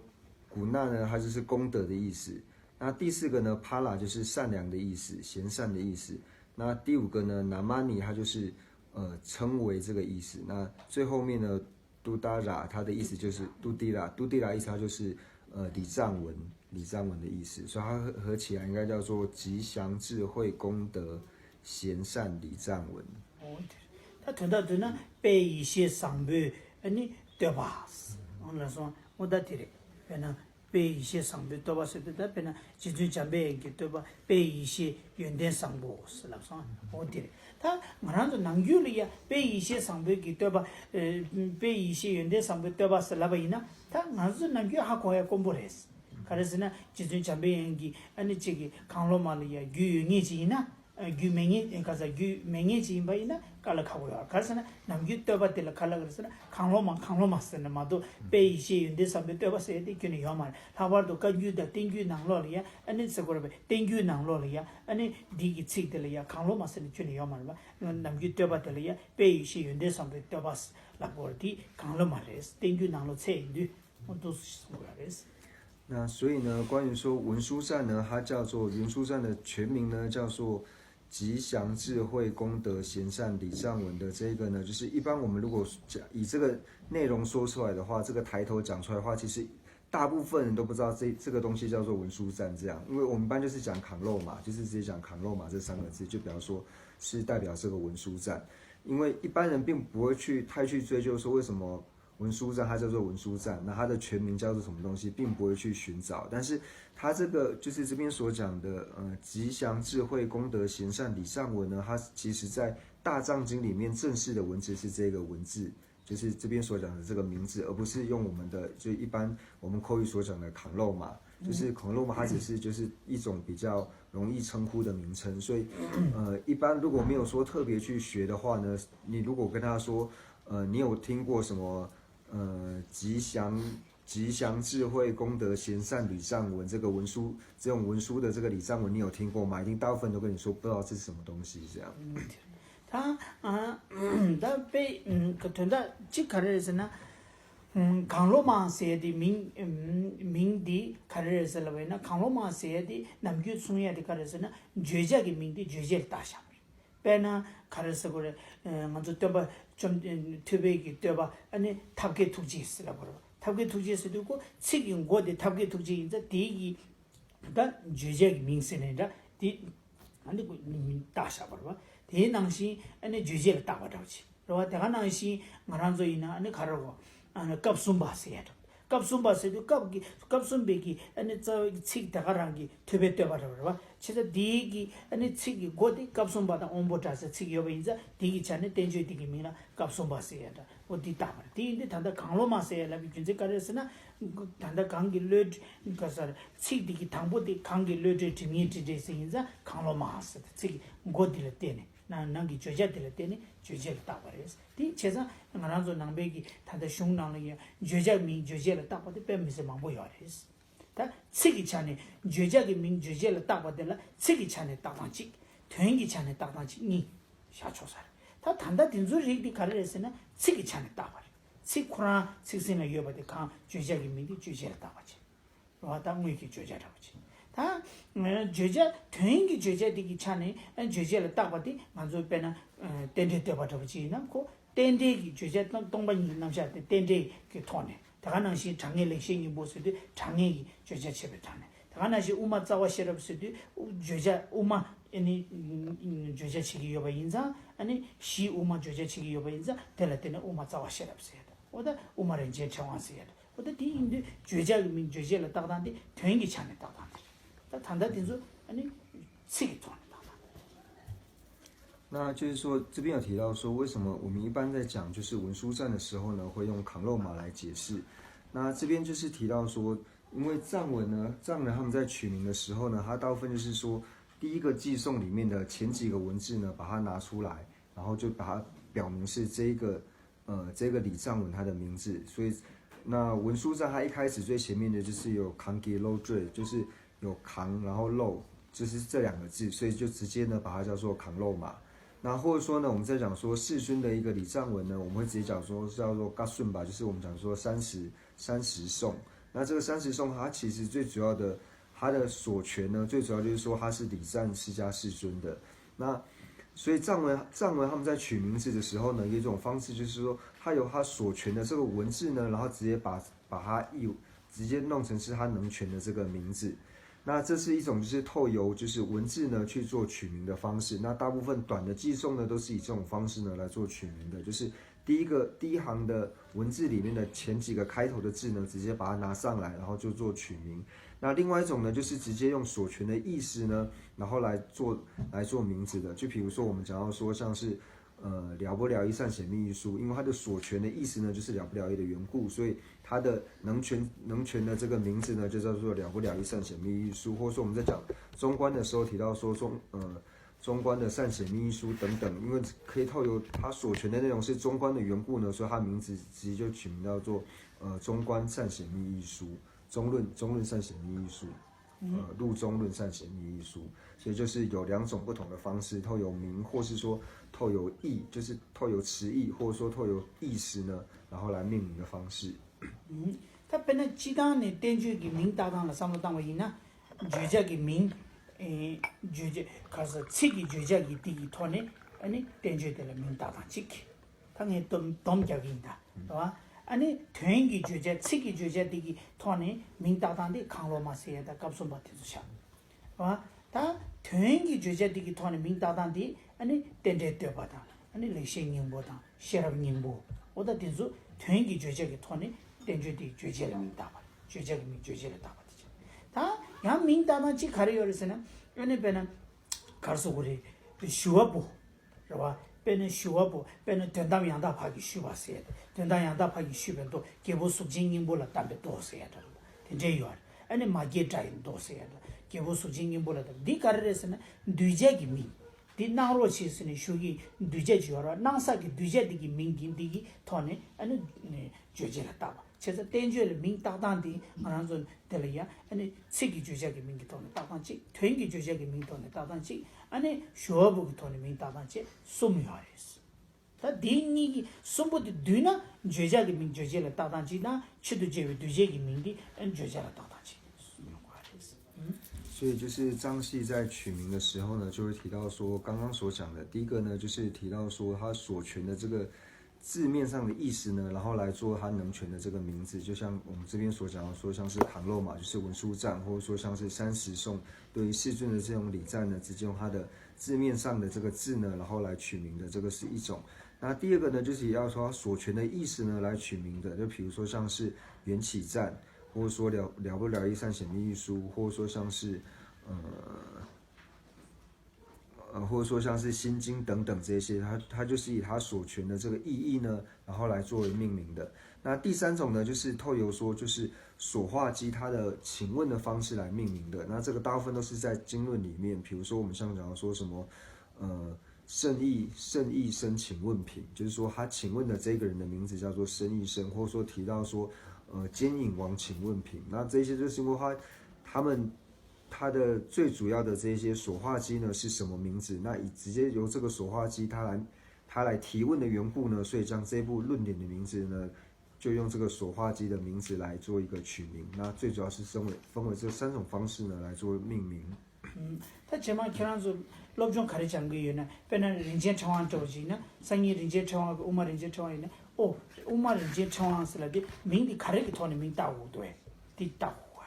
古那呢，它就是功德的意思。那第四个呢，帕拉就是善良的意思，贤善的意思。那第五个呢，那玛尼，它就是呃称为这个意思。那最后面呢，杜达拉，它的意思就是杜迪拉，杜迪拉意思它就是呃礼赞文，礼赞文的意思。所以它合合起来应该叫做吉祥、智慧、功德、贤善、礼赞文。 ད་དོན་དག་བསྡུ་ན་དཔལ་ཡེ་ཤེས་བཟང་པོའི་ཨ་ནི་བསྟོད་པ། ཨོ་ལ་སོང་ཨོ་ད་དེ་རེད། དཔེར་ན་དཔལ་ཡེ་ཤེས་བཟང་པོའི་བསྟོད་པ་ཟེར་དུས་ད་དཔེར་ན་རྗེ་བཙུན་འཇམ་པའི་དབྱངས་ཀྱི་བསྟོད་པ་དཔལ་ཡེ་ཤེས་ཡོན་ཏན་བཟང་པོ་ཟེར་ལབ་སོང་ཨོ་དེ་རེད། ད་ང་རང་ཚོ་ནམ་རྒྱུན་ལ་ཡ་དཔལ་ཡེ་ཤེས་བཟང་པོའི་གི་བསྟོད་པ། དཔལ་ཡེ་ཤེས་ཡོན་ཏན་བཟང་པོའི་བསྟོད་པ་ཟེར་ལབ་པ་ཡིན་ན་ད་ང་ཚོ་ནམ་རྒྱུན་ཧ་གོ་ཡ་དཀོན་པོ་རེད། ག་རེ་ཟེར་ན་རྗེ་བཙུན་འཇམ་པའི་དབྱངས་ཀྱི་ཨ་ནི་གཅིག་གི་གང་བློ་མ་ལ་ཡ་རྒྱུས་ཡོད་ངེས་ཅིག་ཡིན་ན། རྒྱུས་མེད་ངེས་ག་ས་རྒྱུས་མེད་ངེས་ཅིག་ཡིན་པ་ཡིན་ན་དཀའ་ལས་ཁག་པོ་ཡོད། ག་རེ་ཟེར་ན་ནམ་རྒྱུན་བསྟོད་པ་དེ་ལ་ག་ལ་ག་རེ་ཟེར་ན་གང་བློ་མ་གང་བློ་མ་ཟེར་ནས་མ་གཏོགས་དཔལ་ཡེ་ཤེས་ཡོན་ཏན་བཟང་པོའི་བསྟོད་པ་ཟེར་ཡ་དེ་ཁྱོན་ནས་ཡོད་མ་རེད། ལྷག་པར་དུ་བཀའ་འགྱུར་དང་བསྟན་འགྱུར་ནང་ལོགས་ལ་ཡ་ཨ་ནི་ཟེར་དགོས་རེད་པས། བསྟན་འགྱུར་ནང་ལོགས་ལ་ཡ་ཨ་ནི་འདི་གི་ཚིག་དེ་ལ་ཡ་གང་བློ་མ་ཟེར་ནས་ཁྱོན་ནས་ཡོད་མ་རེད་པ། ནམ་རྒྱུན་བསྟོད་པ་དེ་ལ་ཡ་དཔལ་ཡེ་ཤེས་ཡོན་ཏན་བཟང་པོའི་བསྟོད་པ་ལབ་དགོས་རེད། དེ་གང་བློ་མ་རེད། བསྟན་འགྱུར་ནང་ལོགས་ཚད་ཡིན་དུས། 那所以呢，关于说文殊赞呢，它叫做文殊赞的全名呢，叫做吉祥智慧功德贤善礼赞文的这个呢，就是一般我们如果讲以这个内容说出来的话，这个抬头讲出来的话，其实大部分人都不知道这这个东西叫做文殊赞这样，因为我们一般就是讲康肉嘛，就是直接讲康肉嘛这三个字，就比方说是代表这个文殊赞，因为一般人并不会去太去追究说为什么 文殊赞，它叫做文殊赞，那它的全名叫做什么东西，并不会去寻找。但是它这个就是这边所讲的，呃，吉祥智慧功德贤善礼赞文呢，它其实在大藏经里面正式的文字是这个文字，就是这边所讲的这个名字，而不是用我们的就一般我们口语所讲的康肉嘛，就是康肉嘛，它只是就是一种比较容易称呼的名称，所以呃，一般如果没有说特别去学的话呢，你如果跟他说，呃，你有听过什么 呃，吉祥吉祥智慧功德贤善礼赞文这个文殊，这种文殊的这个礼赞文，你有听过吗？一定大部分都跟你说不知道这是什么东西这样。 ད་ཨ་ད་དཔེ་གི་དོན་དག་གཅིག་ག་རེ་རེད་ཟེར་ན། གང་བློ་མ་ཟེར་ཡ་དེ་མིང་མིང་དེ་ག་རེ་རེད་ཟེར་ལབ་པ་ཡིན་ན། གང་བློ་མ་ཟེར་ཡ་དེ་ནམ་རྒྱུན་གསུང་ཡ་དེ་ག་རེ་ཟེར་ན། བརྗོད་བྱ་གི་མིང་དེ་རྗོད་བྱེད་ལ་བཏགས་བཞག་པ་རེད། དཔེར་ན་ག་རེ་ཟེར་དགོས་རེད། ང་ཚོ་སྟོན་པ་བཅོམ་ཐུབ་པའི་གི་བསྟོད་པ། ཨ་ནི་ཐབས་མཁས་ཐུགས་རྗེས་ཟེར་ལབ་པ་རེད། ཐབས་མཁས་ཐུགས་རྗེས་ཟེར་དུས་ཁོ་ཚིག་གི་མགོ་དེ་ཐབས་མཁས་ཐུགས་རྗེས་ཡིན་ཙང་། དེའི་གི་ད་བརྗོད་བྱ་གི་མིང་ཟེར་ནས་འདྲ་དེ་ཨ་ནི་ཁོ་མིང་བཏགས་བཞག་པ་རེད་བ། དེའི་ནང་བཞིན་ཨ་ནི་རྗོད་བྱེད་ལ་བཏགས་པ་འདྲ་བ་ཅིག་རེད་བ། དེ་ག་ནང་བཞིན་ང་རང་ཚོ་ཡིན་ན་ཨ་ནི་ག་རེ་གོ། ཨ་ནི་སྐབས་གསུམ་པ་ཟེར་ཡ་འདྲ། སྐབས་གསུམ་པ་ཟེར་དུས་སྐབས་ཀྱི་སྐབས་གསུམ་པའི་གི་ཨ་ནི་རྩ་བའི་གི་ཚིག་དེ་ག་རང་གི་ཐུབ་པའི་བསྟོད་པ་འདྲ་བ་རེད་བ། བྱས་ཙང་དེའི་གི་ཨ་ནི་ཚིག་གི་མགོ་དེ་སྐབས་གསུམ་པ་དང་དབང་པོ་སྒྲ་ཟེར་ཚིག་ཡོད་པ་ཡིན་ཙང་། དེ་གི་ཆ་ནས་བསྟན་བཅོས་དེ་གི་མིང་ལ་སྐབས་གསུམ་པ་ཟེར་ཡ་འདྲ། འོ་འདི་བཏགས་པ་རེད། དེ་ཡིན་དུས་ད་ལྟ་གང་བློ་མ་ཟེར་ཡ་ལབ་པའི་རྒྱུ་མཚན་ག་རེ་རེད་ཟེར་ན། ད་ལྟ་གང་གི་བློ་ག་ཟེར། ཚིག་འདི་གི་དང་པོ་དེ་གང་གི་བློ་གྲོས་དྲི་ངན་དྲི་བྲལ་ཟེར་ཡིན་ཙང་། གང་བློ་མ་ཟེར་ཏེ་ཚིག་གི་མགོ་འདི་ལ་བརྟེན་ནས། ནང་ནང་གི་བརྗོད་བྱ་འདི་ལ་བརྟེན་ནས་རྗོད་བྱེད་ལ་བཏགས་པ་རེད། དེ་བྱས་ཙང་ང་རང་ཚོ་ནང་པའི་གི་ད་ལྟ་གཞུང་ནང་ལ་ཡང་བརྗོད་བྱ་མིང་རྗོད་བྱེད་ལ་བཏགས་པ་དེ་དཔེ་མི་སྲིད་མང་པོ་ཡོད་རེད། ད་ཚིག་གི་ཆ་ནས་བརྗོད་བྱ་གི་མིང་རྗོད་བྱེད་ལ་བཏགས་པ་དེ་ལ་ཚིག་གི་ཆ་ནས་བཏགས་སྟངས་གཅིག་དོན་གྱི་ཆ་ནས་བཏགས་སྟངས་གཅིག་གཉིས་བཞག་ཆོག་ས་རེད། ད་ད་ལྟ་དེ་ཚོའི་རིགས་དེ་ག་རེ་རེད་ཟེར་ན། ཚིག་གི་ཆ་ནས་བཏགས་པ་རེད། ཚིག་ཁོ་རང་ཚིག་ཟིན་ལ་ཡོད་པ་དེ་གང་། བརྗོད་བྱ་གི་མིང་དེ་རྗོད་བྱེད་ལ་བཏགས་པ་བྱས། རེད་བ། ད་དངོས་ཀྱི་བརྗོད་བྱ་འདྲ་བོ་ཅིག་ད་བརྗོད་བྱ་དོན་གྱི་བརྗོད་བྱ་དེ་གི་ཆ་ནས་རྗོད་བྱེད་ལ་བཏགས་པ་དེ། ང་ཚོ་དཔེར་ན་རྟེན་འབྲེལ་བསྟོད་པ་འདྲ་བོ་ཅིག་ཡིན་ན། ཁོ་རྟེན་འབྲེལ་གྱི་བརྗོད་བྱ་སྟོང་སྟོང་པ་ཉིད་ཀྱི་རྣམ་གཞག་དེ་རྟེན་འབྲེལ་གྱི་ཐོག་ནས། དེ་ག་ནང་བཞིན་དྲང་ངེས་ལེགས་བཤད་སྙིང་པོ་ཟེར་དུས་དྲང་ངེས་ཀྱི་བརྗོད་བྱ་བྱེད་པའི་ཐོག་ནས། དེ་ག་ནང་བཞིན་དབུ་མ་རྩ་བ་ཤེས་རབ་ཟེར་དུས་བརྗོད་བྱ་དབུ་མ་ཨ་ནི་བརྗོད་བྱ་བྱེད་ཀྱི་ཡོད་པ་ཡིན་ཙང་། ཨ་ནི་གཞི་དབུ་མ་བརྗོད་བྱ་བྱེད་ཀྱི་ཡོད་པ་ཡིན་ཙང་། དེ་ལ་བརྟེན་ནས་དབུ་མ་རྩ་བ་ཤེས་རབ་ཟེར་ཡ་དང་། འོ་ད་དབུ་མ་རིན་ཆེན་ཕྲེང་བ་ཟེར་ཡ་དང་། འོ་ད་དེ་ཡིན་དུས་བརྗོད་བྱ་གི་མིང་རྗོད་བྱེད་ལ་བཏགས་སྟངས་དེ་དོན་གྱི་ཆ་ནས་བཏགས་སྟངས་དེ་རེད། ད་ད་ལྟ་དེ་ཚོ་ཨ་ནི་ཚིག་གི་ཐོག་ནས་བཏགས་སྟངས་དེ་རེད། 那就是说，这边有提到说，为什么我们一般在讲就是文殊赞的时候呢，会用扛肉马来解释？那这边就是提到说，因为藏文呢，藏人他们在取名的时候呢，他大部分就是说，第一个寄颂里面的前几个文字呢，把它拿出来，然后就把它表明是这一个呃，这个李藏文他的名字，所以那文殊赞他一开始最前面的就是有扛给肉罪，就是有扛，然后肉，就是这两个字，所以就直接呢把它叫做扛肉马。那或者说呢，我们在讲说世尊的一个李藏文呢，我们会直接讲说叫做嘎顺吧，就是我们讲说三十三十颂。那这个三十颂，它其实最主要的，它的所权呢，最主要就是说它是礼赞释迦世尊的。那所以藏文藏文他们在取名字的时候呢，有一种方式就是说，它有它所权的这个文字呢，然后直接把把它译直接弄成是它能权的这个名字。那这是一种就是透由就是文字呢去做取名的方式。那大部分短的寄颂呢都是以这种方式呢来做取名的，就是第一个第一行的文字里面的前几个开头的字呢，直接把它拿上来，然后就做取名。那另外一种呢，就是直接用所权的意思呢，然后来做来做名字的。就比如说我们讲到说像是呃了不了义善显密意疏，因为它的所权的意思呢就是了不了义的缘故，所以它的能权能权的这个名字呢就叫做了不了义善显密意疏。或者说我们在讲中观的时候提到说中呃中观的善显密意疏等等，因为可以透由它所权的内容是中观的缘故呢，所以它名字直接就取名叫做呃中观善显密意疏，中论中论善显密意疏。呃，入中论善显密意疏，所以就是有两种不同的方式，透由名，或是说透由意，就是透由词义，或者说透由意思呢，然后来命名的方式。 ད་དཔེར་ན་སྤྱི་བཏང་ནས་བསྟན་བཅོས་ཀྱི་མིང་བཏགས་སྟངས་ལ་བསམ་བློ་བཏང་བ་ཡིན་ན། བརྗོད་བྱ་གི་མིང་། ཨེ། བརྗོད་བྱ་ག་ས་ཚིག་གི་བརྗོད་བྱ་གི་དེ་གི་ཐོག་ནས་ཨ་ནི་བསྟན་བཅོས་དེ་ལ་མིང་བཏགས་སྟངས་གཅིག་ད་ངས་སྡོམ་སྡོམ་རྒྱག་གི་ཡིན་ད། རེད་བ། ཨ་ནི་དོན་གྱི་བརྗོད་བྱ་ཚིག་གི་བརྗོད་བྱ་དེ་གི་ཐོག་ནས་མིང་བཏགས་སྟངས་དེ་གང་བློ་མ་ཟེར་ཡ་དང་སྐབས་གསུམ་པ་དེ་ཚོ་བཞག་རེད་བ། ད་དོན་གྱི་བརྗོད་བྱ་དེ་གི་ཐོག་ནས་མིང་བཏགས་སྟངས་དེ་ཨ་ནི་རྟེན་འབྲེལ་བསྟོད་པ་དང་ཨ་ནི་ལེགས་བཤད་སྙིང་པོ་དང་ཤེས་རབ་སྙིང་པོ། འོ་ད་དེ་ཚོ་དོན་གྱི་བརྗོད་བྱ་གི་ཐོག་ནས་བསྟན་བཅོས་དེ་རྗོད་བྱེད་ལ་མིང་བཏགས་པ་རེད། བརྗོད་བྱ་གི་མིང་རྗོད་བྱེད་ལ་བཏགས་པ་དེ་བྱས། ད་ཡང་མིང་བཏགས་སྟངས་གཅིག་ག་རེ་ཡོད་རེད་ཟེར་ན། ཨ་ནི་དཔེར་ན་ག་རེ་ཟེར་དགོས་རེད། ཞུ་བ་པོ། རེད་བ། དཔེར་ན་ཞུ་བ་པོ། དཔེར་ན་དོན་དམ་ཡང་དག་ཕར་གྱིས་ཞུས་པ་ཟེར། དོན་དམ་ཡང་དག་ཕར་གྱིས་ཞུས་པའི་མདོ། རྒྱལ་པོ་གཟུགས་ཅན་སྙིང་པོ་ལ་གདམས་པའི་མདོ་ཟེར་ཡ་འདྲ་བོ་དེ་འདྲའི་ཡོད་རེད། ཨ་ནི་མ་སྐྱེས་དགྲ་ཡི་མདོ་ཟེར་ཡ་འདྲ། རྒྱལ་པོ་གཟུགས་ཅན་སྙིང་པོ་ལ་གདམས། འདི་ག་རེ་རེད་ཟེར་ན་གདུལ་བྱ་གི་མིང་། འདི་གནང་རོགས་བྱེད་ཟེར་ནས་ཞུ་གི་གདུལ་བྱ་ཅིག་ཡོད་རེད་བ། གནང་ས་གི་གདུལ་བྱ་འདི་གི་མིང་གི་འདི་གི་ཐོག་ནས་ཨ་ནི་རྗོད་བྱེད་ལ་བཏགས་པ། བྱས་ཙང་བསྟན་བཅོས་ལ་མིང་བཏགས་སྟངས་འདི་ང་རང་ཚོ་དེ་ལ་ཡ་ཨ་ནི་ཚིག་གི་བརྗོད་བྱ་གི་མིང་གི་ཐོག་ནས་བཏགས་སྟངས་གཅིག་དོན་གྱི་བརྗོད་བྱ་གི་མིང་ཐོག་ནས་བཏགས་སྟངས་གཅིག་ཨ་ནི་ཞུ་བ་པོ་གི་ཐོག་ནས་མིང་བཏགས་སྟངས་བཅས་གསུམ་ཡོད་རེད། ད་དེ་གཉིས་ཀྱི་གསུམ་པོ་དེ་བསྡུས་ན་བརྗོད་བྱ་གི་མིང་རྗོད་བྱེད་ལ་བཏགས་སྟངས་གཅིག་དང་། ཆེད་དུ་བརྗོད་པའི་འདུས་བྱས་ཀྱི་མིང་དེ་བརྗོད་བྱ་ལ་བཏགས་སྟངས་གཅིག་ཡོང་གི་རེད། 所以就是藏系在取名的时候呢，就会提到说刚刚所讲的第一个呢，就是提到说他所权的这个字面上的意思呢，然后来做他能权的这个名字，就像我们这边所讲的说，像是唐肉嘛，就是文殊赞，或者说像是三十颂对于世尊的这种礼赞呢，直接用他的字面上的这个字呢，然后来取名的，这个是一种。那第二个呢，就是要说他所权的意思呢来取名的，就比如说像是缘起赞，或者说了了不了义善显密意疏，或者说像是呃。呃，或者说像是心经等等这些，它它就是以它所权的这个意义呢，然后来作为命名的。那第三种呢，就是透由说就是所化机它的请问的方式来命名的。那这个大部分都是在经论里面，比如说我们像讲说什么，呃，圣意圣意生请问品，就是说他请问的这个人的名字叫做生意生，或者说提到说，呃，奸淫王请问品。那这些就是因为他他们它的最主要的这些所化机呢是什么名字？那以直接由这个所化机它来它来提问的缘故呢，所以将这部论点的名字呢，就用这个所化机的名字来做一个取名。那最主要是分为分为这三种方式呢来做命名。 ད་རྗེས་མ་ཁྱེད་རང་ཚོ་སློབ་སྦྱོང་ག་རེ་སྦྱང་གི་ཡོད་ན། དཔེར་ན་རིན་ཆེན་ཕྲེང་བ་འདྲ་བོ་ཅིག་ཡིན་ན། སང་ཉིན་རིན་ཆེན་ཕྲེང་བ་གི་དབུ་མ་རིན་ཆེན་ཕྲེང་བ་ཡིན་ན། ཨོ། དབུ་མ་རིན་ཆེན་ཕྲེང་བ་ཟེར་ལབ་དེ་མིང་དེ་ག་རེ་གི་ཐོག་ནས་མིང་བཏགས་དགོས་འདུག་བས། དེ་བཏགས་དགོས་བ་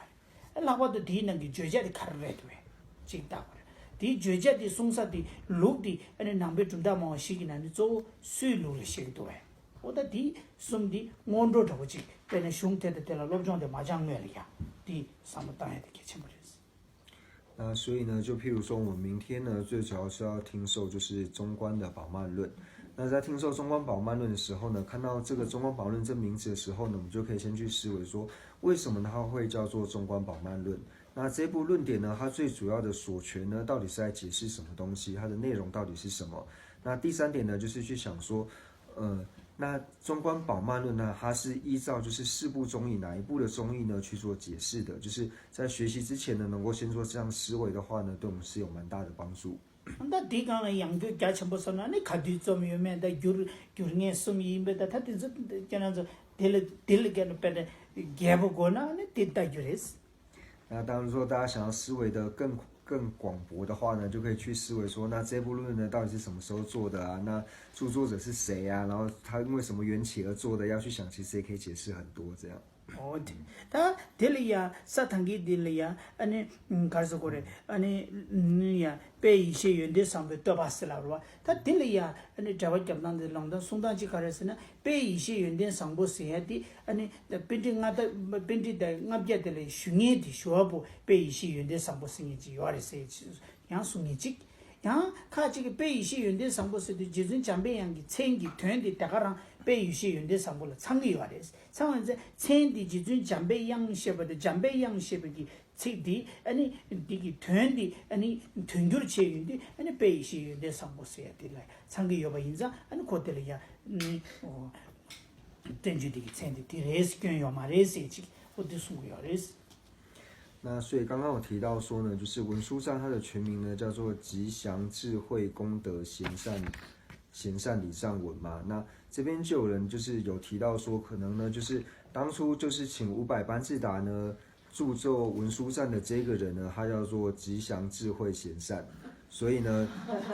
རེད། ལྷག་པར་དུ་དེའི་ནང་གི་བརྗོད་བྱ་དེ་ག་རེ་རེད་འདུག་བས། གཅིག་བཏགས་དགོས་རེད། དེའི་བརྗོད་བྱ་དེ་གསུང་ས་དེ་ལུགས་དེ་ཨ་ནི་ནང་པའི་གྲུབ་མཐའ་སྨྲ་བ་ཞིག་གི་ནང་ནས་གཙོ་བོ་སུའི་ལུགས་ལ་བཤད་ཀྱི་འདུག་བས། ཨོ་ད་དེ་གསུམ་དེ་སྔོན་འགྲོ་འདྲ་བོ་ཅིག་དཔེར་ན་གཞུང་དེ་དང་དེ་ལ་སློབ་སྦྱོང་དེ་མ་སྦྱང་སྔོན་ལ་ཡང་དེ་བསམ་བློ་བཏང་ཡ་དེ་གལ་ཆེན་པོ་རེད། 那所以呢，就譬如说，我们明天呢，最主要是要听受就是中观的宝曼论。那在听受中观宝曼论的时候呢，看到这个中观宝曼论这名字的时候呢，我们就可以先去思维说，为什么它会叫做中观宝曼论？那这部论点呢，它最主要的所权呢，到底是在解释什么东西？它的内容到底是什么？那第三点呢，就是去想说，呃，那中观宝曼论呢，它是依照就是四部中义哪一部的中义呢去做解释的？就是在学习之前呢，能够先做这样思维的话呢，对我们是有蛮大的帮助。 ད་དེ་སྒང་ལ་ཡང་སྐྱོན་རྒྱ་ཆེན་པོ་བསམ་ན་ནི་ག་དུས་རྩོམ་ཡོད་མེད། ད་བསྒྱུར་བསྒྱུར་མཁན་གསུམ་ཡིན་པས། ད་ད་དེ་ཚོ་ཁྱེད་རང་ཚོ་དེ་ལ་དེ་ལ་རྒྱ་ནི་དཔེ་ད་རྒྱས་པོ་དགོས་ན་ནི་དེ་ལྟ་རྒྱུ་རེད། 那当然说，大家想要思维的更更广博的话呢，就可以去思维说，那这部论呢，到底是什么时候做的啊？那著作者是谁啊？然后他因为什么缘起而做的？要去想，其实也可以解释很多这样。 ཨོ་དེ། ད་དེ་ལ་ཡ་ས་ཐང་གི་དེ་ལ་ཡ་ཨ་ནི་ག་རེ་ཟེར་དགོས་རེད། ཨ་ནི་ཡ་དཔལ་ཡེ་ཤེས་ཡོན་ཏན་བཟང་པོའི་བསྟོད་པ་ཟེར་ལབ་རེད་བ། ད་དེ་ལ་ཡ་ཨ་ནི་འགྲེལ་པ་རྒྱབ་སྟངས་དེ་ལུང་སྟངས་གསུང་སྟངས་ཅིག་ག་རེ་ཟེར་ན། དཔལ་ཡེ་ཤེས་ཡོན་ཏན་བཟང་པོ་ཟེར་ཡ་དེ་ཨ་ནི་པཎྜི་ཏ་ལྔ་པཎྜི་ཏ་ལྔ་བརྒྱ་དེ་ལ་ཞུ་མཁན་དེ་ཞུ་བ་པོ་དཔལ་ཡེ་ཤེས་ཡོན་ཏན་བཟང་པོ་ཟེར་མཁན་ཅིག་ཡོད་རེད་ཟེར་ཡང་གསུང་མཁན་ཅིག་ཡང་ཁ་ཅིག་གིས་དཔལ་ཡེ་ཤེས་ཡོན་ཏན་བཟང་པོ་ཟེར་དུས་རྗེ་བཙུན་འཇམ་པའི་དབྱངས་ཀྱི་མཚན་གྱི་དོན་དེ་དེ་ག་རང་དཔལ་ཡེ་ཤེས་ཡོན་ཏན་བཟང་པོ་ལ་ཚང་གི་ཡོད་རེད། ཚང་བ་ཚེ་མཚན་དེ་རྗེ་བཙུན་འཇམ་པའི་དབྱངས་ཞེས་པ་དེ། འཇམ་པའི་དབྱངས་ཞེས་པ་གི་ཚིག་དེ་ཨ་ནི་འདི་གི་དོན་དེ་ཨ་ནི་དོན་སྒྱུར་བྱས་ཡོང་དུས་ཨ་ནི་དཔལ་ཡེ་ཤེས་ཡོན་ཏན་བཟང་པོ་ཟེར་ཡ་དེ་ལ་ཚང་གི་ཡོད་པ་ཡིན་ཙང་། ཨ་ནི་ཁོ་དེ་ལ་ཡ་ནི་ཨོ་བསྟན་བཅོས་དེ་གི་མཚན་དེ་དེ་རེད། སྐྱོན་ཡོད་མ་རེད་ཟེར་ཅིག་ཨོ་དེ་གསུང་གི་ཡོད་རེད། 那所以刚刚我提到说呢，就是文殊赞他的全名呢叫做吉祥智慧功德贤善贤善礼赞文嘛。那这边就有人就是有提到说，可能呢就是当初就是请五百班智达呢著作文殊赞的这个人呢，他叫做吉祥智慧贤善。所以呢，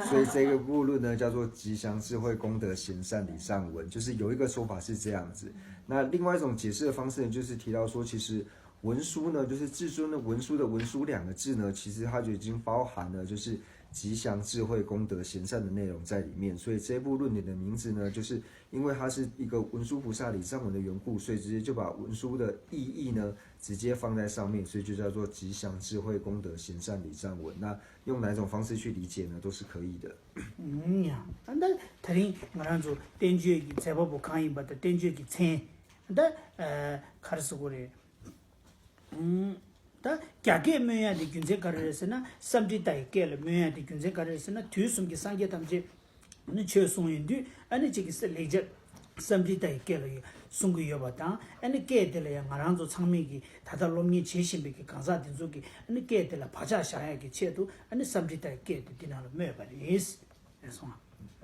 所以这个部论呢叫做吉祥智慧功德贤善礼赞文，就是有一个说法是这样子。那另外一种解释的方式呢，就是提到说，其实文殊呢，就是至尊的文殊的文殊两个字呢，其实它就已经包含了就是吉祥、智慧、功德、贤善的内容在里面。所以这部论点的名字呢，就是因为它是一个文殊菩萨礼赞文的缘故，所以直接就把文殊的意义呢直接放在上面，所以就叫做吉祥、智慧、功德、贤善礼赞文。那用哪种方式去理解呢，都是可以的。 ཡང་ད་ད་རིང་ང་རང་ཚོ་བསྟན་བཅོས་ཀྱི་མཛད་པ་པོ་གང་ཡིན་པ་དང་བསྟན་བཅོས་ཀྱི་མཚན་ད་ག་རེ་ཟེར་དགོས་རེད། ད་རྒྱ་སྐད་སྨོས་ཡ་དེ་རྒྱུ་མཚན་ག་རེ་རེད་ཟེར་ན། སཾསྐྲྀཏ་ཡི་སྐད་ལ་སྨོས་ཡ་དེ་རྒྱུ་མཚན་ག་རེ་རེད་ཟེར་ན། དུས་གསུམ་གྱི་སངས་རྒྱས་ཐམས་ཅད་ནི་ཆོས་གསུང་ཡོང་དུས་ཨ་ནི་གཅིག་གིས་ལེགས་སྦྱར་སཾསྐྲྀཏ་ཡི་སྐད་ལ་གསུང་གི་ཡོད་པ་དང་། ཨ་ནི་སྐད་དེ་ལ་ཡང་ང་རང་ཚོ་ཚང་མས་ཀྱི་ད་ལྟ་སློབ་གཉེར་བྱེད་བཞིན་པའི་གི་གང་ཟག་དེ་ཚོ་གི་ཨ་ནི་སྐད་དེ་ལ་བག་ཆགས་བཞག་ཡ་གི་ཆེད་དུ་ཨ་ནི་སཾསྐྲྀཏ་ཡི་སྐད་དེ་འདི་ནང་ལ་སྨོས་པ་རེད། རེད་སོང་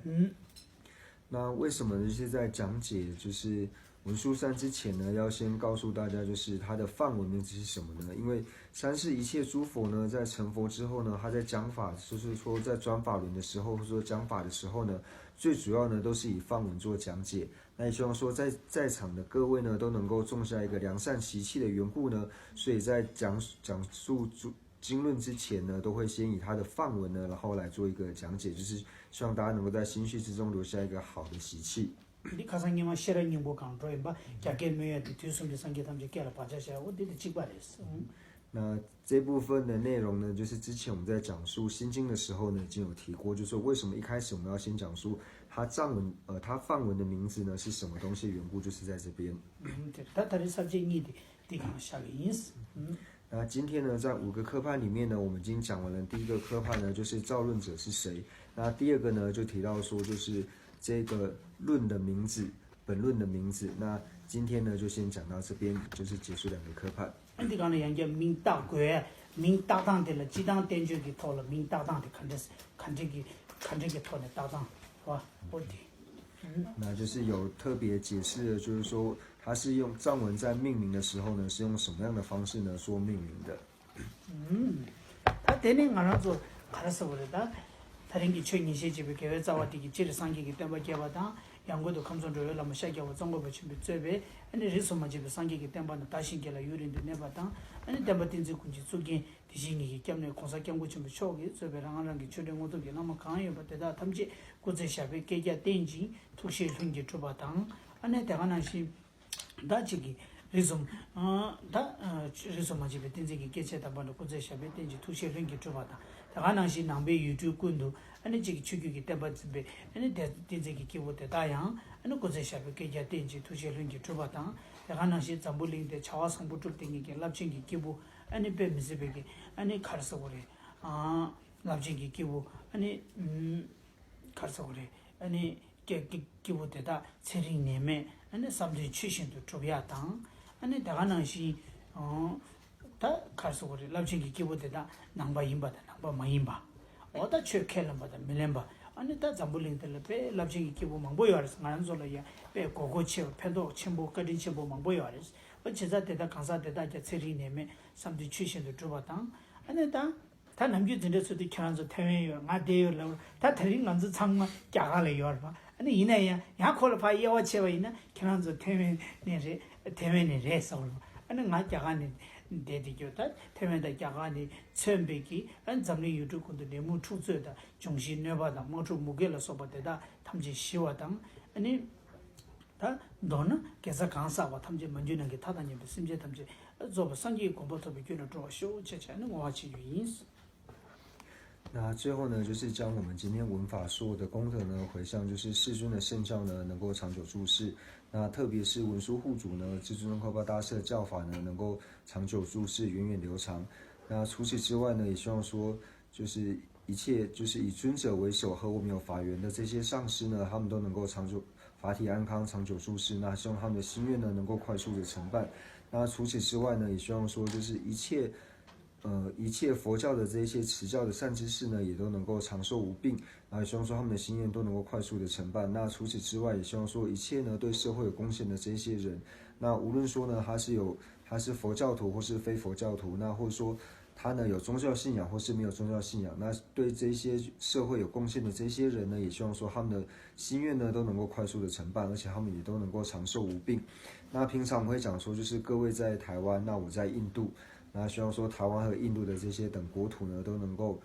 ཨ། 那为什么就是在讲解就是文殊山之前呢，要先告诉大家就是它的梵文名字是什么呢？因为三世一切诸佛呢，在成佛之后呢，他在讲法，就是说在转法轮的时候，或者说讲法的时候呢，最主要呢都是以梵文做讲解。那也希望说在在场的各位呢，都能够种下一个良善习气的缘故呢，所以在讲讲述诸经论之前呢，都会先以它的梵文呢，然后来做一个讲解，就是希望大家能够在心绪之中留下一个好的习气。འདི་ཁ་སང་ཉི་མ་ཤེས་རབ་སྙིང་པོ་གང་འགྲོ་ཡིན་པ་རྒྱ་སྐད་སྨོན་ཡ་དེ་དུས་གསུམ་གྱི་སངས་རྒྱས་ཐམས་ཅད་སྐད་ལ་བག་ཆགས་བཞག་འོ་འདི་དེ་གཅིག་པ་རེད། ཨུམ། 那这部分的内容呢，就是之前我们在讲述心经的时候呢，已经有提过，就是说为什么一开始我们要先讲述它藏文，呃，它梵文的名字呢是什么东西的缘故，就是在这边。 ཨུམ། དེ་ད་ད་རེས་ས་བཅད་གཉིས་དེ་འདི་གང་བཞག་གི་ཡིན། ཨུམ། 那今天呢，在五个科判里面呢，我们已经讲完了第一个科判呢，就是造论者是谁。那第二个呢，就提到说，就是这个论的名字，本论的名字。那今天呢，就先讲到这边，就是结束两个科判。 འདི་གང་ལ་ཡང་བསྐྱར་མིང་བཏགས་དགོས། མིང་བཏགས་སྟངས་དེ་ལ་སྤྱིར་བཏང་བསྟན་བཅོས་ཀྱི་ཐོག་ལ་མིང་བཏགས་སྟངས་དེ་ག་འདྲ་ག་འདྲ་གི་ག་འདྲ་གི་ཐོག་ནས་བཏགས་སྟངས་བ་འོ་དེ། 那就是有特别解释的，就是说它是用藏文在命名的时候呢，是用什么样的方式呢说命名的？ ད་དེ་ནས་ང་རང་ཚོ་ག་རེ་ཟེར་བ་རེད་ད། ད་རིང་གི་ཆོས་ཉན་བཤད་བྱེད་པའི་དགེ་བའི་རྩ་བ་དེ་གི་སྤྱིར་སངས་རྒྱས་ཀྱི་བསྟན་པ་རྒྱས་པ་དང་ཡང་སྒོས་སུ་ཁམས་གསུམ་འགྲོ་བའི་བླ་མ་ཤཱཀྱ་པ་ཙོང་ཁ་པ་ཆེན་པོས་གཙོས་པའི་ཨ་ནི་རིས་སུ་མ་ཆད་པའི་སངས་རྒྱས་ཀྱི་བསྟན་པ་རྣམས་དར་ཞིང་རྒྱས་ལ་ཡུན་རིང་དུ་གནས་པ་དང་ཨ་ནི་བསྟན་པ་བསྟན་འཛིན་ཀུན་གྱི་གཙུག་རྒྱན་དེ་བཞིན་ཉིད་ཀྱི་སྐྱབས་གནས་གོང་ས་སྐྱབས་མགོན་ཆེན་པོ་མཆོག་གིས་གཙོས་པའི་རང་རང་གི་ཆོས་འབྲེལ་དངོས་ཐོབ་ཀྱི་བླ་མ་གང་ཡོད་པ་དེ་དག་ཐམས་ཅད་སྐུ་ཚེ་ཞབས་པད་བསྐལ་བརྒྱར་བརྟན་ཅིང་ཐུགས་བཞེད་ལྷུན་གྱིས་གྲུབ་པ་དང་ཨ་ནི་དེ་ག་ནང་བཞིན། ད་ཅིག་གི་རིས་སུ། ད་རིས་སུ་མ་ཆད་པའི་བསྟན་འཛིན་གྱི་སྐྱེས་ཆེན་དམ་པ་རྣམས་སྐུ་ཚེ་ཞབས་པད་བརྟན་ཅིང་ཐུགས་བཞེད་ལྷུན་གྱིས་གྲུབ་པ་དང་དེ་ག་ནང་བཞིན་ནང་པའི་ཡུལ་གྲུ་ཀུན་ཏུ་ཨ་ནི་ཅིག་གི་ཆོས་བརྒྱུད་ཀྱི་བསྟན་པ་འཛིན་པའི་ཨ་ནི་དེ་བསྟན་འཛིན་གྱི་སྐྱེས་བུ་དེ་དག་ཡང་ཨ་ནི་སྐུ་ཚེ་ཞབས་པད་བསྐལ་བརྒྱར་བརྟན་ཅིང་ཐུགས་བཞེད་ལྷུན་གྱིས་གྲུབ་པ་དང་དེ་ག་ནང་བཞིན་འཛམ་བུ་གླིང་འདིར་བྱ་བ་བཟང་པོ་སྒྲུབ་སྡོད་མཁན་གྱི་རླབས་ཆེན་གྱི་སྐྱེས་བུ་ཨ་ནི་དཔེ་མི་སྲིད་པའི་གི་ཨ་ནི་ག་རེ་ཟེར་དགོས་རེད། རླབས་ཆེན་གྱི་སྐྱེས་བུ་ཨ་ནི། ག་རེ་ཟེར་དགོས་རེད། ཨ་ནི་སྐྱེ་སྐྱེ་སྐྱེ་བོ་དེ་དག་ཚེ་རིང་ནད་མེད་ཨ་ནི་བསམ་དོན་ཆོས་བཞིན་དུ་འགྲུབ་ཡག་དང་། ཨ་ནི་དེ་ག་ནང་བཞིན། ཨང་། ད་ག་རེ་ཟེར་དགོས་རེད། རླབས་ཆེན་གྱི་སྐྱེ་བོ་དེ་དག་ནང་པ་ཡིན་པ་དང་ནང་པ་མ་ཡིན་པ། འོ་ད་ཆོས་ཁས་ལེན་པ་དང་མི་ལེན་པ། ཨ་ནི་ད་འཛམ་བུ་གླིང་འདི་ལ་དཔེ་རླབས་ཆེན་གྱི་སྐྱེ་བོ་མང་པོ་ཡོད་རེད། ང་རང་ཚོ་ལ་ཡང་དཔེ་དགོས་མཁོ་ཆེ་བ་ཕན་ཐོགས་ཆེན་པོ་བཀའ་དྲིན་ཆེན་པོ་མང་པོ་ཡོད་རེད། འོ་བྱས་ཙང་དེ་དག་གང་ཟག་དེ་དག་ཀྱང་ཚེ་རིང་ནད་མེད་བསམ་དོན་ཆོས་བཞིན་དུ་འགྲུབ་པ་དང་། ཨ་ནི་ད། ད་ནམ་རྒྱུན་འཛིན་གྲྭ་ཚོགས་དུས་ཁྱེད་རང་ཚོ་ཐའེ་ཝན་ཡོད་ང་བསྡད་ཡོད་ལབ། ད་དེ་རིང་ང་ཚོ་ཚང་མ་རྒྱ་གར་ལ་ཡོད་རེད་པ། ཨ་ནི་ཡིན་ན་ཡང་ཡང་ཁོ་ལ་ཕར་དབྱེ་བ་ཕྱེ་བ་ཡིན་ན་ཁྱེད་རང་ཚོ་ཐའེ་ཝན་ནས་རེད། ཐའེ་ཝན་ནས་རེད་ཟེར་བ་རེད་པ། ཨ་ནི་ང་རྒྱ་གར་ནས་བསྡད་དེ་ཡོད། ད་ཐའེ་ཝན་དང་རྒྱ་གར་ནས་མཚོན་པའི་གི་ཨ་ནི་འཛམ་གླིང་ཡུལ་གྲུ་ཀུན་ཏུ་ནད་མུག་འཁྲུག་རྩོད་དང་འབྱུང་བཞིའི་གནོད་པ་དང་དམག་འཁྲུག་མུ་གེ་ལ་སོགས་པ་དེ་དག་ཐམས་ཅད་ཞི་བ་དང་། ཨ་ནི། ད་མདོར་ན་དགེ་རྩ་གང་བསགས་པ་ཐམས་ཅད་མ་རྒྱུད་ནང་གི་མཐའ་དང་མཉམ་པའི་སེམས་ཅན་ཐམས་ཅད་རྫོགས་པའི་སངས་རྒྱས་ཀྱི་གོ་འཕང་ཐོབ་པའི་རྒྱུ་ལ་འགྲོ་བར་ཤོག་ཅེས་བྱས་ནས་བསྔོ་བ་བྱེད་རྒྱུ་ཡིན། 那最后呢，就是将我们今天闻法所有的功德呢，回向就是世尊的圣教呢，能够长久住世。那特别是文殊护主呢，至尊宗喀巴大师的教法呢，能够长久住世，源远流长。那除此之外呢，也希望说，就是一切就是以尊者为首和我们有法缘的这些上师呢，他们都能够长久法体安康，长久住世。那希望他们的心愿呢，能够快速的成办。那除此之外呢，也希望说，就是一切呃一切佛教的这些持教的善知识呢，也都能够长寿无病。那也希望说他们的心愿都能够快速的成办。那除此之外，也希望说一切呢对社会有贡献的这些人，那无论说呢他是有他是佛教徒或是非佛教徒，那或者说他呢有宗教信仰或是没有宗教信仰，那对这些社会有贡献的这些人呢，也希望说他们的心愿呢都能够快速的成办，而且他们也都能够长寿无病。那平常我们会讲说，就是各位在台湾，那我在印度，那希望说台湾和印度的这些等国土呢，都能够，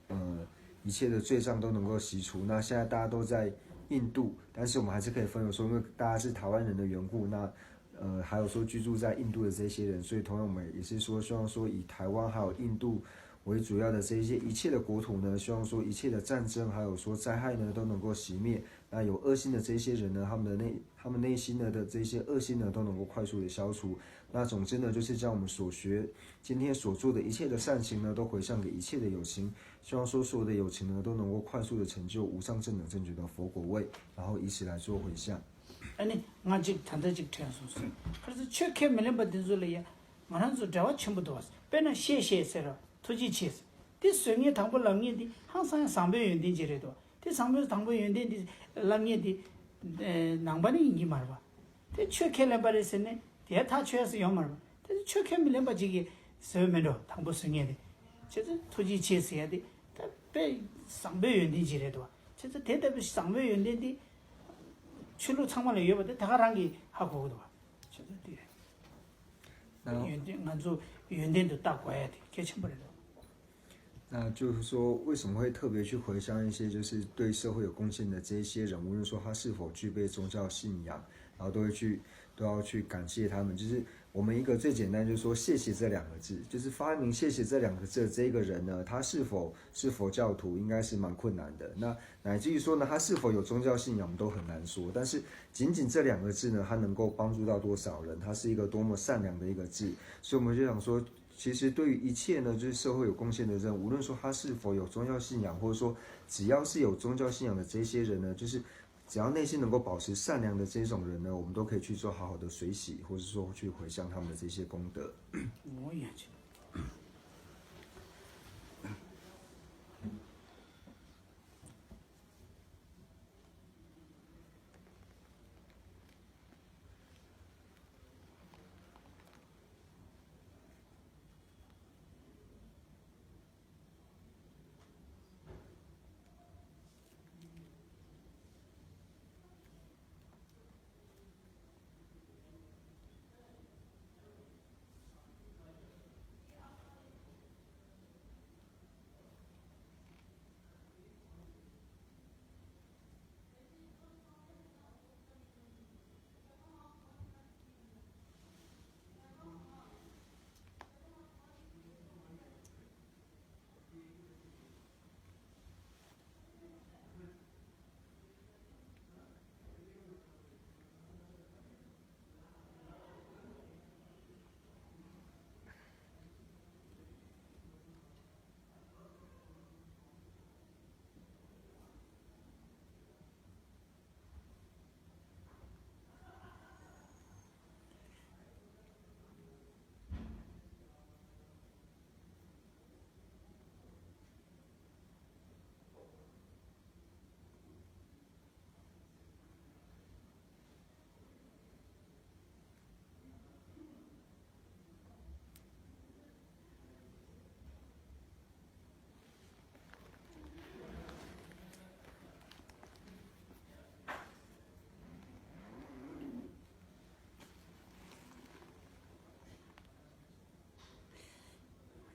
呃，一切的罪障都能够洗除。那现在大家都在印度，但是我们还是可以分为说，因为大家是台湾人的缘故，那呃，还有说居住在印度的这些人，所以同样我们也是说，希望说以台湾还有印度为主要的这一些一切的国土呢，希望说一切的战争还有说灾害呢都能够熄灭。那有恶心的这些人呢，他们的内他们内心的的这些恶心呢都能够快速的消除。那总之呢，就是将我们所学今天所做的一切的善行呢，都回向给一切的有情，希望说所有的有情呢都能够快速的成就无上正等正觉的佛果位，然后以此来做回向。 ཨ་ནི་ང་གཅིག་ད་ལྟ་གཅིག་དྲན་སོང་ཟེར། ཁ་སང་ཆོས་ཁས་མི་ལེན་པ་འདི་ཚོ་ལ་ཡ་ང་རང་ཚོ་འབྲེལ་བ་ཆེན་པོ་འདུག་བ། དཔེར་ན་བཤད་བཤད་ཟེར་ར་ཐུགས་རྗེ་ཆེ་ཟེར། དེ་བཟོ་མཁན་དང་པོ་ལབ་མཁན་དེ་ཧང་སང་ཡང་བཟང་པོའི་ཡོན་ཏན་ཅིག་རེད་དོ། དེ་བཟང་པོའི་དང་པོའི་ཡོན་ཏན་དེ་ལབ་མཁན་དེ་ ནང་པ་ནི་ཡིན་གྱི་མ་རེད་པ། དེ་ཆོས་ཁས་ལེན་པ་རེད་ཟེར་ནས་དེ་ཐག་ཆོད་ཡ་ཟེར་ཡོད་མ་རེད་པ། དེ་ཆོས་ཁས་མི་ལེན་པ་ཅིག་གིས་བཟོས་མེད་འགྲོ། དང་པོ་བཟོ་མཁན་དེ། ཁྱེད་ཚོས་ཐུགས་རྗེ་ཆེ་ཟེར་ཡ་དེ་ད་དཔེ་བཟང་པོའི་ཡོན་ཏན་ཅིག་རེད་འདུག་པ། ཁྱེད་ཚོ་དེ་ལྟ་བུའི་བཟང་པོའི་ཡོན་ཏན་དེ་ཆོས་ལུགས་ཚང་མ་ལ་ཡོད་པ་དེ་ད་ག་རང་གིས་ཧ་གོ་གི་འདུག་པ། ཁྱེད་ཚོ་དེ་རེད། ཡོན་ཏན། ང་ཚོ་ཡོན་ཏན་དུ་བལྟ་དགོས་ཡ་དེ་གལ་ཆེན་པོ་རེད་འདུག། 那就是说，为什么会特别去回向一些就是对社会有贡献的这一些人，无论说他是否具备宗教信仰，然后都会去都要去感谢他们。就是我们一个最简单，就是说谢谢这两个字，就是发明谢谢这两个字的这一个人呢，他是否是佛教徒，应该是蛮困难的。那乃至于说呢，他是否有宗教信仰，我们都很难说。但是仅仅这两个字呢，他能够帮助到多少人，他是一个多么善良的一个字。所以我们就想说，其实对于一切呢，就是社会有贡献的人，无论说他是否有宗教信仰，或者说只要是有宗教信仰的这些人呢，就是只要内心能够保持善良的这种人呢，我们都可以去做好好的随喜，或者说去回向他们的这些功德。我也去。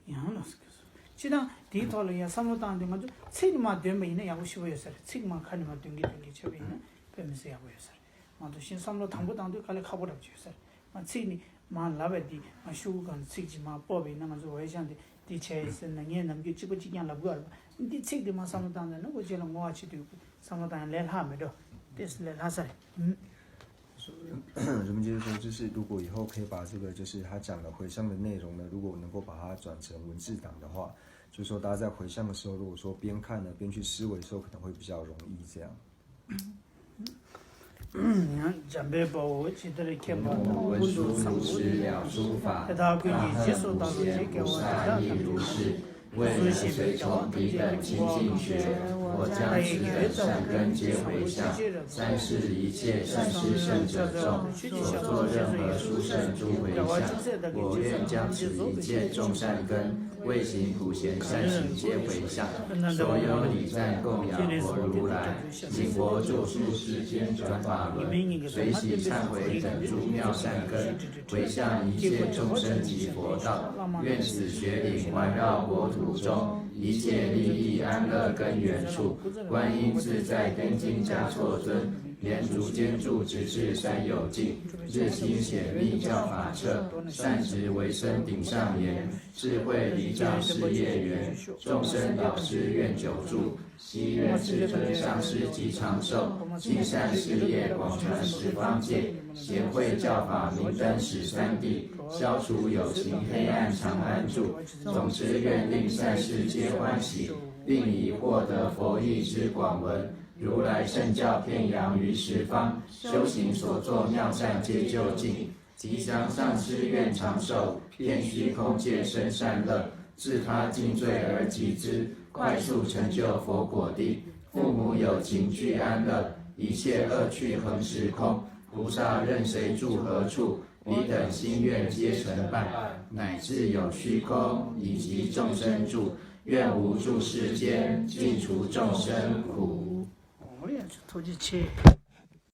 ཡང་ལ་སོགས་སོ། སྤྱི་དང་དེའི་ཐོག་ལ་ཡང་བསམ་བློ་བཏང་སྟེ་ང་ཚོ་ཚིག་ནི་མ་འདོན་པ་ཡིན་ན་ཡག་པོ་ཞེ་པོ་ཡོད་ས་རེད། ཚིག་མ་ཁ་ནི་མ་འདོན་གི་འདོན་གི་བྱས་པ་ཡིན་ན་དཔེ་མི་སྲིད་ཡག་པོ་ཡོད་ས་རེད། མ་གཏོགས་གཞན་བསམ་བློ་དང་པོ་བཏང་དུས་དཀའ་ལས་ཁག་པོ་འདྲ་པོ་ཅིག་ཡོད་ས་རེད། མ་ཚིག་ནི་མ་ལབ་པ་འདི་མ་ཤོག་གུ་གང་ཚིག་ཅིག་མ་སྤོབས་པ་ཡིན་ན་ང་ཚོ་འོ་ཡ་ཅང་དེ་འདི་བྱས་ཡིན་ཟེར་ན་ངས་ནམ་རྒྱུན་གཅིག་པ་གཅིག་རྐྱང་ལབ་དགོས་རེད་པ། འདི་ཚིག་འདི་མ་བསམ་བློ་བཏང་ན་ནི་འོ་ཅེ་ལ་ངོ་བ་ཆེ་དུས་བསམ་བློ་བཏང་ཡང་ལས་སླ་མེད་འགྲོ། ཏེས་ལས་སླ་ས་རེད། 什么就是说，就是如果以后可以把这个，就是他讲的回向的内容呢，如果能够把它转成文字档的话，就是说大家在回向的时候，如果说边看呢边去思维的时候，可能会比较容易这样。 ཡང་འཇམ་དཔལ་དཔའ་བོས་ཇི་ལྟར་མཁྱེན་པ་དང་། 我闻殊如实了诸法，大乘普贤菩萨亦如是。 为能随从彼等清净觉，我将此等善根皆回向三世一切善施圣者眾，所作任何殊勝諸迴向。我願將此一切眾善根，未行普賢善行皆回向，所有禮讚供養佛如來，請佛作數世間轉法輪，隨喜懺悔等諸妙善根， 迴向一切眾生及佛道，願此覺頂環繞國土中，一切利益安樂根源處。觀音自在燈金嘉措尊，蓮燭堅柱直至三有境，日星顯密教法徹，善值維生頂上緣，智慧禮讚事業圓，眾生導師願久住。 悉願世尊上師吉祥壽，盡善事業廣傳十方界，賢慧教法明燈始三地，消除有情黑暗長安住。總之願令善事皆歡喜，並以獲得佛意之廣聞，如來聖教遍揚於十方，修行所作妙善皆究竟。 吉祥上師願長壽，遍虛空界生善樂，自他盡罪而及之，快速成就佛果地。父母有情俱安樂，一切恶趣恒时空，菩萨任谁住何处，彼等心愿皆成办，乃至有虚空以及众生住，愿无住世间，尽除众生苦。ཨོ་ཡ་ཆོ་ཐུགས་རྗེ་ཆེ།